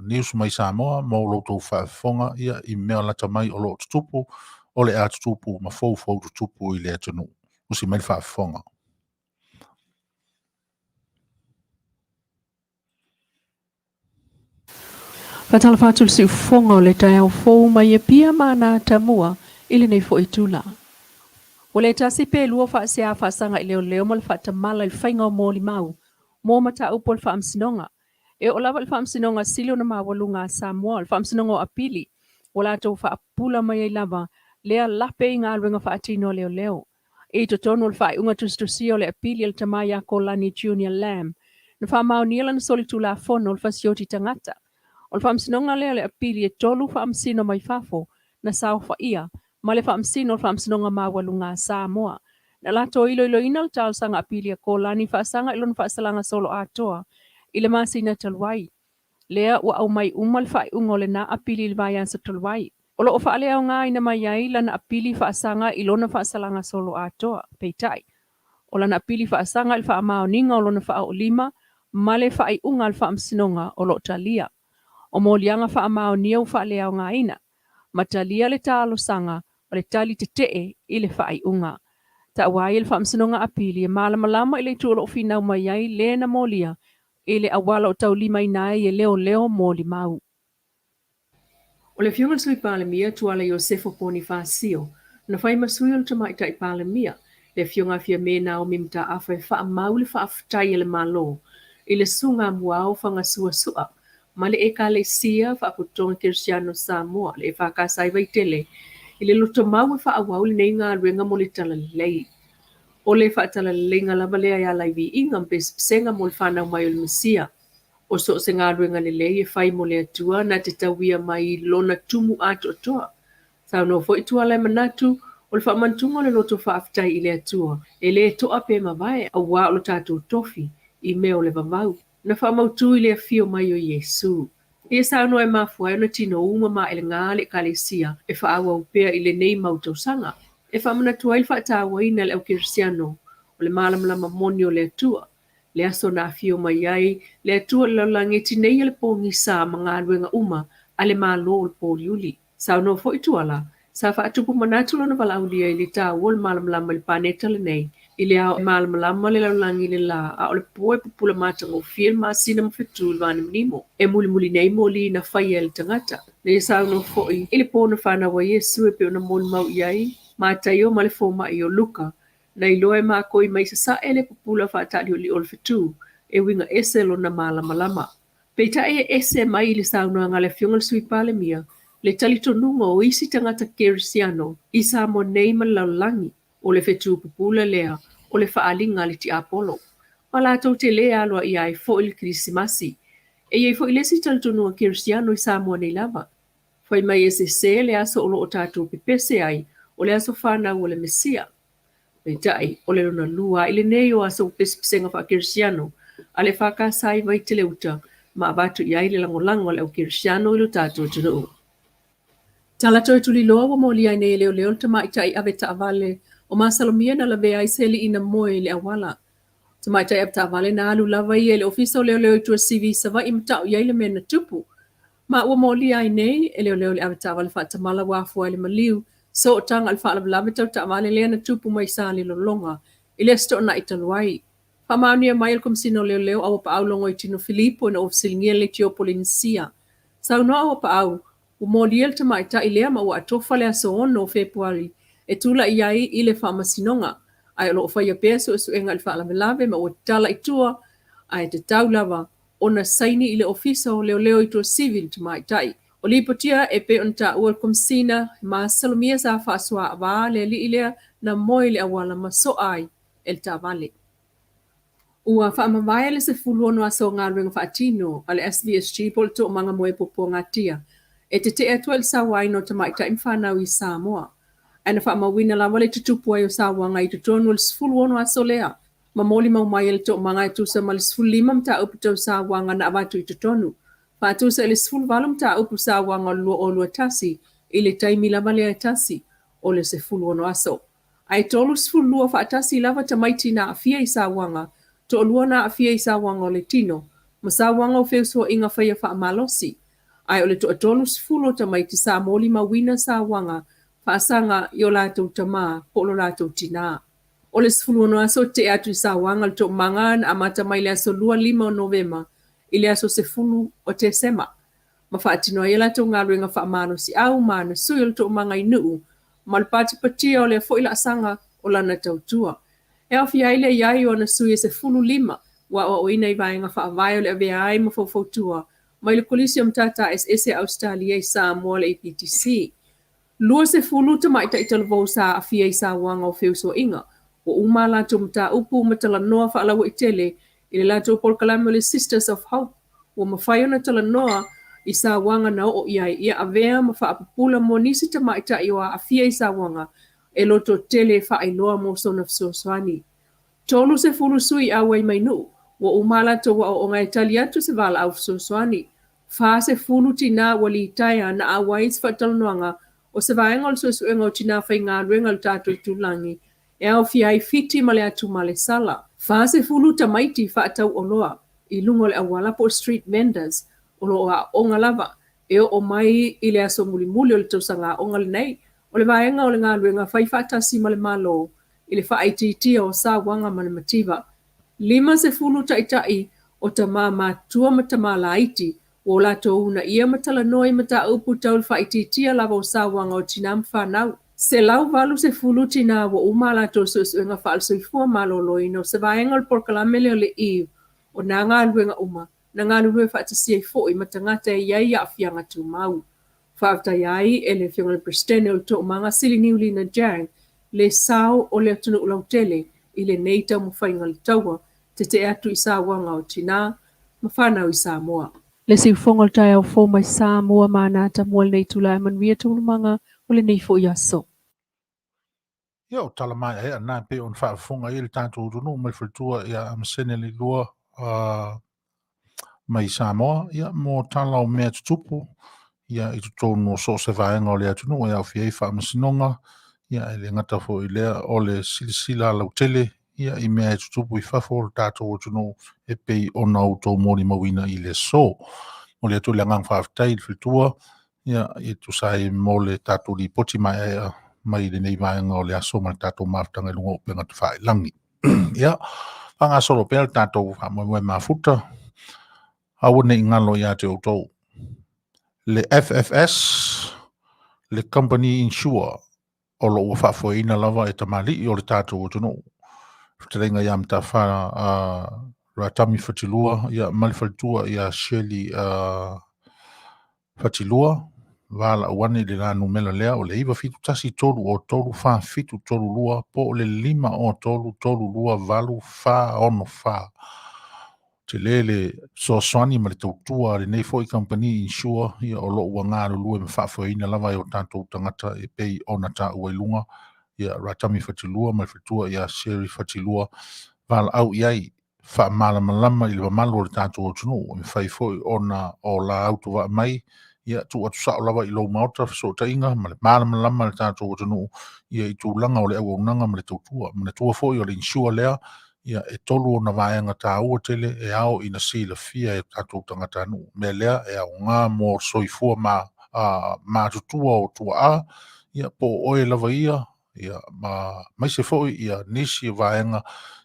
news mai Samoa mo lo outou faafofoga, ia i mea lata mai o lo o tutupu, o le a tutupu ma foufou tutupu i le atunuu. Usi mai le faafofoga. Faatalofa atu le siufofoga o le taeao fou mai Apia ma Anatamua i lenei foi itula. Ua le tasi pe lua faasea faasaga i leoleo ma le faatamala i le faiga o molimau mo mataupu o le Faamasinoga. E oo lava i le Faamasinoga Sili ona maualuga a Samoa, le Faamasinoga o Apili, ua latou faapupula mai ai lava lea lape i galuega faatino a leoleo. I totonu o le faaiuga tusitusia o le apili a le tama ia Kolani Junior Lam, na faamaonia lana solitulafono o le fasioti tagata. O le faamasinoga lea o le apili e tolu faamasino mai fafo na saofaia ma le faamasino o le Faamasinoga Maualuga a Samoa. Na latou iloiloina le talosaga apili a Kolani faasaga i lona faasalaga solo atoa i le masina talu ai. Lea ua aumai uma le faaiuga o lena apili i le vaiaso talu ai. O lo o faaleaogaina mai ai lana apili faasaga i lona faasalaga solo atoa. Peitai, o lana apili faasaga i le faamaoniga o lona faaoolima ma le faaiuga a le Faamasinoga o lo o talia. O moliaga faamaonia ua faaleaogaina, ma talia le talosaga o le tali tetee i le faaiuga. Taua ai e le Faamasinoga Apili e malamalama i le itu o lo o finau mai ai le na molia i le auala o taulimaina ai e leoleo molimau. O le Afioga i le Sui Palemia, Tuala Iosefo Ponifasio, na fai ma sui o le Tamaitai Palemia, le Afioga a Fiame Naomi Mataafa e faamau le faafetai a le Malo i le Susuga Muao Fagasuasua ma le Ekalesia Faapotopotoga Kerisiano o Samoa, le EFKS i Vaitele, i le lotomau e faaauau lenei galuega mo le Talalelei. O le faatalaleleiga lava lea e ala i viiga ma pesepesega mo le fanau mai o le Mesia. O so o se galuega lelei e fai mo le Atua na te tauia mai i lona tumu atoatoa. Saunoa foi Tuala e manatu, o le faamanatuga o le loto faafetai i le Atua, e le to'a pe mavae, auā o lo tatou tofi i mea o le vavau. Na faamautu i le afio mai o Iesu. Ia saunoa e mafua ai ona tino uma ma aelega le Ekalesia e faaauau pea i lenei mau tausaga, e faamanatu ai le faatauaina e le au kerisiano o le malamalama moni o le Atua, le aso na afio mai ai le Atua i le lalolagi e tineia le pogisa ma galuega uma a le Malo o le pouliuli. Saunoa foi Tuala, sa faatupu manatu lona valaaulia i le taua o le malamalama i le paneta lenei, i le ao e malamalama le lalolagi i le lā, a o le po e pupula matagofie le masina ma fetu i le vanimonimo. E mulimuli nei moli na faia e le tagata. Na ia saunoa foi i le po na fanau ai Iesu e pei ona molimau i ai Mataio ma le fomai o Luka, Na iloa e mākou mai sasae le pupula faataʻiliʻiliʻo o le fetu, e uiga ese lona malamalama. Peitai e ese mai i le saunoaga a le Afioga i le Sui Palemia le talitonuga o isi tagata Kerisiano i Samoa nei ma le lalolagi, o le fetu pupula lea o le faaaliga a le tiapolo, ma latou te lē aloaia ai foi le Kerisimasi. E i ai foi le isi talitonuga Kerisiano i Samoa nei lava. Fai mai e sese le aso o lo o tatou pepese ai o le aso fanau o le Mesia. Peitai, o le lona lua i lenei o aso pesepesega faakerisiano a le EFKS i Vaitele-uta ma avatu i ai le lagolago a le au kerisiano i lo tatou atunuu. Tala toe tuliloa ua molia ai nei e leoleo le tamaitai ave taavale o masalomia na lavea ai se alii na moe i le auala. Tamaitai ave taavale na alu lava ia i le ofisa o leoleo i Tuasivi i Savaii ma tau i ai le mea na tupu. Ma ua molia ai nei e leoleo le avetaavale faatamala ua afua ai le maliu sootaga i le faalavelave tau taavale lea na tupu mai Salelologa i le Aso Toonai talu ai. Faamaonia mai e le Komesina o Leoleo Auapaau Logoitino Filipo ina ua fesiligia le Leitio Polenisia. Saunoa Auapaau, ua molia le tamaitai lea ma ua atofa le aso 6 o Fepuari e tulai ai i le faamasinoga, ae o lo o faia pea suesuega i le faalavelave ma ua tatala i tua ae tatau lava ona saini i le Ofisa o Leoleo i Tuasivi le tamaitai. O lipotia e pei ona taua e le Komesina, he masalomia sa faasoaavā le alii lea na moe i le auala ma soa ai e le taavale. Ua faamavae le 16 aso o galuega faatino a le SVSG po o le Toomaga Moe Puapuagatia e tetee atu ai i le sauaina o tamaitai ma fanau i Samoa. Ae na faamauina lava le tutupu ai o sauaga i totonu o le 16 aso lea ma molimau mai e le toomaga e tusa ma le 15 mataupu tau sauaga na avatu i totonu, faatusa i le 18 mataupu sauaga o le 2021 i le taimi lava lea e tasi o le 16 aso. Ae 32 faatasi lava tamaiti na aafia i sauaga, toalua na aafia i sauaga o le tino, ma sauaga o feusuaiga faia faamalosi, ae o le toa-30 o tamaiti sa molimauina sauaga faasaga i o latou tamā po o lo latou tinā. O le 16 aso tea atu i sauaga le toomaga na amata mai le aso 25 o Novema i le aso 10 o Tesema, ma faatino ai a latou galuega faamalosiau ma ana sui o le toomaga i Nuu ma le patipatia o lea foi laasaga o lana tautua. E aofia ai le i ai o ana sui e 15 ua aoaoina i vaega faavae o le avea ai ma faufautua mai le Kolisi o Matata Eseese a Ausetalia i Samoa le APTC. 20 tamaitai talavou sa aafia i sauaga o feusuaiga, ua uma a latou mataupu ma talanoa faalauaitele i le latou polokalame o le Sisters of Hope, ua mafai ona talanoa i sauaga na oo i ai ia avea ma faapupula mo nisi tamaitai o aafia i sauaga e lototele e faailoa mo sona fesoasoani. 30 sui auai mai Nuu, ua uma a latou aoaoga e tali atu se valaau fesoasoani. 40 tinā ua litaea na auai i se faatalanoaga o se vaega o le suesuega o tinā faigaluega i le tatou itulagi e aofia ai Fiti ma le Atumalesala. 40 tamaiti faatau oloa i luga o le auala po o street vendors o lo o aooga lava e oo mai i le aso mulimuli o le tausaga aoga lenei o le vaega o le galuega fai faatasi ma le Malo. i le faaitiitia o sauaga ma le mativa. 50 taitai o tama matutua ma tama laiti ua o latou uunaia ma talanoa i mataupu tau le faaitiitia lava o sauaga o tinā ma fanau. 180 tinā ua uma a latou suesuega faale-soifua maloloina o se vaega o le polokalame lea o le Eve o nā galuega uma na galulue faatasi ai foi ma tagata e i ai aafiaga tumau. Faafetaia ai e le Afioga i le Peresetene o le Toomaga Sili Niulina Jang le sao o le atunuu lautele i lenei taumafaiga o le taua tetee atu i sauaga o tinā ma fanau i Samoa. Le siufofoga o le taeao fou mai Samoa ma ana atamua i lenei itula e manuia taualumaga o lenei foi aso. Ia, o tala maeaea na e pei ona faafofoga i ai le tatou atunuu mai le faletua ia Amasene Leilua mai Samoa, ia, mo tala o mea tutupu ia i totonu o so o se vaega o le atunuu e aofia ai faamasinoga, ia, e le gata foi i lea o le silasila lautele ia i mea e tutupu i fafo o le tatou atunuu e pei ona outou molimauina i le aso. Momoli atu le agaga faafetai i le faletua ia e tusa ai mo le tatou lipoti maeaea mai lenei vaega o le aso ma le tatou mafutaga i luga o upega tafailagi. Ia, faagasolo pea le tatou faamoemoe mafuta, aua ne i galo ia te outou. Le FFS, le Company Insure, o lo o ua faafoeina lava e tamalii o le tatou atunuu. Fetalaiga ia Matafa Ratami Fatilua ia, ma le faletua ia Shirley Fatilua, valaau ane i le la numera lea o le 971 303 4732 po o le 503 328 464. Tele le fesoasoani ma le tautua a lenei foi kamupani insure ia o lo o ua galulue ma faafoeina lava e o tatou tagata e pei ona taua i luga ia Ratami Fatilua ma le faletua ia Sherry Fatilua. Valaau i ai faamalamalama i le mamalu o le tatou atunuu e mafai foi ona o la autovaa mai ia tuu atu sao lava i lou maota fesootaiga ma le malamalama le tatou atunuu ia i tulaga o le auaunaga ma le tautua. Manatua foi o le insure lea ia e tolu ona vaega taua tele e ao ina silafia e tatou tagatanuu. Mea lea e aoga mo soifua ma matutua o tuaa ia po o oe lava ia ia ma maise foi ia nisi o vaega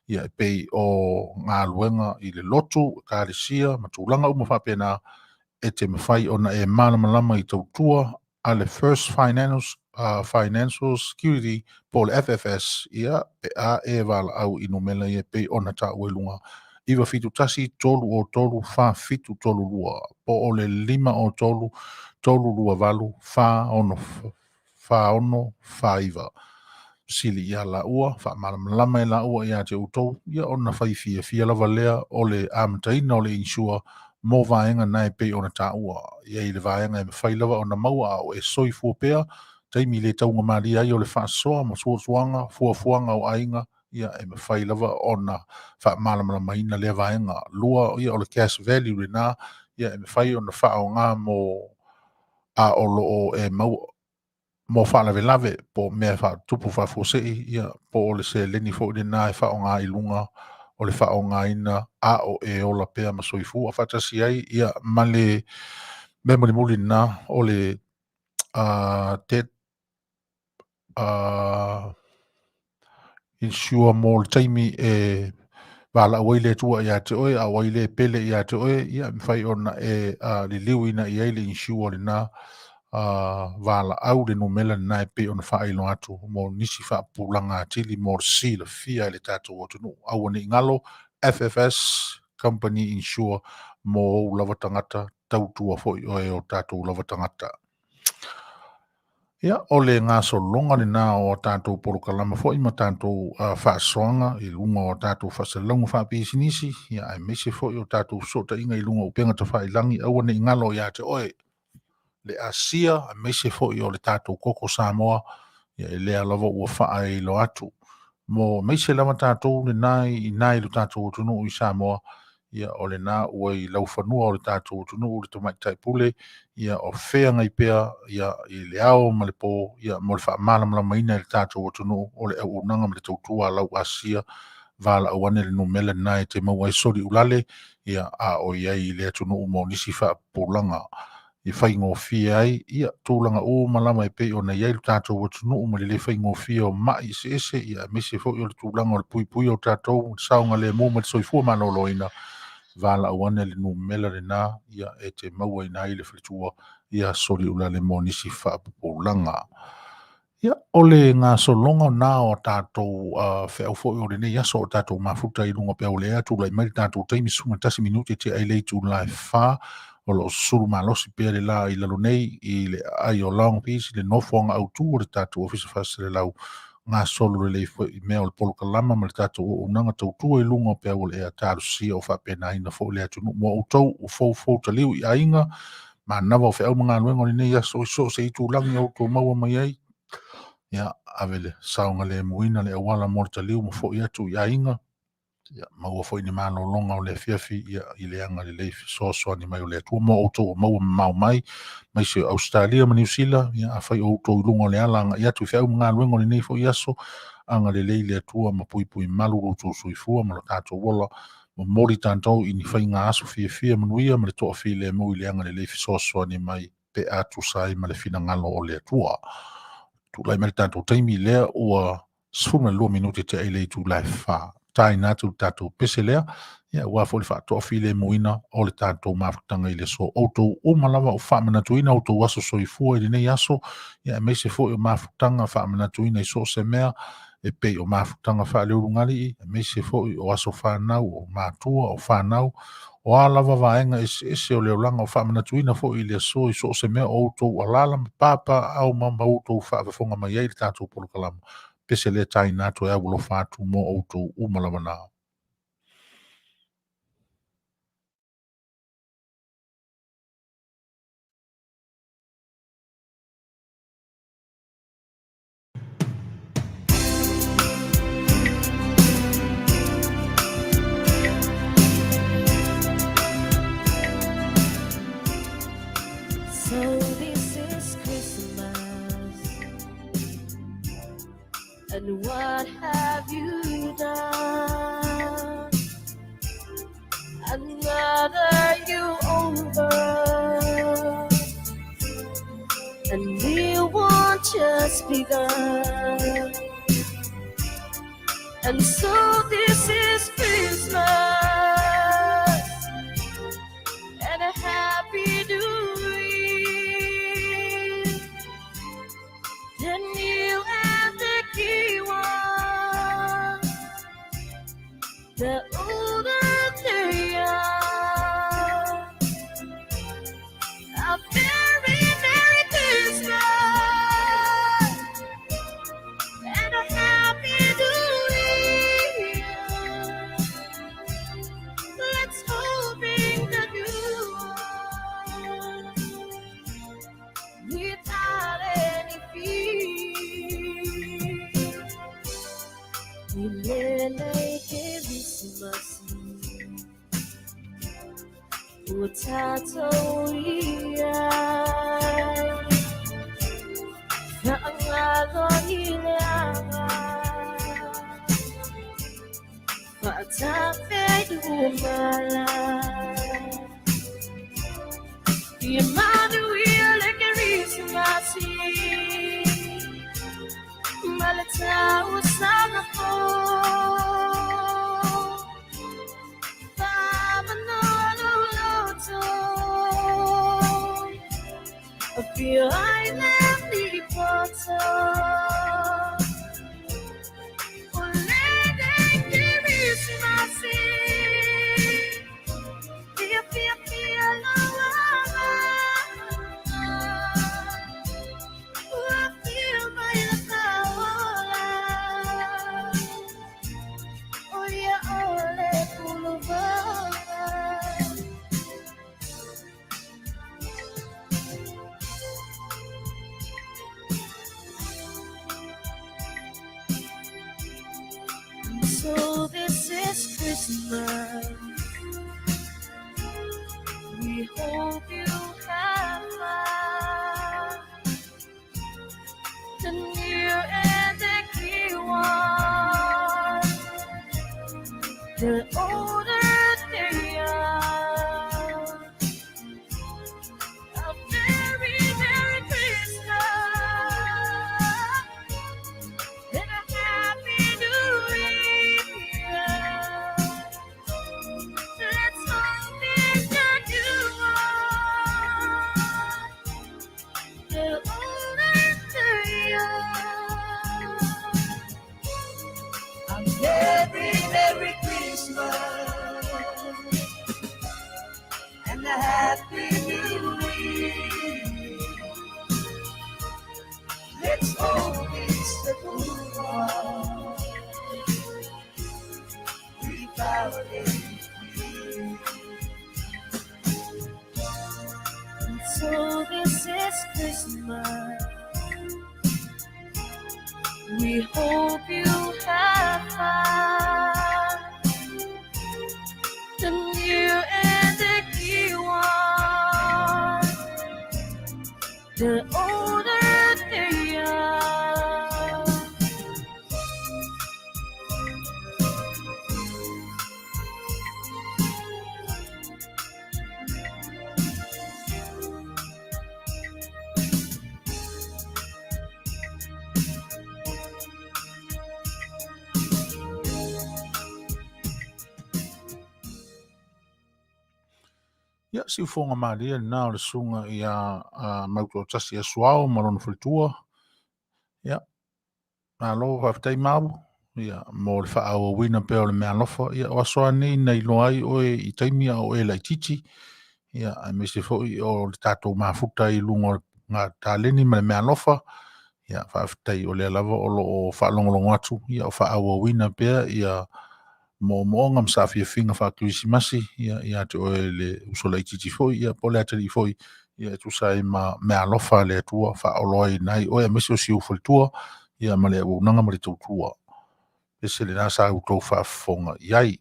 ia e pei o galuega i le lotu, ekalesia ma tulaga uma faapena e te mafai ona e malamalama i tautua a le First Financial Security po o le FFS ia pe a e valaau i numera ia e pei ona taua i luga 971 303 4732 po o le 503 328 4646 49. Sili ia laua, faamalamalama e laua ia te outou, ia ona fai fiafia lava lea o le amataina o le insure mo vaega na e pei ona taua. E i ai le vaega e mafai lava ona maua a o e soifua pea, taimi le taugamalie ai o le faasoa ma fuafuaga, fuafuaga o aiga, ia e mafai lava ona faamalamalamaina lea vaega. Lua, ia o le cash value lena, ia e mafai ona faaaoga mo a o lo o e maua mo faalavelave po o mea faatupu faafuasei, ia po o le seleni foi lena e faaaoga i luga o le faaaogaina a o e ola pea ma soifua faatasi ai ia ma le mea mulimuli lena o le debt insure mo le taimi e valaau ai le Atua ia te oe, a o ai le pele ia te oe, ia e mafai ona e liliuina i ai le insure lena valaau le numera lena e pei ona faailoa atu mo nisi faapupulaga atili mo le silafia e le tatou atunuu. Aua ne i galo FFS Company Insure mo ou lava tagata, tautua foi oe o tatou lava tagata. Ia, o le gasologa lena o a tatou polokalama foi ma tatou faasoaga i luga o a tatou faasalalauga faapisinisi, ia aemaise foi o tatou fesootaiga i luga o upega tafailagi, aua ne i galo ia te oe le asia, aemaise foi o le tatou koko Samoa, ia e lea lava ua faailoa atu. Mo aemaise lava tatou lena i ina i lo tatou atunuu i Samoa, ia o lena ua i laufanua o le tatou atunuu le tamaitai pule, ia o feagai pea ia i le ao ma le po ia mo le faamalamalamaina e le tatou atunuu o le auaunaga ma le tautua a lau asia valaau ane le numera lena e te maua ai soli ulale ia a o i ai i le atunuu mo nisi faapupulaga. i faigofie ai ia tulaga uma lava e pei ona i ai lo tatou atunuu ma le le faigofie o ma'i eseese, ia aemaise foi o le tulaga o le puipuia o tatou saogalemu ma le soifua maloloina. Valaau ane le numera lena ia e te maua ina ai le faletua ia Soliulale mo nisi faapupulaga. Ia, o le gasologa na o tatou feau foi o lenei aso o tatou mafuta i luga pea o le ea tulai mai le tatou taimi 11 minute te ai le itula e 4 o lo o susulu malosi pea le la i lalo nei i le aai o Long Beach le nofoaga autu o le tatou ofisa faaselelau gasolo lelei foi i mea o le polokalama ma le tatou auaunaga tautua i luga o peau o le ea talosia o faapenaina foi le atunuu mo outou ua foufou taliu i aiga manava o feau ma galuega o lenei aso i so o se itulagi o outou maua mai ai. Ia, ave le saogalemuina le auala mo le taliu ma foi atu i aiga. Ia, maua foi ni malologa o le afiafi ia, i le agalelei fesoasoani mai o le Atua mo outou o maua mamao mai, mai se o Ausetalia ma Niu Sila, ia, afai o outou i luga o le ala agai atu i feau ma galuega o lenei foi aso, agalelei le Atua ma puipui malu lo outou soifua ma lo tatou ola, momoli tatou i ni faiga aso fiafia manuia ma le toafilemu i le agalelei fesoasoani mai pe a tusa ai ma le finagalo o le Atua. Tulai mai le tatou taimi lea ua 12 minute te ai le itula e 4. Taina atu le tatou pese lea, ia aua foi le faatoafilemuina o le tatou mafutaga i le aso. Outou uma lava o faamanatuina outou aso soifua i lenei aso, ia aemaise foi o mafutaga faamanatuina i so o se mea, e pei o mafutaga faaleulugalii, aemaise foi o aso fanau, o matua, o fanau, o a lava vaega eseese o le olaga o faamanatuina foi i le aso i so o se mea o outou alaala ma papaaao ma outou faafofoga mai ai i le tatou polokalama. Pese lea taina atu e au alofa atu mo outou uma lava na. So this is Christmas, and what have you done? Another you over, and we won't just begun. And so this is Christmas, and a happy new year. The new and the key one, the older they are. A very Merry Christmas and a Happy New Year. Let's hoping the new one without any fear. Ilele Christmas, utato ia. Faangalo ni le aga, faatafe umala. Ia manuia le Krisimasi, ma le tausaga fou. Faamanoa lou loto, afio ai le Poto. O lenei Krisimasi, fia fia fia lou agaga. Ua afio mai le Faaola, o ia o le Puluvāola. So this is Christmas. We hope you have fun. The new and the key one. The older they are. A Happy New Year. Let's hope it's a good one. We finally free. And so this is Christmas. We hope you have fun. The new and the key one. The older they are. Ia, siufoga malie lena o le susuga ia Mautoatasi Asuao ma lona faletua. Ia, malo faafetai Mauu, ia, mo le faaauauina pea o le meaalofa. Ia, o aso lava nei na iloa ai oe i taimi a o oe laitiiti, ia, aemaise foi o le tatou mafuta ai i luga o le taleni ma le meaalofa. Ia, faafetai o lea lava o lo o faalogologo atu, ia, o faaauauina pea ia moomooga ma saafiafiga faakerisimasi ia ia te oe le uso laitiiti foi ia po o le atalii foi ia e tusa ai ma meaalofa a le Atua faaoloaina ai oe aemaise o si ou faletua ia ma le auaunaga ma le tautua. Ese lena sa outou faafofoga i ai.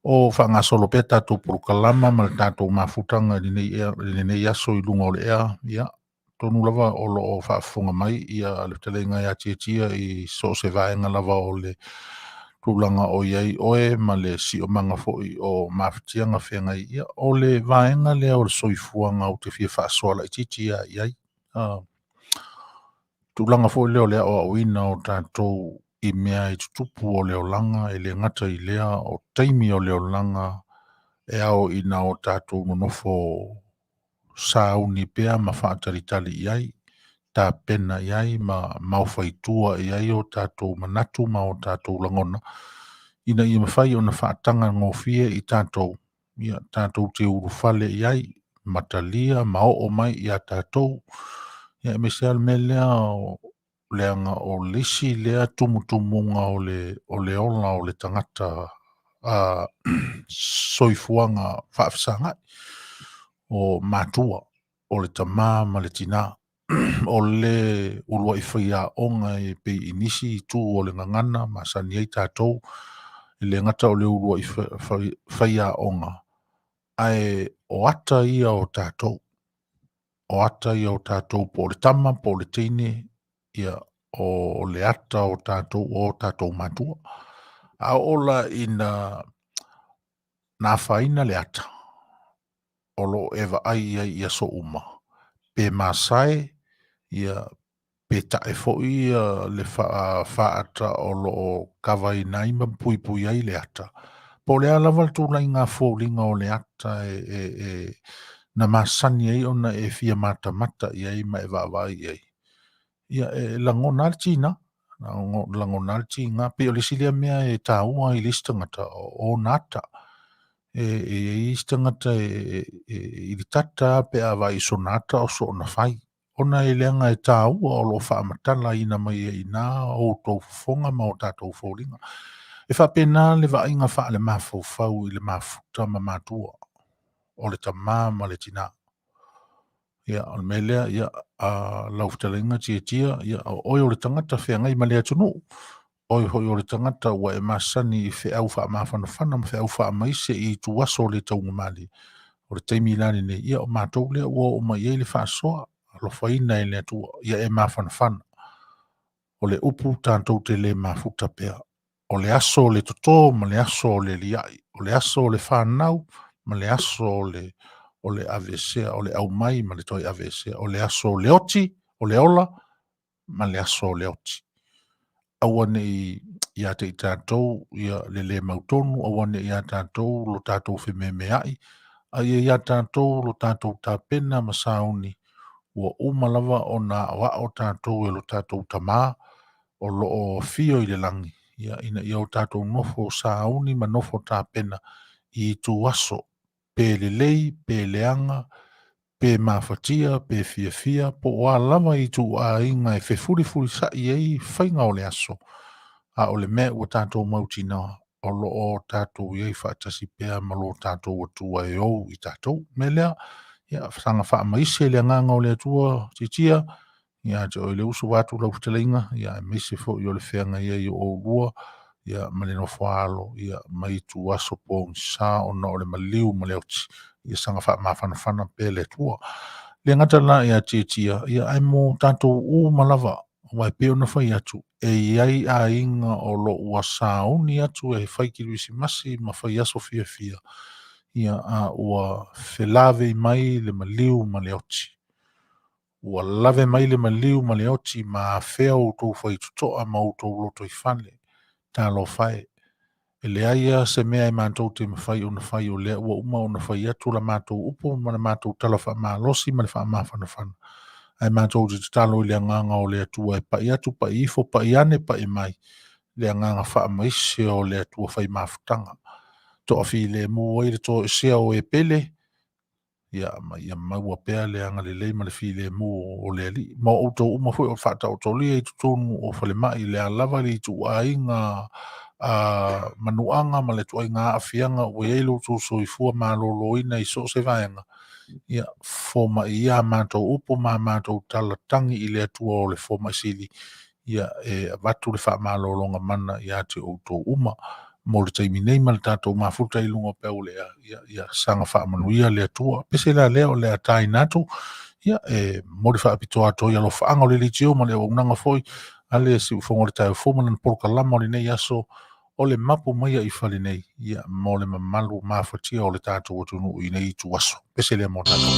O faagasolo pea tatou polokalama ma le tatou mafutaga i lenei, ea, i lenei aso i luga o le ea, ia, tonu lava o lo o faafofoga mai ia le fetalaiga ia Tiatia i so o se vaega lava o le tulaga o i ai oe ma le siomaga foi o mafatiaga feagai. Ia, o le vaega lea o le soifuaga ou te fia faasoa laitiiti lava i ai. Tulaga foi lea o le aoaoina o tatou i mea e tutupu o le olaga, e le gata i lea o taimi o le olaga e ao ina o tatou nonofo sauni pea ma faatalitali i ai, tapena i ai ma maofaitua i ai o tatou manatu ma o tatou lagona, ina ia mafai ona faatagagofie i tatou, ia tatou te ulufale i ai, ma talia ma oo mai ia tatou. Ia aemaise lava le mea lea o leaga o le isi lea tumutumuga o le, o le ola o le tagata soifuaga faafesagai, o matua, o le tama ma le tinā. O le uluai faiaoga e pei i nisi itu o le gagana masani ai tatou, e le gata o le uluai faiaoga, ae o ata ia o tatou. O ata ia o tatou po o le tama po o le teine, ia o le ata o tatou o tatou matua. A oo la ina na afaina le ata, o lo o e vaai i ai i aso uma, pe masae, ia, pe tae foi le faata o lo o kavaina ai ma puipui ai le ata. Po o le a lava le tulaga foliga o le ata e, e, e na masani ai ona e fia matamata i ai ma e vaavaai i ai. Ia, e lagona lava le tiga, lagona lava le tiga. Pei o le isi lea mea e taua ai i le isi tagata, o ona ata. E, e i ai isi tagata e, e, e, i le tata pe a vaai i sona ata o soona fai. Ona e leaga e taua o lo o faamatalaina mai ai i ina outou fofoga ma o tatou foliga. E faapena le vaaiga faalemafaufau i le mafuta ma matua, o le tama ma le tinā. Ia, o le mea lea, ia, a lau fetalaiga Tiatia, ia, o oe o le tagata feagai ma le atunuu, oe foi o le tagata ua e masani i feau faamafanafana ma feau faamaise i ituaso le taugamalie. O le taimi la lenei, ia o matou lea ua oo mai i ai le faasoa, alofaina e le Atua, ia e mafanafana. O le upu tatou te le mafuta pea. O le aso o le toto ma le aso o le liai, o le aso o le fanau ma le aso o le o le aveesea, o le aumai ma le toe aveesea, o le aso o le oti, o le ola ma le aso o le oti. Aua ne i ia te i tatou ia le le mautonu, aua ne i ia tatou lo tatou fememeai, a ia ia tatou lo tatou tapena ma sauni, ua uma lava ona aoao tatou e lo tatou Tama o lo o afio i le lagi, ia, ina ia o tatou nofo sauni ma nofo tapena i ituaso. Pe lelei, pe leaga, pe mafatia, pe fiafia, po o a lava ituaiga e fefulifulisa'i ai faiga o le aso, a o le mea ua tatou mautinoa, o lo o tatou i ai faatasi pea ma lo tatou Atua e ou i tatou. O le mea lea, ia saga faamaise le agaga o le Atua Tiatia, ia te oe le uso vaeatu lau fetalaiga, ia aemaise foi o le feagai ai o oulua, ia ma le nofoaalo, ia ma ituaso pogisa ona o le maliu ma le oti, ia saga faamafanafana pea le Atua. Le gata la ia Tiatia, ia ae mo tatou uma lava, aua e pei ona fai atu, e i ai aiga o lo o ua sauni atu e fai kerisimasi ma fai aso fiafia, ia a ua felavei mai le maliu ma le oti. Ua lave mai le maliu ma le oti ma afea outou faitotoa ma outou lotoifale. Talofa e, e leai lava se mea e matou te mafai ona fai o lea ua uma ona fai atu la matou upu ma la matou tala faamalosi ma le faamafanafana. Ae matou te tatalo i le agaga o le Atua e pai atu, pai ifo, pai ane, pai mai, le agaga faamaise o le Atua fai mafutaga. Toafilemu ai le toesea o e pele, ia ma ia maua pea le agalelei ma le filemu o le Alii. Ma o outou uma foi o faataotolia i totonu o falemai, le a lava le ituaiga a manuaga ma le ituaiga aafiaga ua i ai lo outou soifua maloloina i so o se vaega, ia fomai ia a matou upu ma a matou tala tagi i le Atua o le fomai sili, ia e avatu le faamalologa mana ia te outou uma mo le taimi nei ma le tatou mafuta i luga o peau o le ea, ia, ia saga faamanuia le Atua. Pese la lea o le a taina atu, ia e momoli faapitoa atu ai alofaaga o le leitio ma le auaunaga foi a le siufofoga o le taeao fou ma lana polokalama o lenei aso o le mapu mai i fale nei, ia mo le mamalu mafatia o le tatou atunuu i nei ituaso. Pese lea mo tatou.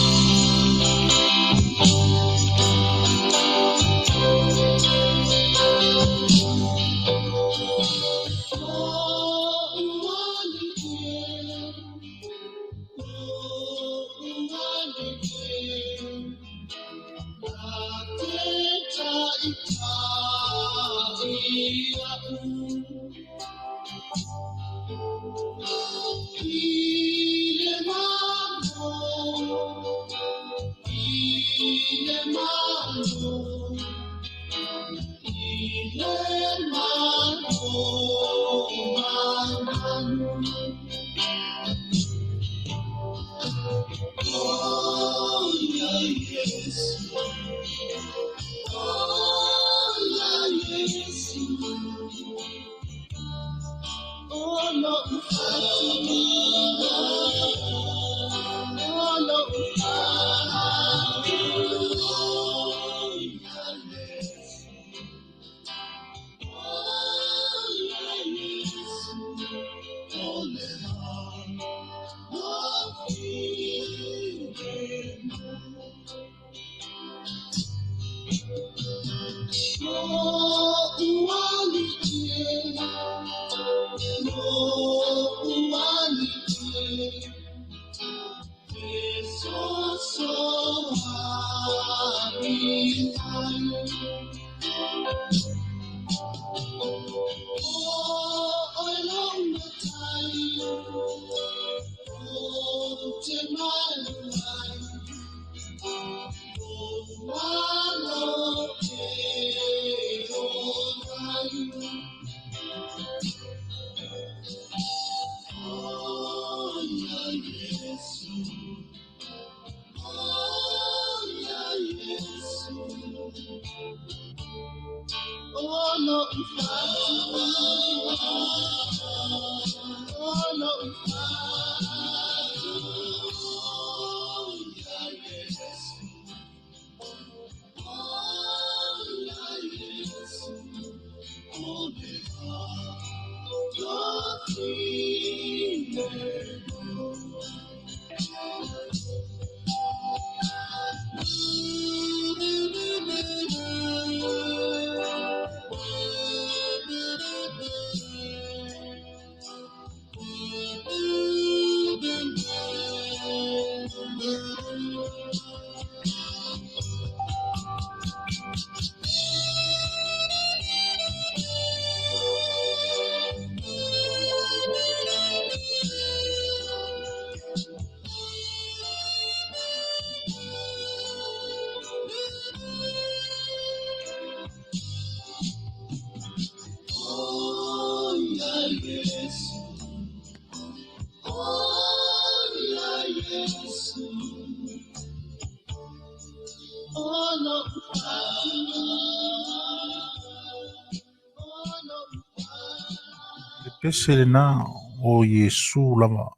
Le pese lena o Iesu lava.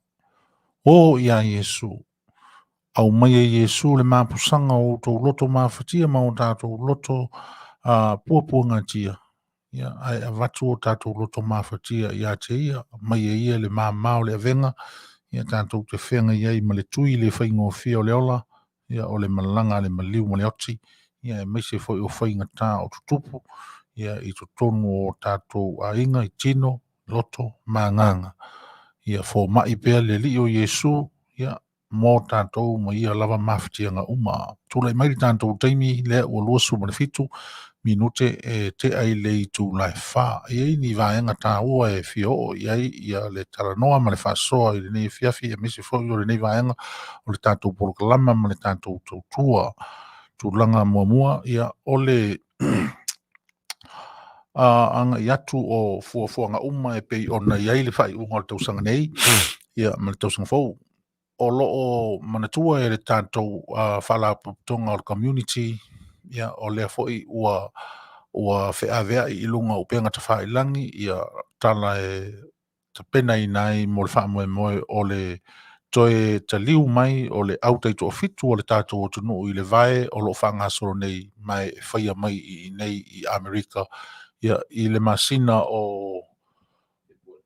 O iā Iesu. Aumaia e Iesu le mapusaga o outou loto mafatia ma o tatou loto puapuagatia, ia, ae avatu o tatou loto mafatia ia te ia, aumai e ia le mama o le avega, ia tatou te feagai ai ma le tui le faigofie o le ola, ia, o le malaga a le maliu ma le oti, ia, aemaise foi o faigata o tutupu, ia, i totonu o tatou aiga, i tino, loto ma agaga. Ia fomai pea le Alii o Iesu, ia, mo tatou ma ia lava mafatiaga uma. Tulai mai le tatou taimi lea ua 27 minute e tea i le itula e 4. E i ai ni vaega taua e fia oo i ai ia le talanoa ma le faasoa i lenei afiafi aemaise foi o lenei vaega o le tatou polokalama ma le tatou tautua. Tulaga muamua, ia, o le agai atu o fuafuaga uma e pei ona i ai le faaiuga o le tausaga nei ia, ma le tausaga fou. O lo o manatua e le tatou faalapotopotoga o le community, ia, o lea foi ua ua feaveai i luga o upega tafailagi ia tala e tapenaina ai mo le faamoemoe o le toe taliu mai o le au taitoafitu a le tatou atunuu i le vae o lo o faagasolo nei ma e faia mai i inei i Amerika ia, i le masina o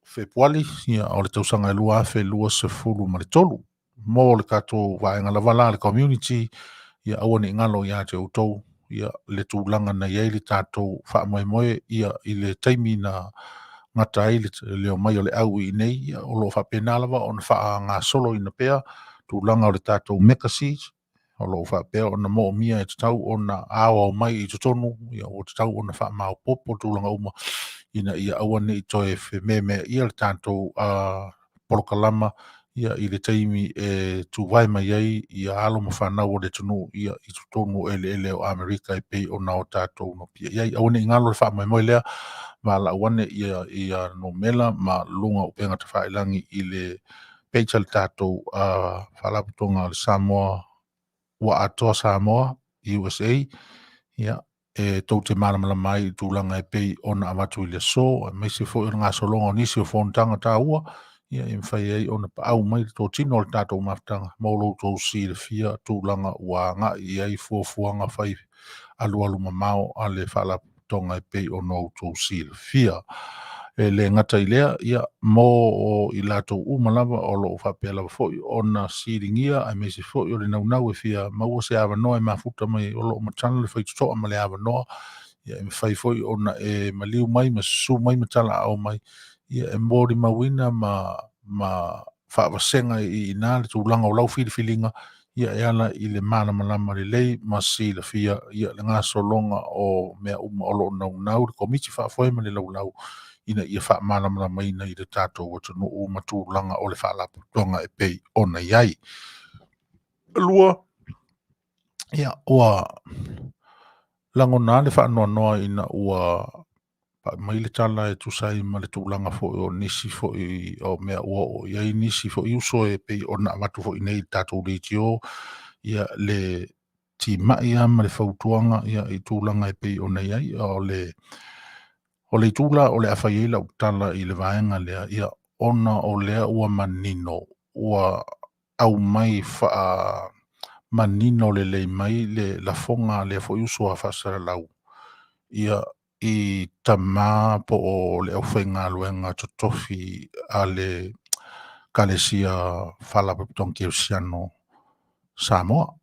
Fepuali ia, o le tausaga e 2023. Mo le tatou vaega lava la le community, ia aua ne i galo ia te outou ia, le tulaga na i ai le tatou faamoemoe ia, i le taimi na gata ai le omai o le au i inei, ia, o lo o faapena lava ona faagasoloina pea tulaga o le tatou mega seed o lo o faapea ona moomia e tatau ona aoao mai i totonu, ia, ua tatau ona faamaopoopo tulaga uma ina ia aua ne i toe fememeaia le tatou polokalama ia, i le taimi e tuvae mai ai ia alo ma fanau o le atunuu ia, i totonu o eleele o Amerika e pei ona o tatou nopiai ai. Aua ne i galo le faamoemoe lea, valaau ane ia, ia numera ma luga o upega tafailagi i le page a le tatou faalapotopotoga o le Samoa ua atoa Samoa USA, ia, e tou te malamalama ai i tulaga e pei ona avatu i le aso, aemaise foi o le gasologa o nisi o fonotaga taua, ia, e mafai ai ona paau mai le totino o le tatou mafutaga mo lo outou silafia tulaga ua agai i ai fuafuaga fai alualu mamao a le faalapotopotoga e pei ona outou silafia. E le gata i lea, ia, mo i latou uma lava o lo o faapea lava foi ona siligia aemaise foi o le naunau e fia maua se avanoa e mafuta mai o lo o matala le faitotoa ma le avanoa, ia, e mafai foi ona e maliu mai ma susu mai ma talaau mai, ia, e molimauina ma faavasega i ina le tulaga o lau filifiliga, ia, e ala i le malamalama lelei ma silafia ia, le gasologa o mea uma o lo o naunau le komiti faafoe ma le laulau ina ia faamalamalamaina i le tatou atunuu ma tulaga o le faalapotopotoga e pei ona i ai. Lua, ia, ua lagona le faanoanoa ina ua pai mai le tala e tusa ai ma le tulaga foi o nisi foi o mea ua oo i ai nisi foi uso e pei ona avatu foi nei i le tatou leitio ia, le timai lava ma le fautuaga ia, i tulaga e pei ona i ai. O le itu la o le a fai ai lau tala i le vaega lea, ia, ona o lea ua manino, ua aumai faamanino lelei mai le lafoga a lea foi uso a faasalalau, ia, i tama po o le aufaigaluega totofi a le Ekalesia Faalapotopotoga Kerisiano Samoa,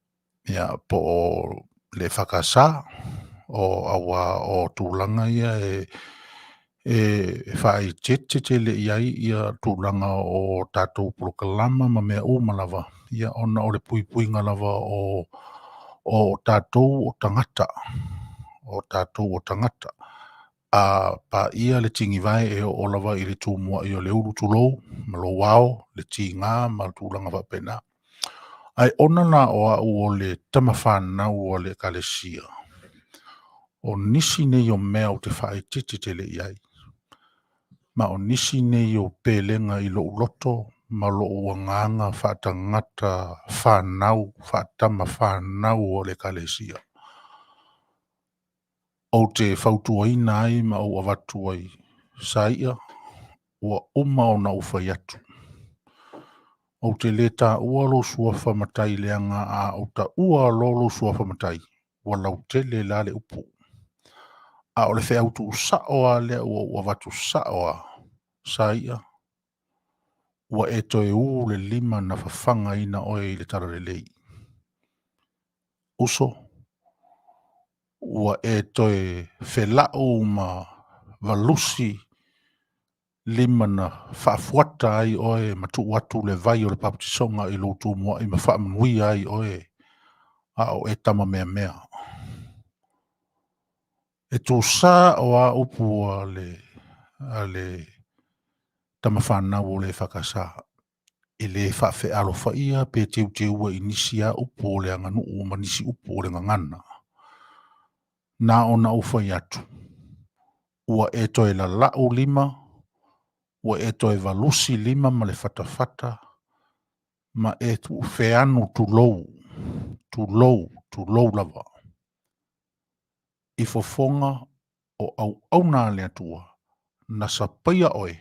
ia, po o le EFKS, o auā o tulaga ia e faaeteete tele i ai ia tulaga o tatou polokalama ma mea uma lava, ia, ona o le puipuiga lava o tatou o tagata, o tatou o tagata. A paia le tigivae e oo lava i le tumuai o le ulu tulou ma lou ao, le tiga ma le tulaga faapena. Ae ona la o au o le tamafanau a le Ekalesia, o nisi nei o mea ou te faaeteete tele i ai, ma o nisi nei o pelega i lou loto ma lou agaga faatagata fanau, faatama fanau o le Ekalesia. Ou te fautuaina ai ma ou avatu ai, Saia, ua uma ona ou fai atu. Ou te lē taua lou suafa matai leaga a ou taua loa lou suafa matai, ua lautele la le upu. A o le feau tuusao lava lea ua ou avatu sao lava, Saia, ua e toe ū le lima na fafagaina oe i le talalelei. Uso, ua e toe felau ma valusi lima na faafuata ai oe ma tuu atu le vai o le papatisoga i lou tumuai ma faamanuia ai oe a o e tama meamea. E tusa o a upu a le, a le tama fanau o le EFKS, e lē faafealofaia pe teuteua i nisi a upu o le aganuu ma nisi upu o le gagana. Na ona ou fai atu, ua e toe lalau lima, ua e toe valusi lima ma le fatafata, ma e tuufeanu tulou, tulou, tulou lava. I fofoga o auauna a le Atua, na sapaia oe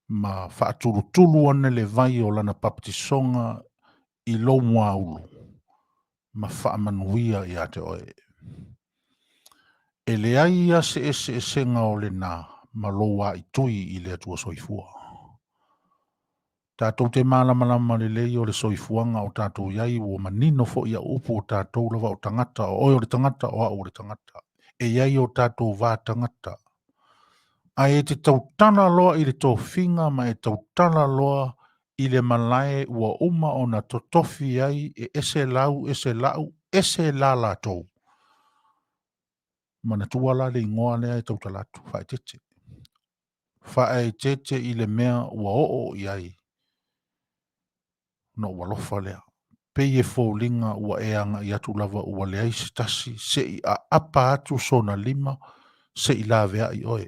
ma faatulutulu ane le vai o lana papatisoga i lou muaulu ma faamanuia ia te oe. E leai lava se eseesega o lena ma lou aaitui i le Atua Soifua. Tatou te malamalama lelei o le soifuaga o tatou i ai, ua manino foi au upu o tatou lava o tagata, o oe o le tagata, o au o le tagata. E i ai o tatou va tagata. Ae e te tautala loa i le tofiga ma e tautala loa i le malae ua uma ona totofi ai e ese lau, ese la'u, ese la latou. Manatua la le igoa lea e tautala atu, faaeteete. Faaeteete i le mea ua oo i ai ona ou alofa lea. Pei e foliga ua e agai atu lava ua leai se tasi se i aapa atu sona lima se i laveai oe.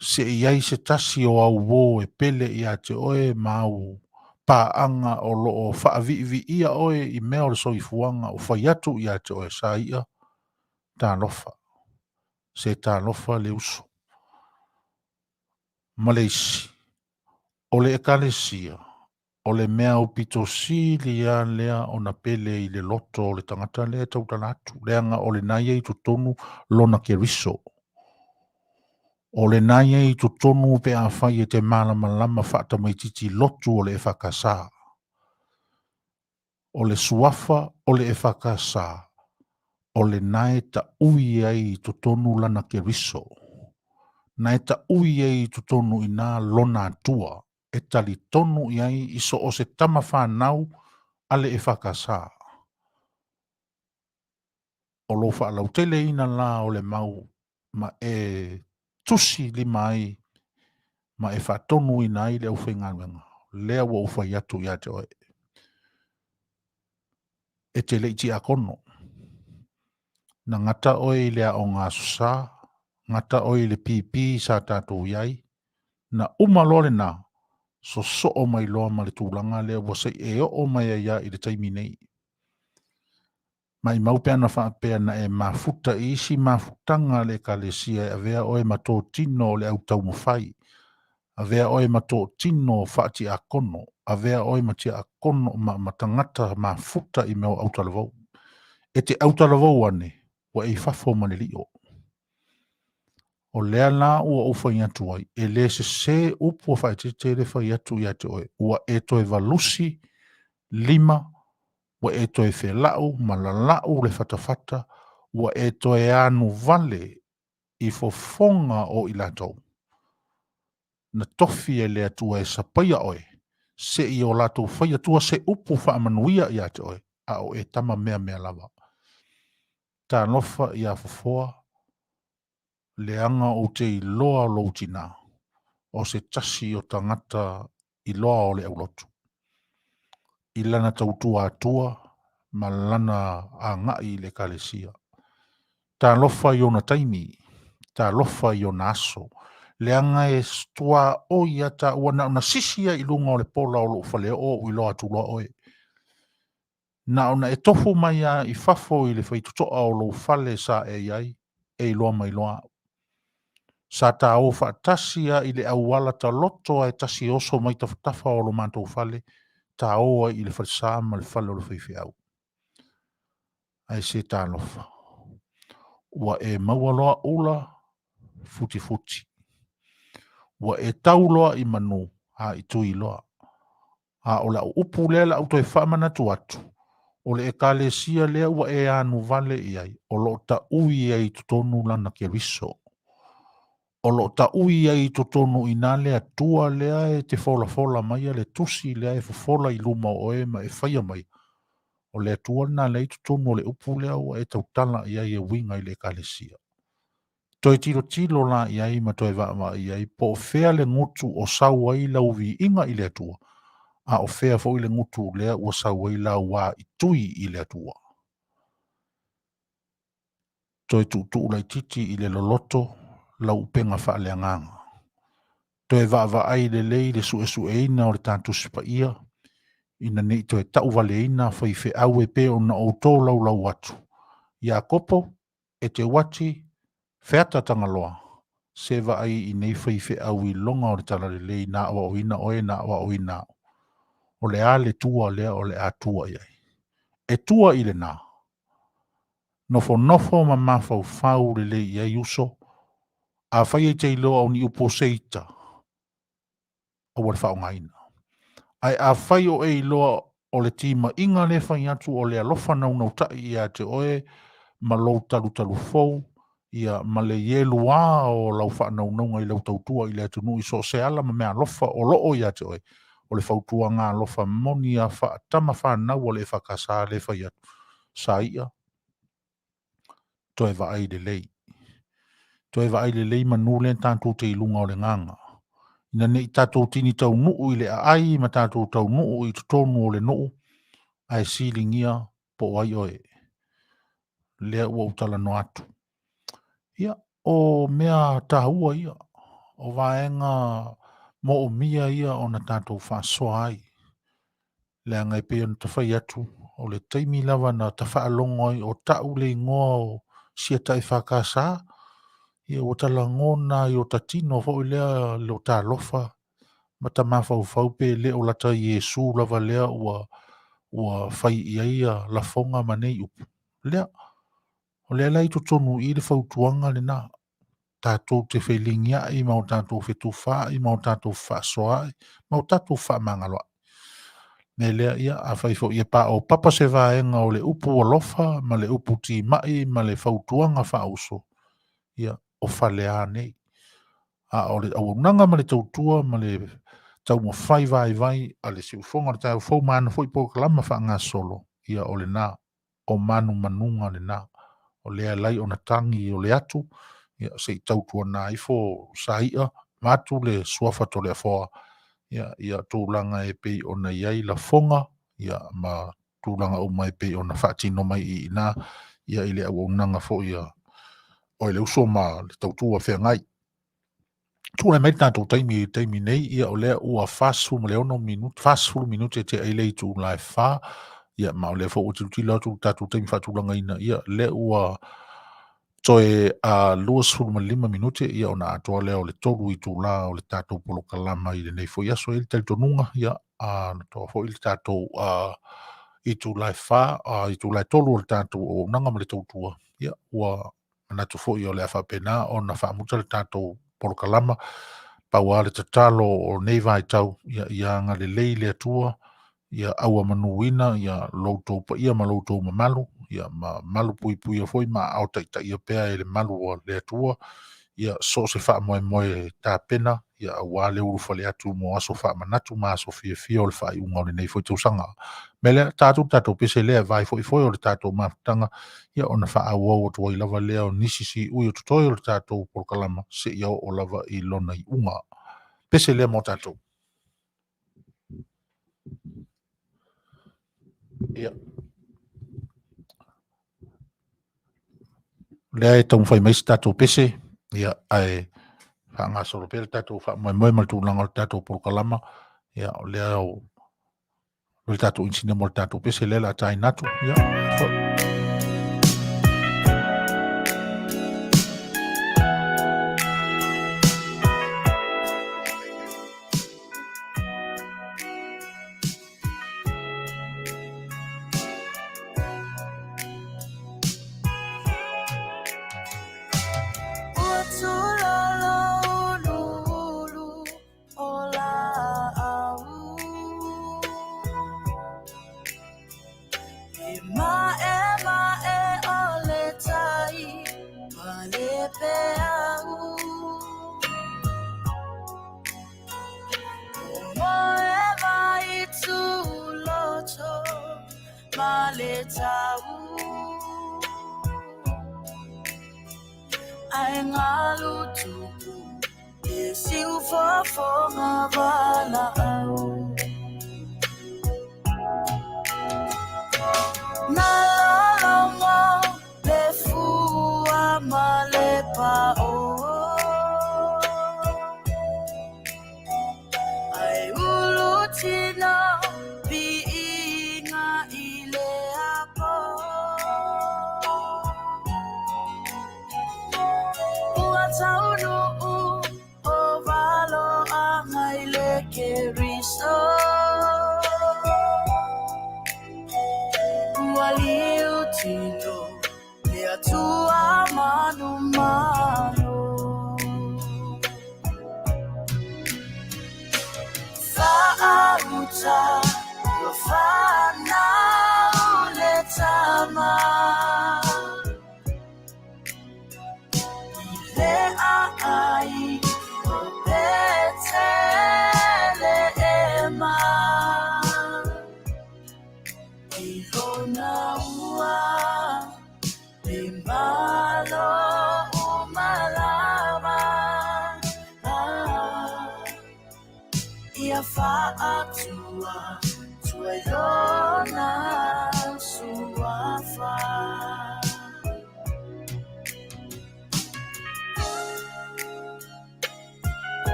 Se i i ai se tasi o au uō e pele ia te oe ma au paaga o lo o faaviiviia oe i mea o le soifuaga o fai atu ia te oe, Saia, talofa, se talofa le uso. Ma le isi, o le Ekalesia, o le mea aupito sili lava lea ona pele i le loto o le tagata lea e tautala atu, leaga o lena e i ai i totonu lona Keriso. O lena e i ai i totonu pe afai e te malamalama faatamaitiiti lotu o le EFKS. O le suafa o le EFKS, o lena e taui ai i totonu lana Keriso. Na e taui ai i totonu i ina lona Atua e talitonu i ai i so o se tama fanau a le EFKS. O lou faalauteleina la o le mau ma e tusi lima ai ma e faatonuina ai le aufaigaluega, lea ua ou fai atu ia te oe. E te le i tiakono. Na gata oe i le aoga Aso Sa, gata oe i le PP sa tatou i ai, na uma loa lena, sosoo mai loa ma le tulaga lea ua se i e oo mai ai lava i le taimi nei. Maimau pe ana faapea na e mafuta i isi mafutaga a le Ekalesia e avea oe ma totino o le au taumafai, avea oe ma totino faatiakono, avea oe ma tiakono ma, ma tagata mafuta i mea o autalavou. E te autalavou ane, ua e i fafo ma le lio. O lea la ua ou fai atu ai, e lē sesē upu a faaeteete le fai atu ia te oe, ua e toe valusi lima, ua e toe felau ma lalau le fatafata, ua e toe anu vale i fofoga o i latou na tofi e le Atua e sapaia oe, se i o latou fai atua se upu faamanuia ia te oe, a o e tama meamea lava. Talofa ia Fofoa, leaga ou te iloa lou tinā, o se tasi o tagata iloa o le aulotu, i lana tautua Atua ma lana agai i le Ekalesia. Talofa i ona taimi, talofa i ona aso. Leaga e tuaoi a taua na ona sisi ai i luga o le pola o lou faleoo ou iloa atu loa oe. Na ona e tofu mai lava i fafo i le faitotoa o lou fale sa e i ai, e iloa mai loa au. Sa ta o faatasi lava i le auala taloto lava e tasi e oso mai tafatafa o lo matou fale, ta o ai i le falesa ma le fale o le faifeau. Ae se talofa, ua e maua loa ula, futifuti. Ua e tau loa i manu, a i tui loa. A o lau upu lea o le a ou toe faamanatu atu, o le Ekalesia lea ua e anuvale i ai, o lo o taui ai i totonu Lana Keriso. O lo o taui ai i totonu i ina le Atua lea e te folafola maia le tusi lea e fofola i luma o oe ma e faia mai. O le Atua lena lea e i totonu o le upu lea ua e tautala i ai e uiga i le Ekalesia. Toe tilotilo la i ai ma toe vaavaai i ai po o fea le gutu o sau ai lau viiga i le Atua, a o fea foi le gutu lea ua sau ai lau āitui i le Atua. Toe tuutuu laitiiti i le loloto lau upega faaleagaga. Toe vaavaai lelei le suesueina o le ta Tusi Paia, ina ne i toe tauvaleina faifeau e pei ona ou tolaulau atu. Iakopo, Eteuati, Feata Tagaloa, se vaai i nei faifeau iloga o le Talalelei na aoaoina oe na aoaoina au. O le a le tua lea o le a tua i ai? E tua i lena. Nofonofo ma mafaufau lelei i ai uso. Afai e te iloa o ni upu o se ita, aua le faaaogaina. Ae afai o e iloa o le timaiga lea e fai atu o le alofa naunautai ia te oe ma lou talutalu fou, ia, ma le ieluā o lau faanaunauga i lau tautua i le atunuu i so o se ala ma meaalofa o lo o ia te oe, o le fautuaga alofa moni a faa-tama fanau a le EFKS lea e fai atu, saia, toe vaai lelei. Toe vaai lelei manu lea tatou te i luga o le gaga. Ina ne i tatou tini taunuu i le aai ma tatou taunuu i totonu o le nuu, ae siligia po o ai oe. Lea ua ou talanoa atu. Ia, o mea taua ia, o vaega moomia ia ona tatou faasoa ai. Leaga e pei ona ta fai atu, o le taimi lava na ta faalogo ai o tau le igoa o Siata EFKS, ia ua ta lagona i o ta tino foi lea lo ta alofa ma ta mafaufau pe le o lata Iesu lava lea ua ua fai i ai ia lafoga ma nei upu. Lea, o lea la i totonu i i le fautuaga lena. Tatou te feligiai ma o tatou fetufaai ma o tatou fefaasoaai ma o tatou fefaamagaloai. Mea lea, ia, afai foi e paopapa se vaega o le upu alofa ma le upu timai ma le fautuaga faauso, ia, o fale a nei. A o le auaunaga ma le tautua ma le taumafai vaivai a le Siufofoga o le Taeao Fou ma ana foi polokalama faagasolo, ia, o lena. o manumanuga lena. O lea e alai ona tagi o le atu, ia, se i tautuana ifo saia, vaeatu le suafa Toleafoa, ia, ia tulaga e pei ona i ai lafoga, ia, ma tulaga uma e pei ona faatino mai i ina, ia, i le auaunaga foi a oe le uso ma le tautua feagai. Tulai mai le tatou taimi i le taimi nei, ia o lea ua 46 minute, 40 minute e tea i le itula e 4, ia ma o lea foi ua tilotilo atu i le tatou taimi faatulagaina, ia lea ua toe 25 minute ia ona atoa lea o le 3 itula o le tatou polokalama i lenei foi aso. E i ai le talitonuga, ia, na toa foi le tatou itula e 4, itula e 3 o le tatou auaunaga ma le tautua, ia ua manatu foi o le a faapena ona faamuta le tatou polokalama. Pau lava le tatalo o nei vaitau, ia, ia agalelei le Atua, ia auamanuina ia lo outou paia ma lo outou mamalu, ia ma malu puipuia foi ma aao taitaia pea e le malu o le Atua, ia so o se faamoemoe tapena, ia aua le ulufale atu mo aso faamanatu ma aso fiafia o le faaiuga o lenei foi tausaga. O le mea lea, ta atu le tatou pese lea e vae foi foe o le tatou mafutaga, ia ona faaauau atu ai lava lea o nisi siui o totoe o le tatou polokalama seia oo lava i lona iuga. Pese lea mo tatou. Ia. Lea e taumafai mai se tatou pese, ia, ae faagasolo pea le tatou faamoemoe ma le tulaga o le tatou polokalama. Ia, o lea o le tatou inisinia mo le tatou pese lea o le a taina atu. Ia, foi.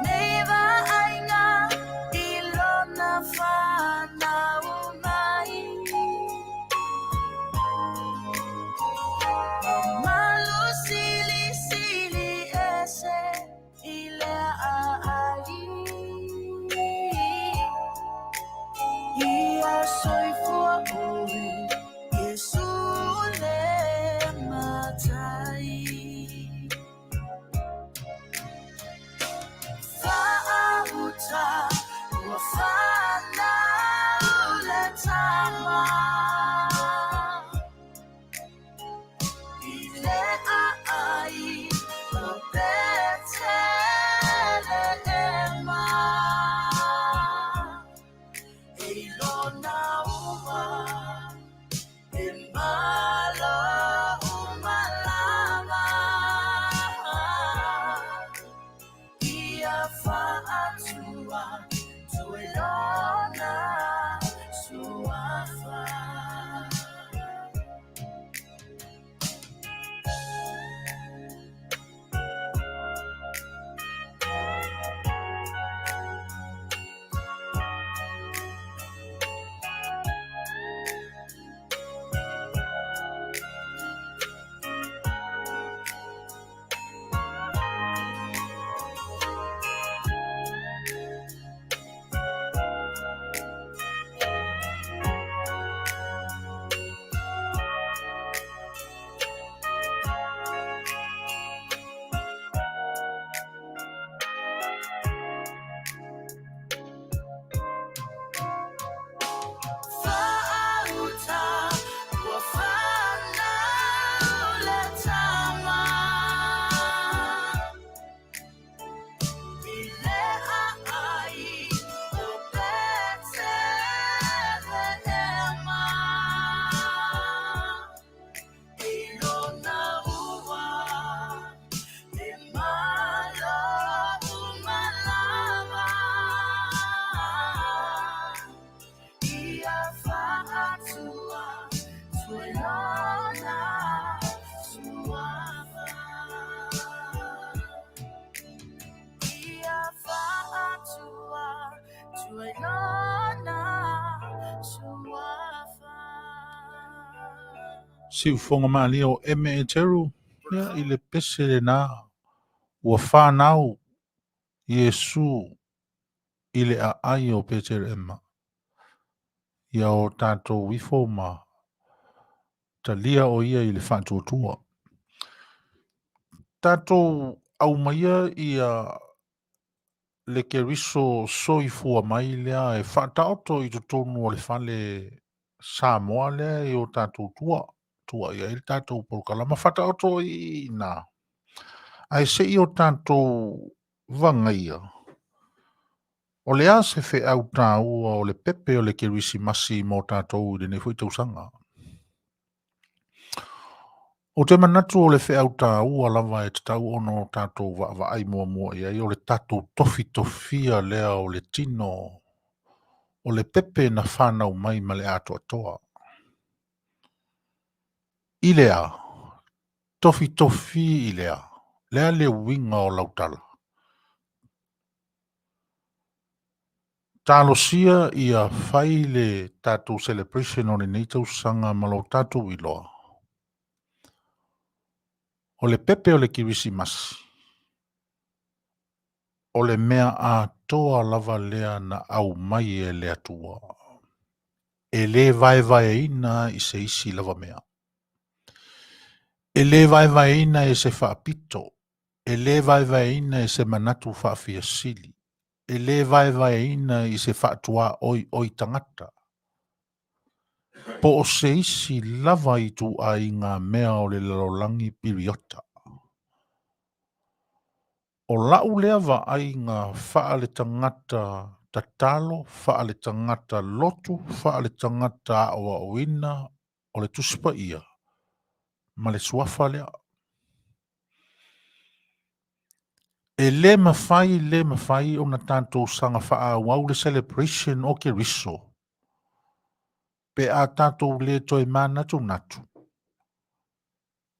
Never Siufoga malie o Eme Eteru, ia, i le pese lena ua fanau Iesu i le aai o Petelema. Ia o tatou ifo ma talia o ia i le faatuatua. Tatou aumaia ia le Keriso soifua mai lea e faataoto i totonu o le fale Samoa lea i o tatou tua, tua i ai le tatou polokalama, faataoto i i inā. Ae se i o tatou vagaia, o le a se feau taua o le pepe o le Kerisimasi mo tatou i lenei foi tausaga? Ou te manatu o le feau taua lava e tatau ona o tatou vaavaai muamua i ai, o le tatou tofitofia lea o le tino o le pepe na fanau mai ma le atoatoa. I le a? Tofitofi i le a? Le a le uiga o lau tala? Talosia ia fai le tatou celebration o lenei tausaga ma lo tatou iloa. O le pepe o le Kerisimasi, o le mea atoa lava lea na aumai e le Atua. E le vaevaeina i se isi lava mea. E le vaevaeina e se faapito, e le vaevaeina e se manatu faafiasili, e le vaevaeina i se faatuaoioi tagata, po o se isi lava ituaiga mea o le lalolagi piriota. O lau lea vaaiga faaletagata tatalo, faaletagata lotu, faaletagata aoaoina o le Tusi Paia ma le Suafa lea. E le mafai, le mafai ona tatou saga faaauau le celebration o Keriso pe a tatou le toe manatunatu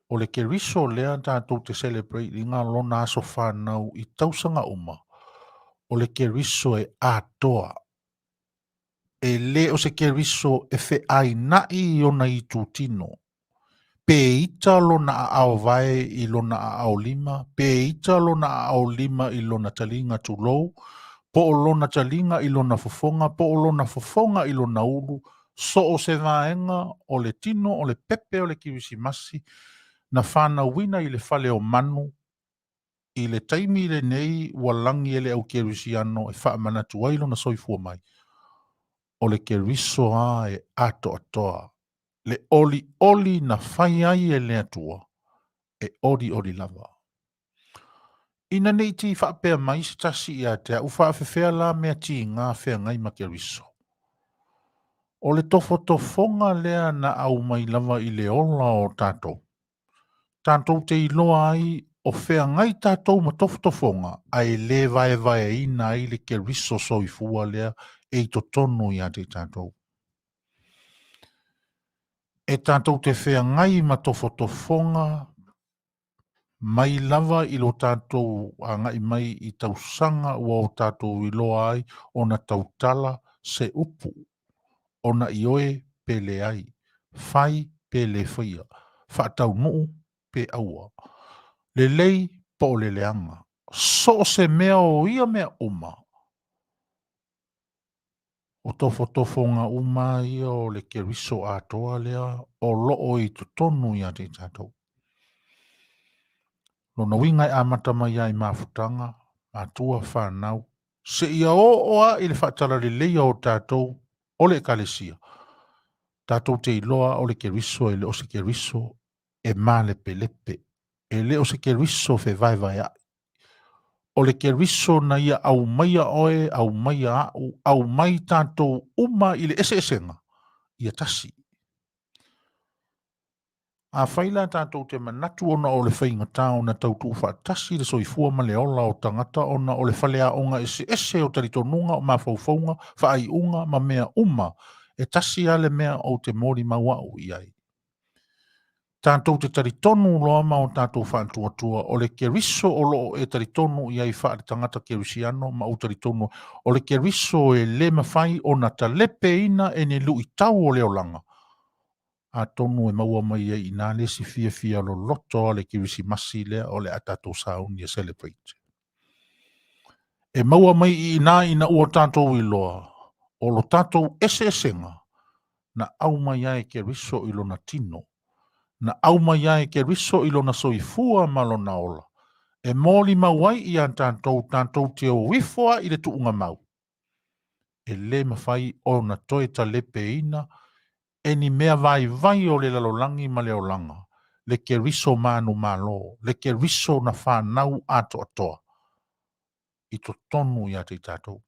o le Keriso lea tatou te celebrate ina lona aso fanau i tausaga uma, o le Keriso e atoa. E le o se Keriso e feaina'i i ona itutino, pe ita lona aao vae i lona aao lima, pe ita lona aao lima i lona taliga tulou, po o lona taliga i lona fofoga, po o lona fofoga i lona ulu, so o se vaega o le tino o le pepe o le Kerisimasi na fanauina i le fale o manu i le taimi lenei ua lagi e le au kerisiano e faamanatu ai lona soifua mai, o le Keriso lava e atoatoa, le olioli na fai ai e le Atua, e olioli lava. Ina ne i tī faapea mai se tasi ia te a'u, faafefea la mea tiga feagai ma Keriso? O le tofotofoga lea na aumai lava i le ola o tatou, tatou te iloa ai o feagai tatou ma tofotofoga ae le vaevaeina ai le Keriso soifua lea e i totonu ia te i tatou. E tatou te feagai ma tofotofoga mai lava i lo tatou agai mai i tausaga ua o tatou iloa ai ona tautala se upu, ona ioe pe leai, fai pe le faia, faataunuu pe aua, lelei po o le leaga, so o se mea o ia mea uma, o tofotofoga uma ia o le Keriso atoa lea o loo i totonu ia te i tatou. Lona uiga e amata mai lava i mafutaga, matua, fanau, seia oo lava i le faatalaleleia o tatou o le Ekalesia, tatou te iloa o le Keriso e le o se Keriso e malepelepe, e le o se Keriso fevaevaea'i. O le Keriso na ia aumaia oe, aumaia a'u, aumai tatou uma i le eseesega, ia tasi. Afai la tatou te manatu ona o le faigata ona tau tuufaatasi le soifua ma le ola o tagata ona o le faleaoga eseese o talitonuga, o mafaufauga, faaiuga ma mea uma, e tasi lava le mea ou te molimau a'u i ai. Tatou te talitonu loa ma o tatou faatuatua o le Keriso o lo o e talitonu i ai faaletagata kerisiano ma ou talitonu o le Keriso e le mafai ona talepeina e ni luitau o le olaga. Atonu e maua mai ai i ina le isi fiafia loloto a le Kerisimasi lea o le a tatou sauni e celebrate. E maua mai i ina ina ua tatou iloa o lo tatou eseesega na aumai ai e Keriso i lona tino, na aumai ai e Keriso i lona soifua ma lona ola, e molimau ai ia tatou tatou te o ifo ai i le tuugamau. E le mafai ona toe talepeina e ni mea vaivai o le lalolagi ma le olaga, le Keriso manumalo, le Keriso na fanau atoatoa i totonu ia te i tatou.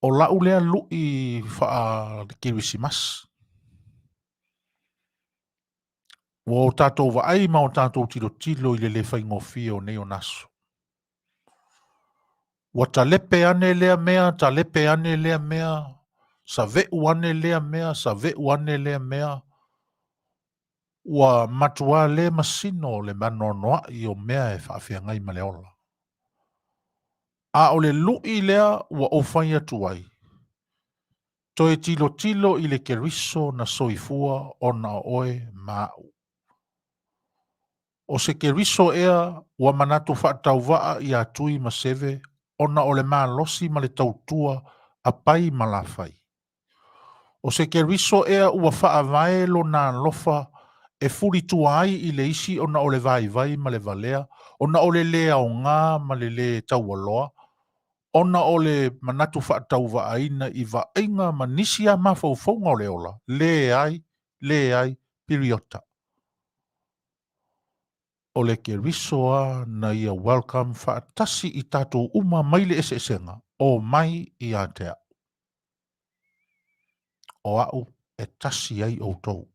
O lau lea lui faa-Kerisimasi, ua o tatou vaai ma o tatou tilotilo i le le faigofie o nei ona aso. Ua talepe ane lea mea, talepe ane lea mea, save'u ane lea mea, save'u ane lea mea. Ua matuā le masino le anoanoa'i o mea e faafeagai ma le ola. A o le lu'i lea ua ou fai atu ai, toe tilotilo i le Keriso na soifua ona o oe ma a'u. O se Keriso ea ua manatu faatauvaa iā Tui ma Seve ona o le malosi ma le tautua a Pai ma Lafai? O se Keriso ea ua faavae lona alofa e fulitua ai i le isi ona o le vaivai ma le valea, ona o le lē aoga ma le lē taualoa, ona o le manatu faatauvaaina i vaaiga ma nisi a mafaufauga o le ola? Leai, leai, piriota. O le Keriso a na ia welcome faatasi i tatou uma mai le eseesega, omai ia te a'u. O a'u e tasi ai outou.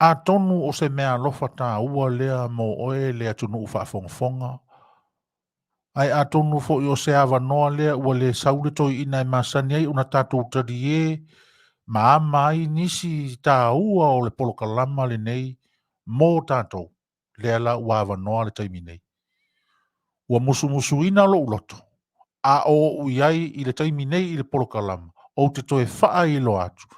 Atonu o se meaalofa taua lea mo oe le atunuu faafogafoga, ae atonu foi o se avanoa lea ua le sau le toeaina e masani ai ona tatou taliē ma ama ai nisi taua o le polokalama lenei mo tatou, lea la ua avanoa le taimi nei. Ua musumusuina lou loto, a o ou i ai i le taimi nei i le polokalama, ou te toe faailoa atu,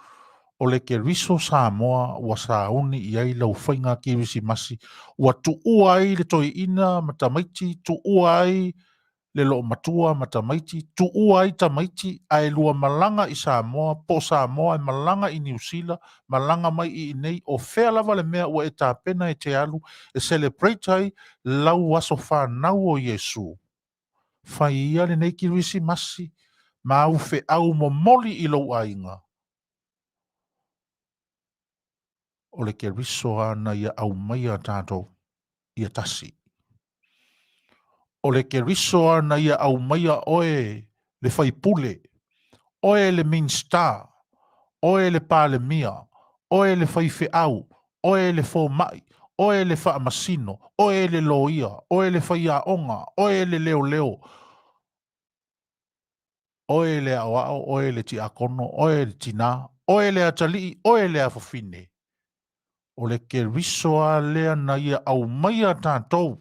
o le Keriso Samoa ua sauni i ai lau faiga Kerisimasi, ua tuua ai le toeaina ma tamaiti, tuua ai le loomatua ma tamaiti, tuua ai tamaiti ae lua malaga i Samoa, po o Samoa e malaga i Niu Sila, malaga mai i inei, o fea lava le mea ua e tapena e te alu e celebrate ai lau aso fanau o Iesu. Fai ia lenei Kerisimasi ma au feau momoli i lou aiga. O le Keriso a na ia aumaia tatou ia tasi. O le Keriso a na ia aumaia oe le faipule, oe le Minisita, oe le Palemia, oe le faifeau, oe le fomai, oe le faamasino, oe le loia, oe le faiaoga, oe le leoleo, oe le aoao, oe le tiakono, oe le tinā, oe le atalii, oe le afafine. O le Keriso a lea na ia aumaia tatou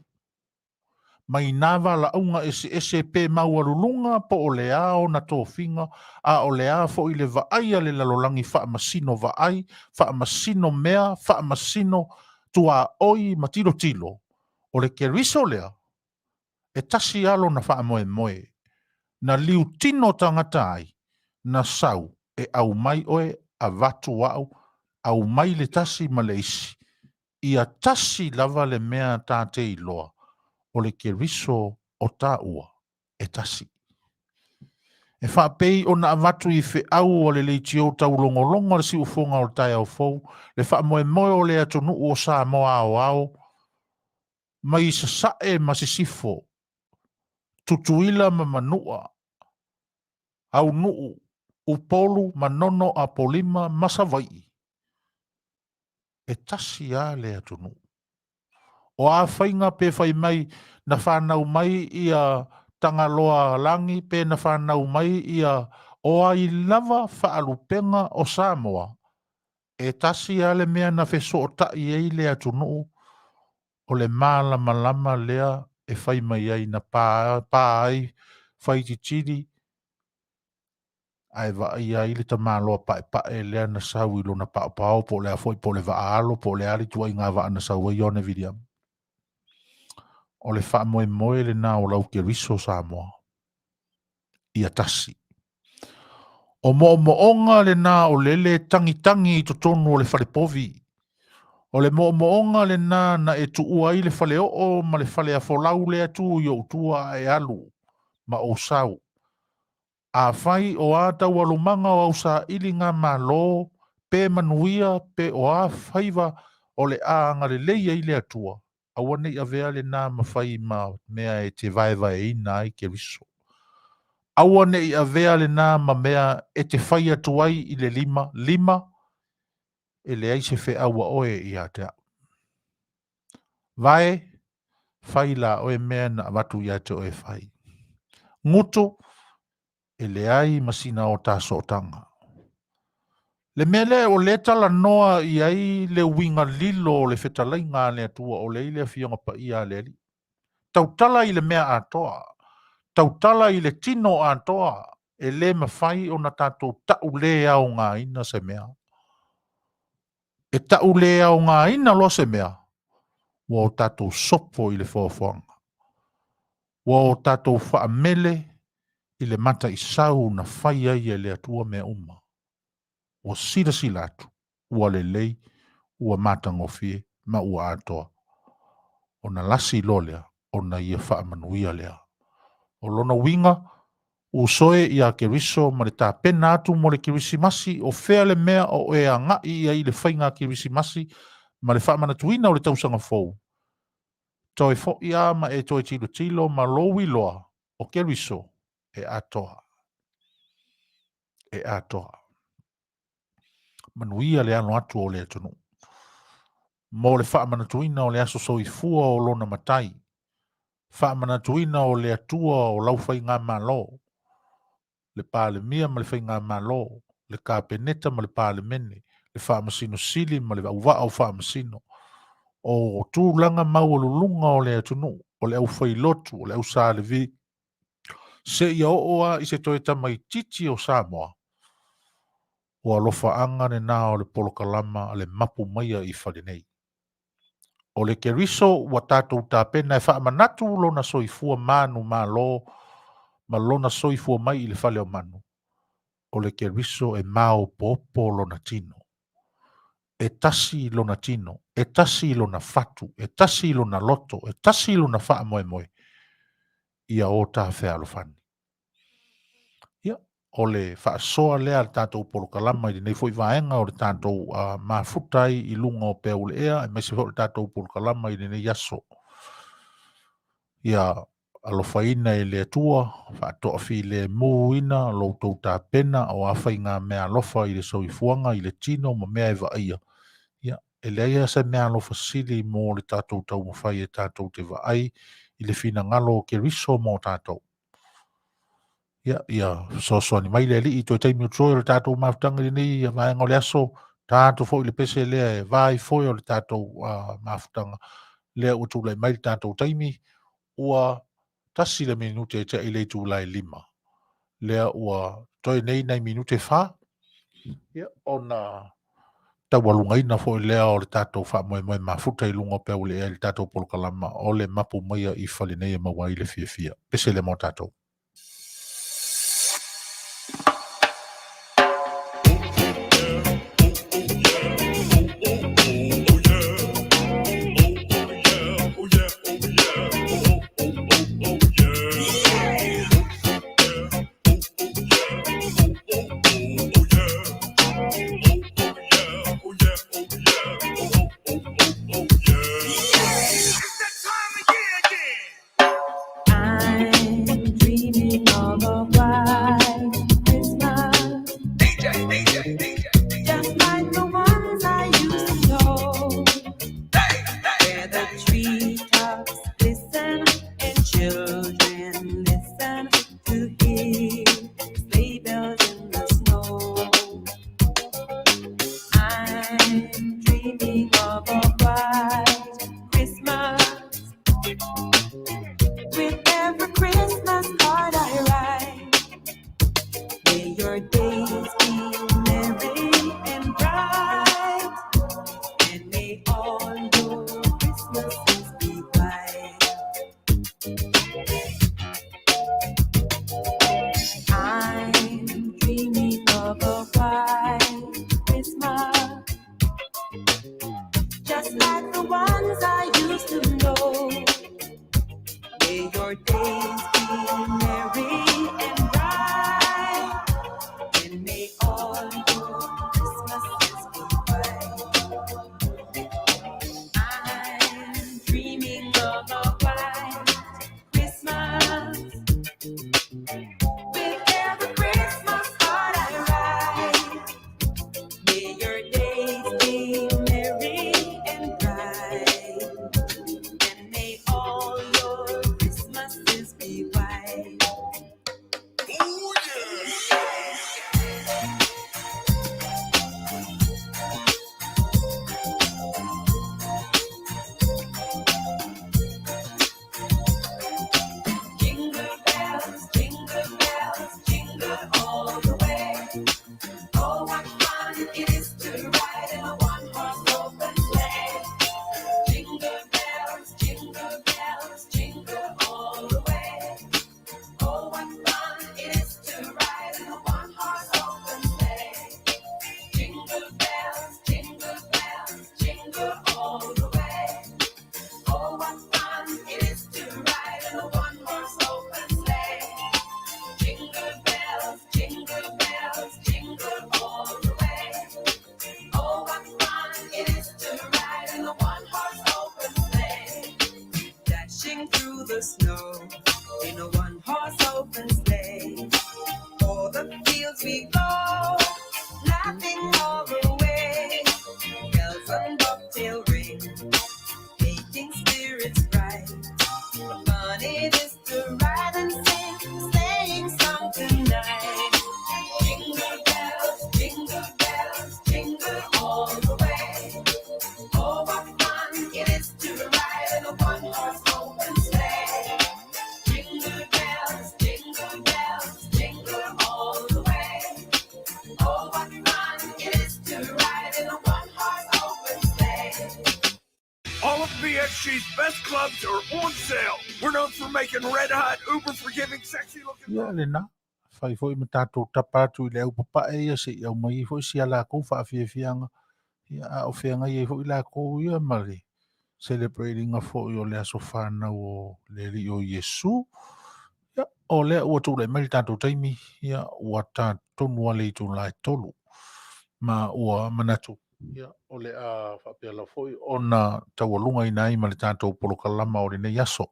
mai nā valaauga eseese pe maualuluga po o le a ona tofiga, a o le a foi le vaai a le lalolagi faamasino vaai, faamasino mea, faamasino tuaoi ma tilotilo, o le Keriso lea, e tasi lava lona faamoemoe, na liutino tagata ai, na sau e aumai oe, avatu a'u, aumai le tasi ma le isi, ia tasi lava le mea ta te iloa, o le Keriso o taua e tasi. E faapei ona avatu i feau a le leitio taulogologo a le siufoga o le taeao fou, le faamoemoe o le atunuu o Samoa aoao, mai Sasae ma Sisifo, Tutuila ma Manua, Aunuu, Upolu, Manono, Apolima ma Savaii, e tasi lava le atunuu. O a faiga pe fai mai na fanau mai ia Tagaloa Lagi pe na fanau mai ia o ai lava faalupega o Samoa, e tasi lava le mea na fesootai ai le atunuu, o le malamalama lea e fai mai ai na pa, pa ai Faititili. Ae vaaia ai le tamaloa paepae lea na sau i lona paopao po o le a foi po o le vaa alo po o le a le ituaiga vaa na sau ai Ioane Viliama. O le faamoemoe lena o lau Keriso Samoa. Ia tasi. O moomooga lena o lele tagitagi i totonu o le falepovi. O le moomooga lena na e tuua ai le faleoo ma le faleafolau lea tu i ou tua ae alu ma ou sau. Afai o a taualumaga o au sailigamalo, pe manuia pe o a faiva o le a agalelei ai le Atua, aua ne i avea lena ma fai ma mea e te vaevaeina ai Keriso. Aua ne i avea lena ma mea e te fai atu ai i le lima, lima, e leai se feau a oe ia te au. Vae, fai la oe mea na avatu ia te oe e fai. Gutu, e leai ma sina o ta sootaga. Le mea lea o lea talanoa i ai le uiga lilo o le fetalaiga a le Atua o lea i le Afioga Paia a le Alii. Tautala i le mea atoa, tautala i le tino atoa, e le mafai ona tatou tau le aogaina se mea. E tau le aogaina loa se mea, ua o tatou sopo i le foafoaga. Ua o tatou faamele i le mataisau na fai ai e le Atua mea uma. Ua silasila atu, ua lelei, ua matagofie ma ua atoa. Ona lasi loa lea, ona ia faamanuia lea. O lona uiga, uso e iā Keriso ma le tapena atu mo le Kerisimasi, o fea le mea o e agai i ai i le faiga Kerisimasi ma le faamanatuina o le tausaga fou? Toe foi a ma e toe tilotilo ma lou iloa o Keriso e atoa. E atoa. Manuia le alo atu o le atunuu. Mo le faamanatuina o le aso soifua o lona Matai, faamanatuina o le Atua o lau faigamalo, le Palemia ma le faigamalo, le Kapeneta ma le Palemene, le Faamasino Sili ma le auvaa o Faamasino, o tulaga maualuluga o le atunuu, o le aufailotu, o le ausālevi, seia oo lava i se toe tamaitiiti o Samoa, o alofaaga lena o le polokalama a le mapu maia i fale nei. O le Keriso ua tatou tapena e faamanatu lona soifua manumalo ma lona soifua mai i le fale o manu. O le Keriso e maopoopo lona tino. E tasi lona tino, e tasi lona fatu, e tasi lona loto, e tasi lona faamoemoe, ia o ta fealofani. Ia, o le faasoa lea a le tatou polokalama i lenei foi vaega o le tatou mafuta ai i luga o peau o le ea, aemaise foi o le tatou polokalama i lenei aso. Ia alofaina e le Atua, faatoafilemu ina lo outou tapena o a faiga meaalofa i le soifuaga, i le tino ma mea e vaaia. Ia, e leai lava se meaalofa sili mo le tatou taumafai e tatou te vaai i le finagalo o Keriso mo tatou. Ia, ia fesoasoani mai le Alii i toe taimi o totoe o le tatou mafutaga i lenei vaega o le aso, tatou foi le pese lea e vai foi o le tatou mafutaga lea ua tulai mai le tatou taimi, ua tasi le minute e tea i le itula e 5. Lea ua toe nei nai minute 4, ia, ona taualugaina foi lea o le tatou faamoemoe mafuta i luga o peau o le ea i le tatou polokalama o le mapu maia i fale nei e maua ai le fiafia. Pese lea mo tatou. I'm dreaming of a white Christmas, just like the ones I used to know, where the treetops glisten and children listen to hear sleigh bells in the snow. I'm dreaming of a white Christmas. With every Christmas card I write, may your days the snow in a one horse open sleigh. O'er the fields we go, laughing all the way. Bells on bobtail ring, making spirits bright. What fun it is to ride and sing a sleighing song tonight. Jingle bells, jingle bells, jingle all the way. Oh, what fun it is to ride in a one-horse open sleigh. Jingle bells, jingle bells, jingle all the way. Oh, what fun it is to ride in a one-horse open sleigh. All of BXG's best clubs are on sale. We're known for making red hot, uber forgiving, sexy looking. Ia lena, fai foi ma tatou tapa atu i le au papae ia se'i aumai ai foi si a lakou faafiafiaga, ia a o feagai ai foi lakou ia ma le celebrate ina foi o le aso fanau o le Alii o Iesu. Ia, o lea ua tulai mai le tatou taimi, ia ua ta tonu lava le itula e 3. Ma ua manatu, ia, o le a faapea lava foi ona taualugaina ai ma le tatou polokalama o lenei aso.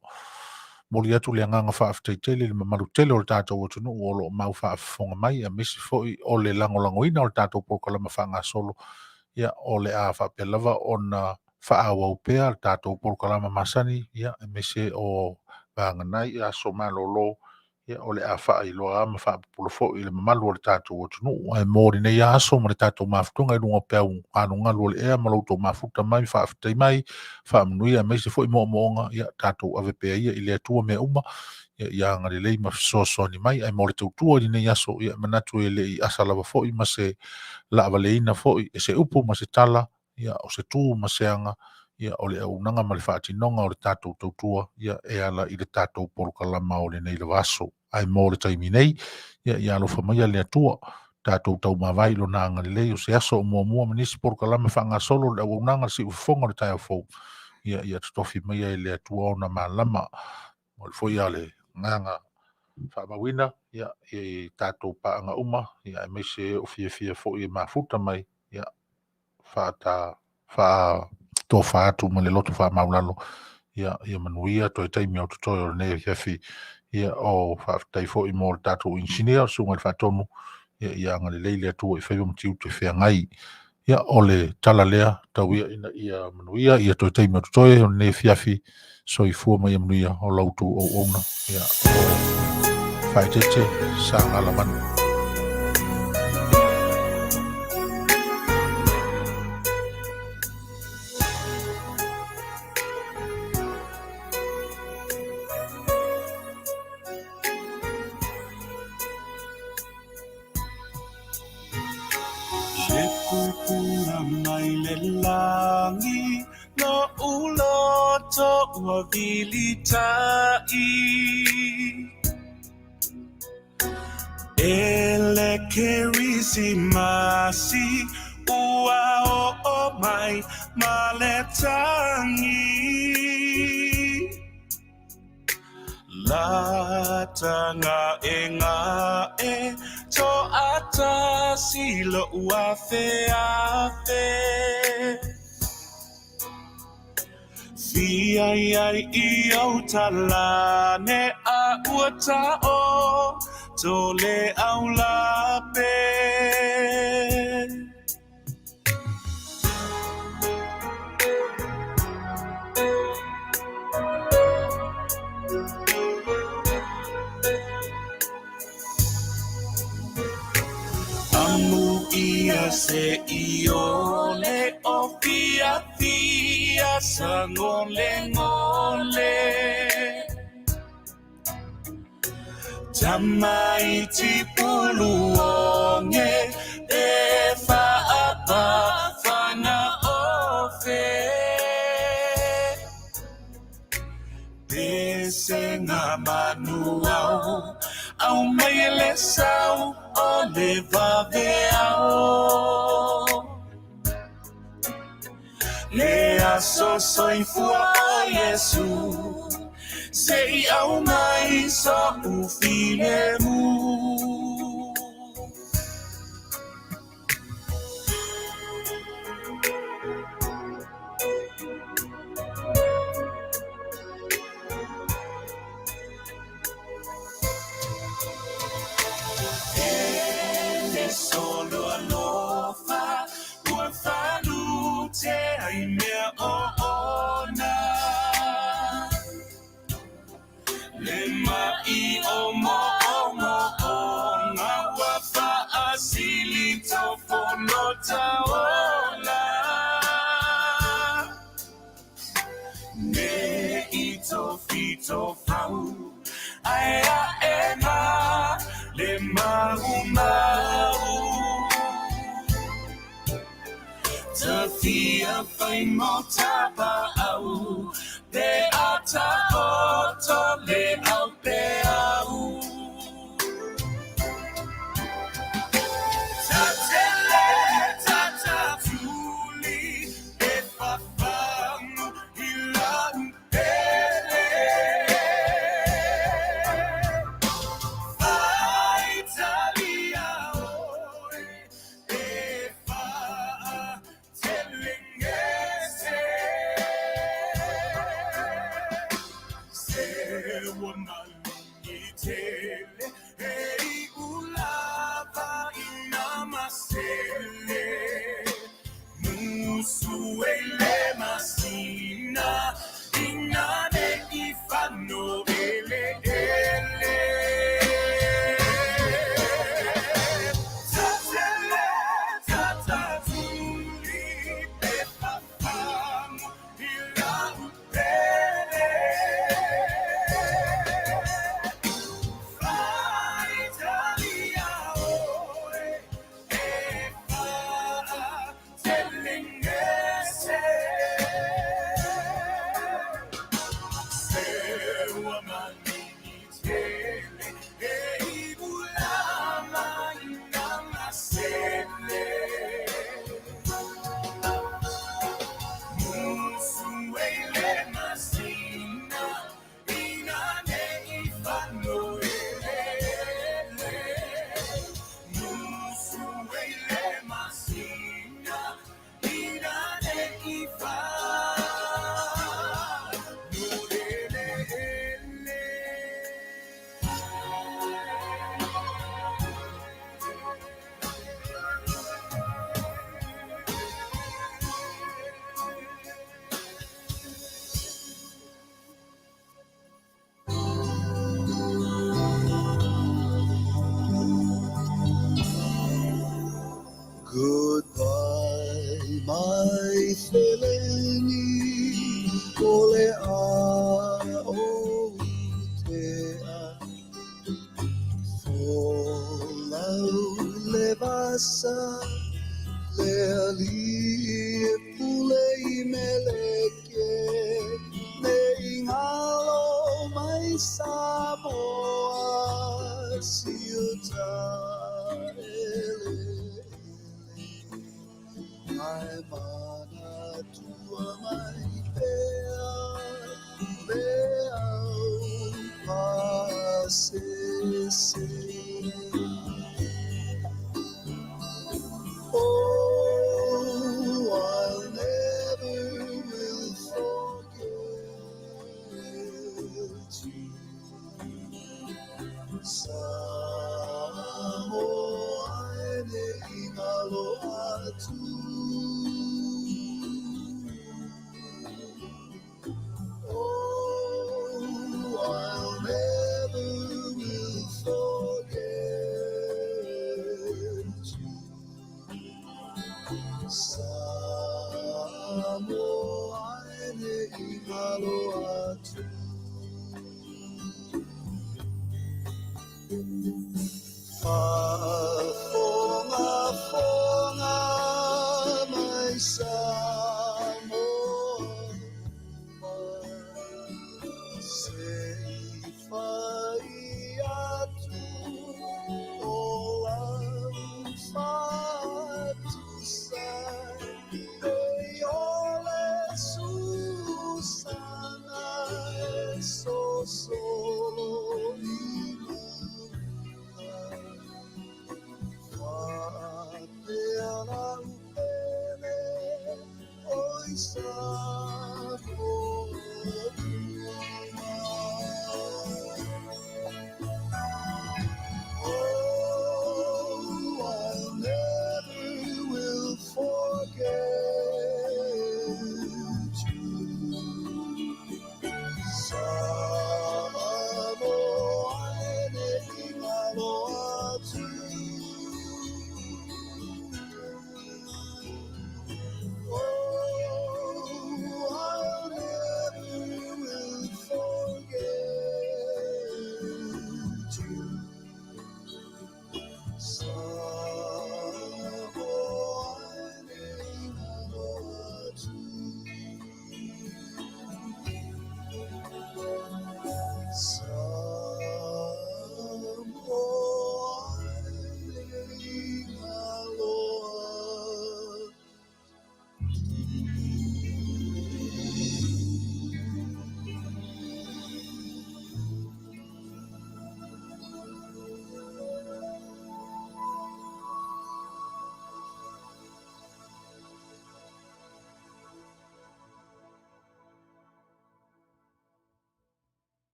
Momoli atu le agaga faafetai tele i le mamalu tele o le tatou atunuu o lo o mau faafofoga mai, aemaise foi o le lagolagoina o le tatou polokalama faagasolo. Ia, o le a faapea lava ona faaauau pea le tatou polokalama masani, ia, aemaise o vaganai aso malolo, ia, o le a faailoa ma faapupula foi i le mamalu o le tatou atunuu. Ae mo lenei aso ma le tatou mafutuga i luga o peau galugalu o le ea ma lo outou mafuta mai, faafetai mai, faamanuia aemaise foi moomooga, ia, tatou ave pea ia i le Atua mea uma, ia, ia agalelei ma fesoasoani mai. Ae mo le tautua i lenei aso, ia, manatu e le i asa lava foi ma se laavaleina foi e se upu ma se tala, ia, o se tu ma se aga, ia, o le auaunaga ma le faatinoga o le tatou tautua, ia, e ala i le tatou polokalama o lenei lava aso. Ae mo le taimi nei, ia, ia alofa maia le Atua, tatou taumavae i lona agalelei o se aso o muamua ma nisi polokalama faagasolo o le auaunaga le siufofoga o le taeao fou, ia, ia totofi maia e le Atua ona malama. Momoli foi a le agaga faamauina, ia, i tatou paaga uma, ia, aemaise o fiafia foi e mafuta mai, ia, faata faatofa atu ma le loto faamaulalo, ia, ia manuia toe taimi o totoe o lenei afiafi. Ia, o faafetai foi mo le tatou engineer, o le susuga i le Faatonu, ia, ia agalelei le Atua i faiva ma tiute feagai. Ia, o le tala lea, tau ia ina ia manuia, ia toe taimi o totoe o lenei afiafi, soifua ma ia manuia o la outou auauna, ia, o Faaeteete Sagalamanu. Le pupula mai le lagi lo'u loto ua vilita'i E le Kerisimasi ua oo mai ma le tagi Lata ga'egaʻe toʻatasi loʻu afeafe Fia ai i ou talane a ua taʻoto le aulape. Amuia se ʻiole o fiafia sagolegole Tamaiti puluoge e faapa fagaofe Pesega manuao aumai le sau o le vaveao Le aso soifua o Iesu seʻi aumai soʻu filemu. Ne i tofito fau Ae ae le mau mau Ta fia whai mo tapa au Te ata o to le au pe au Ta tele ta tuli E whawhangu i la umpele Whaitalia oe E wha telengese Se ua malungi tele E i ulava i nā masele Musu e le masina Ina ne i whano ele ele Tatele tatatuli Pe papamu i la upele Whaitalia oe E wha telengese Se ua malungi tele E i ulama i nā masele Musu e le masina Ina ne i whano ele ele Musu e le masina Ina ne i whano ele ele Goodbye, my feleni, o le a o te a. Folau le vasa, le ali e pule i meleke, ne ingalo mai Samoa, siuta ele. Ai mana tua mai pea, le au pasese. Oh, I'll never will forget you. Samoa e ne ingalo atu. Oh, I'll never will forget you. Samoa e ne ingalo atu.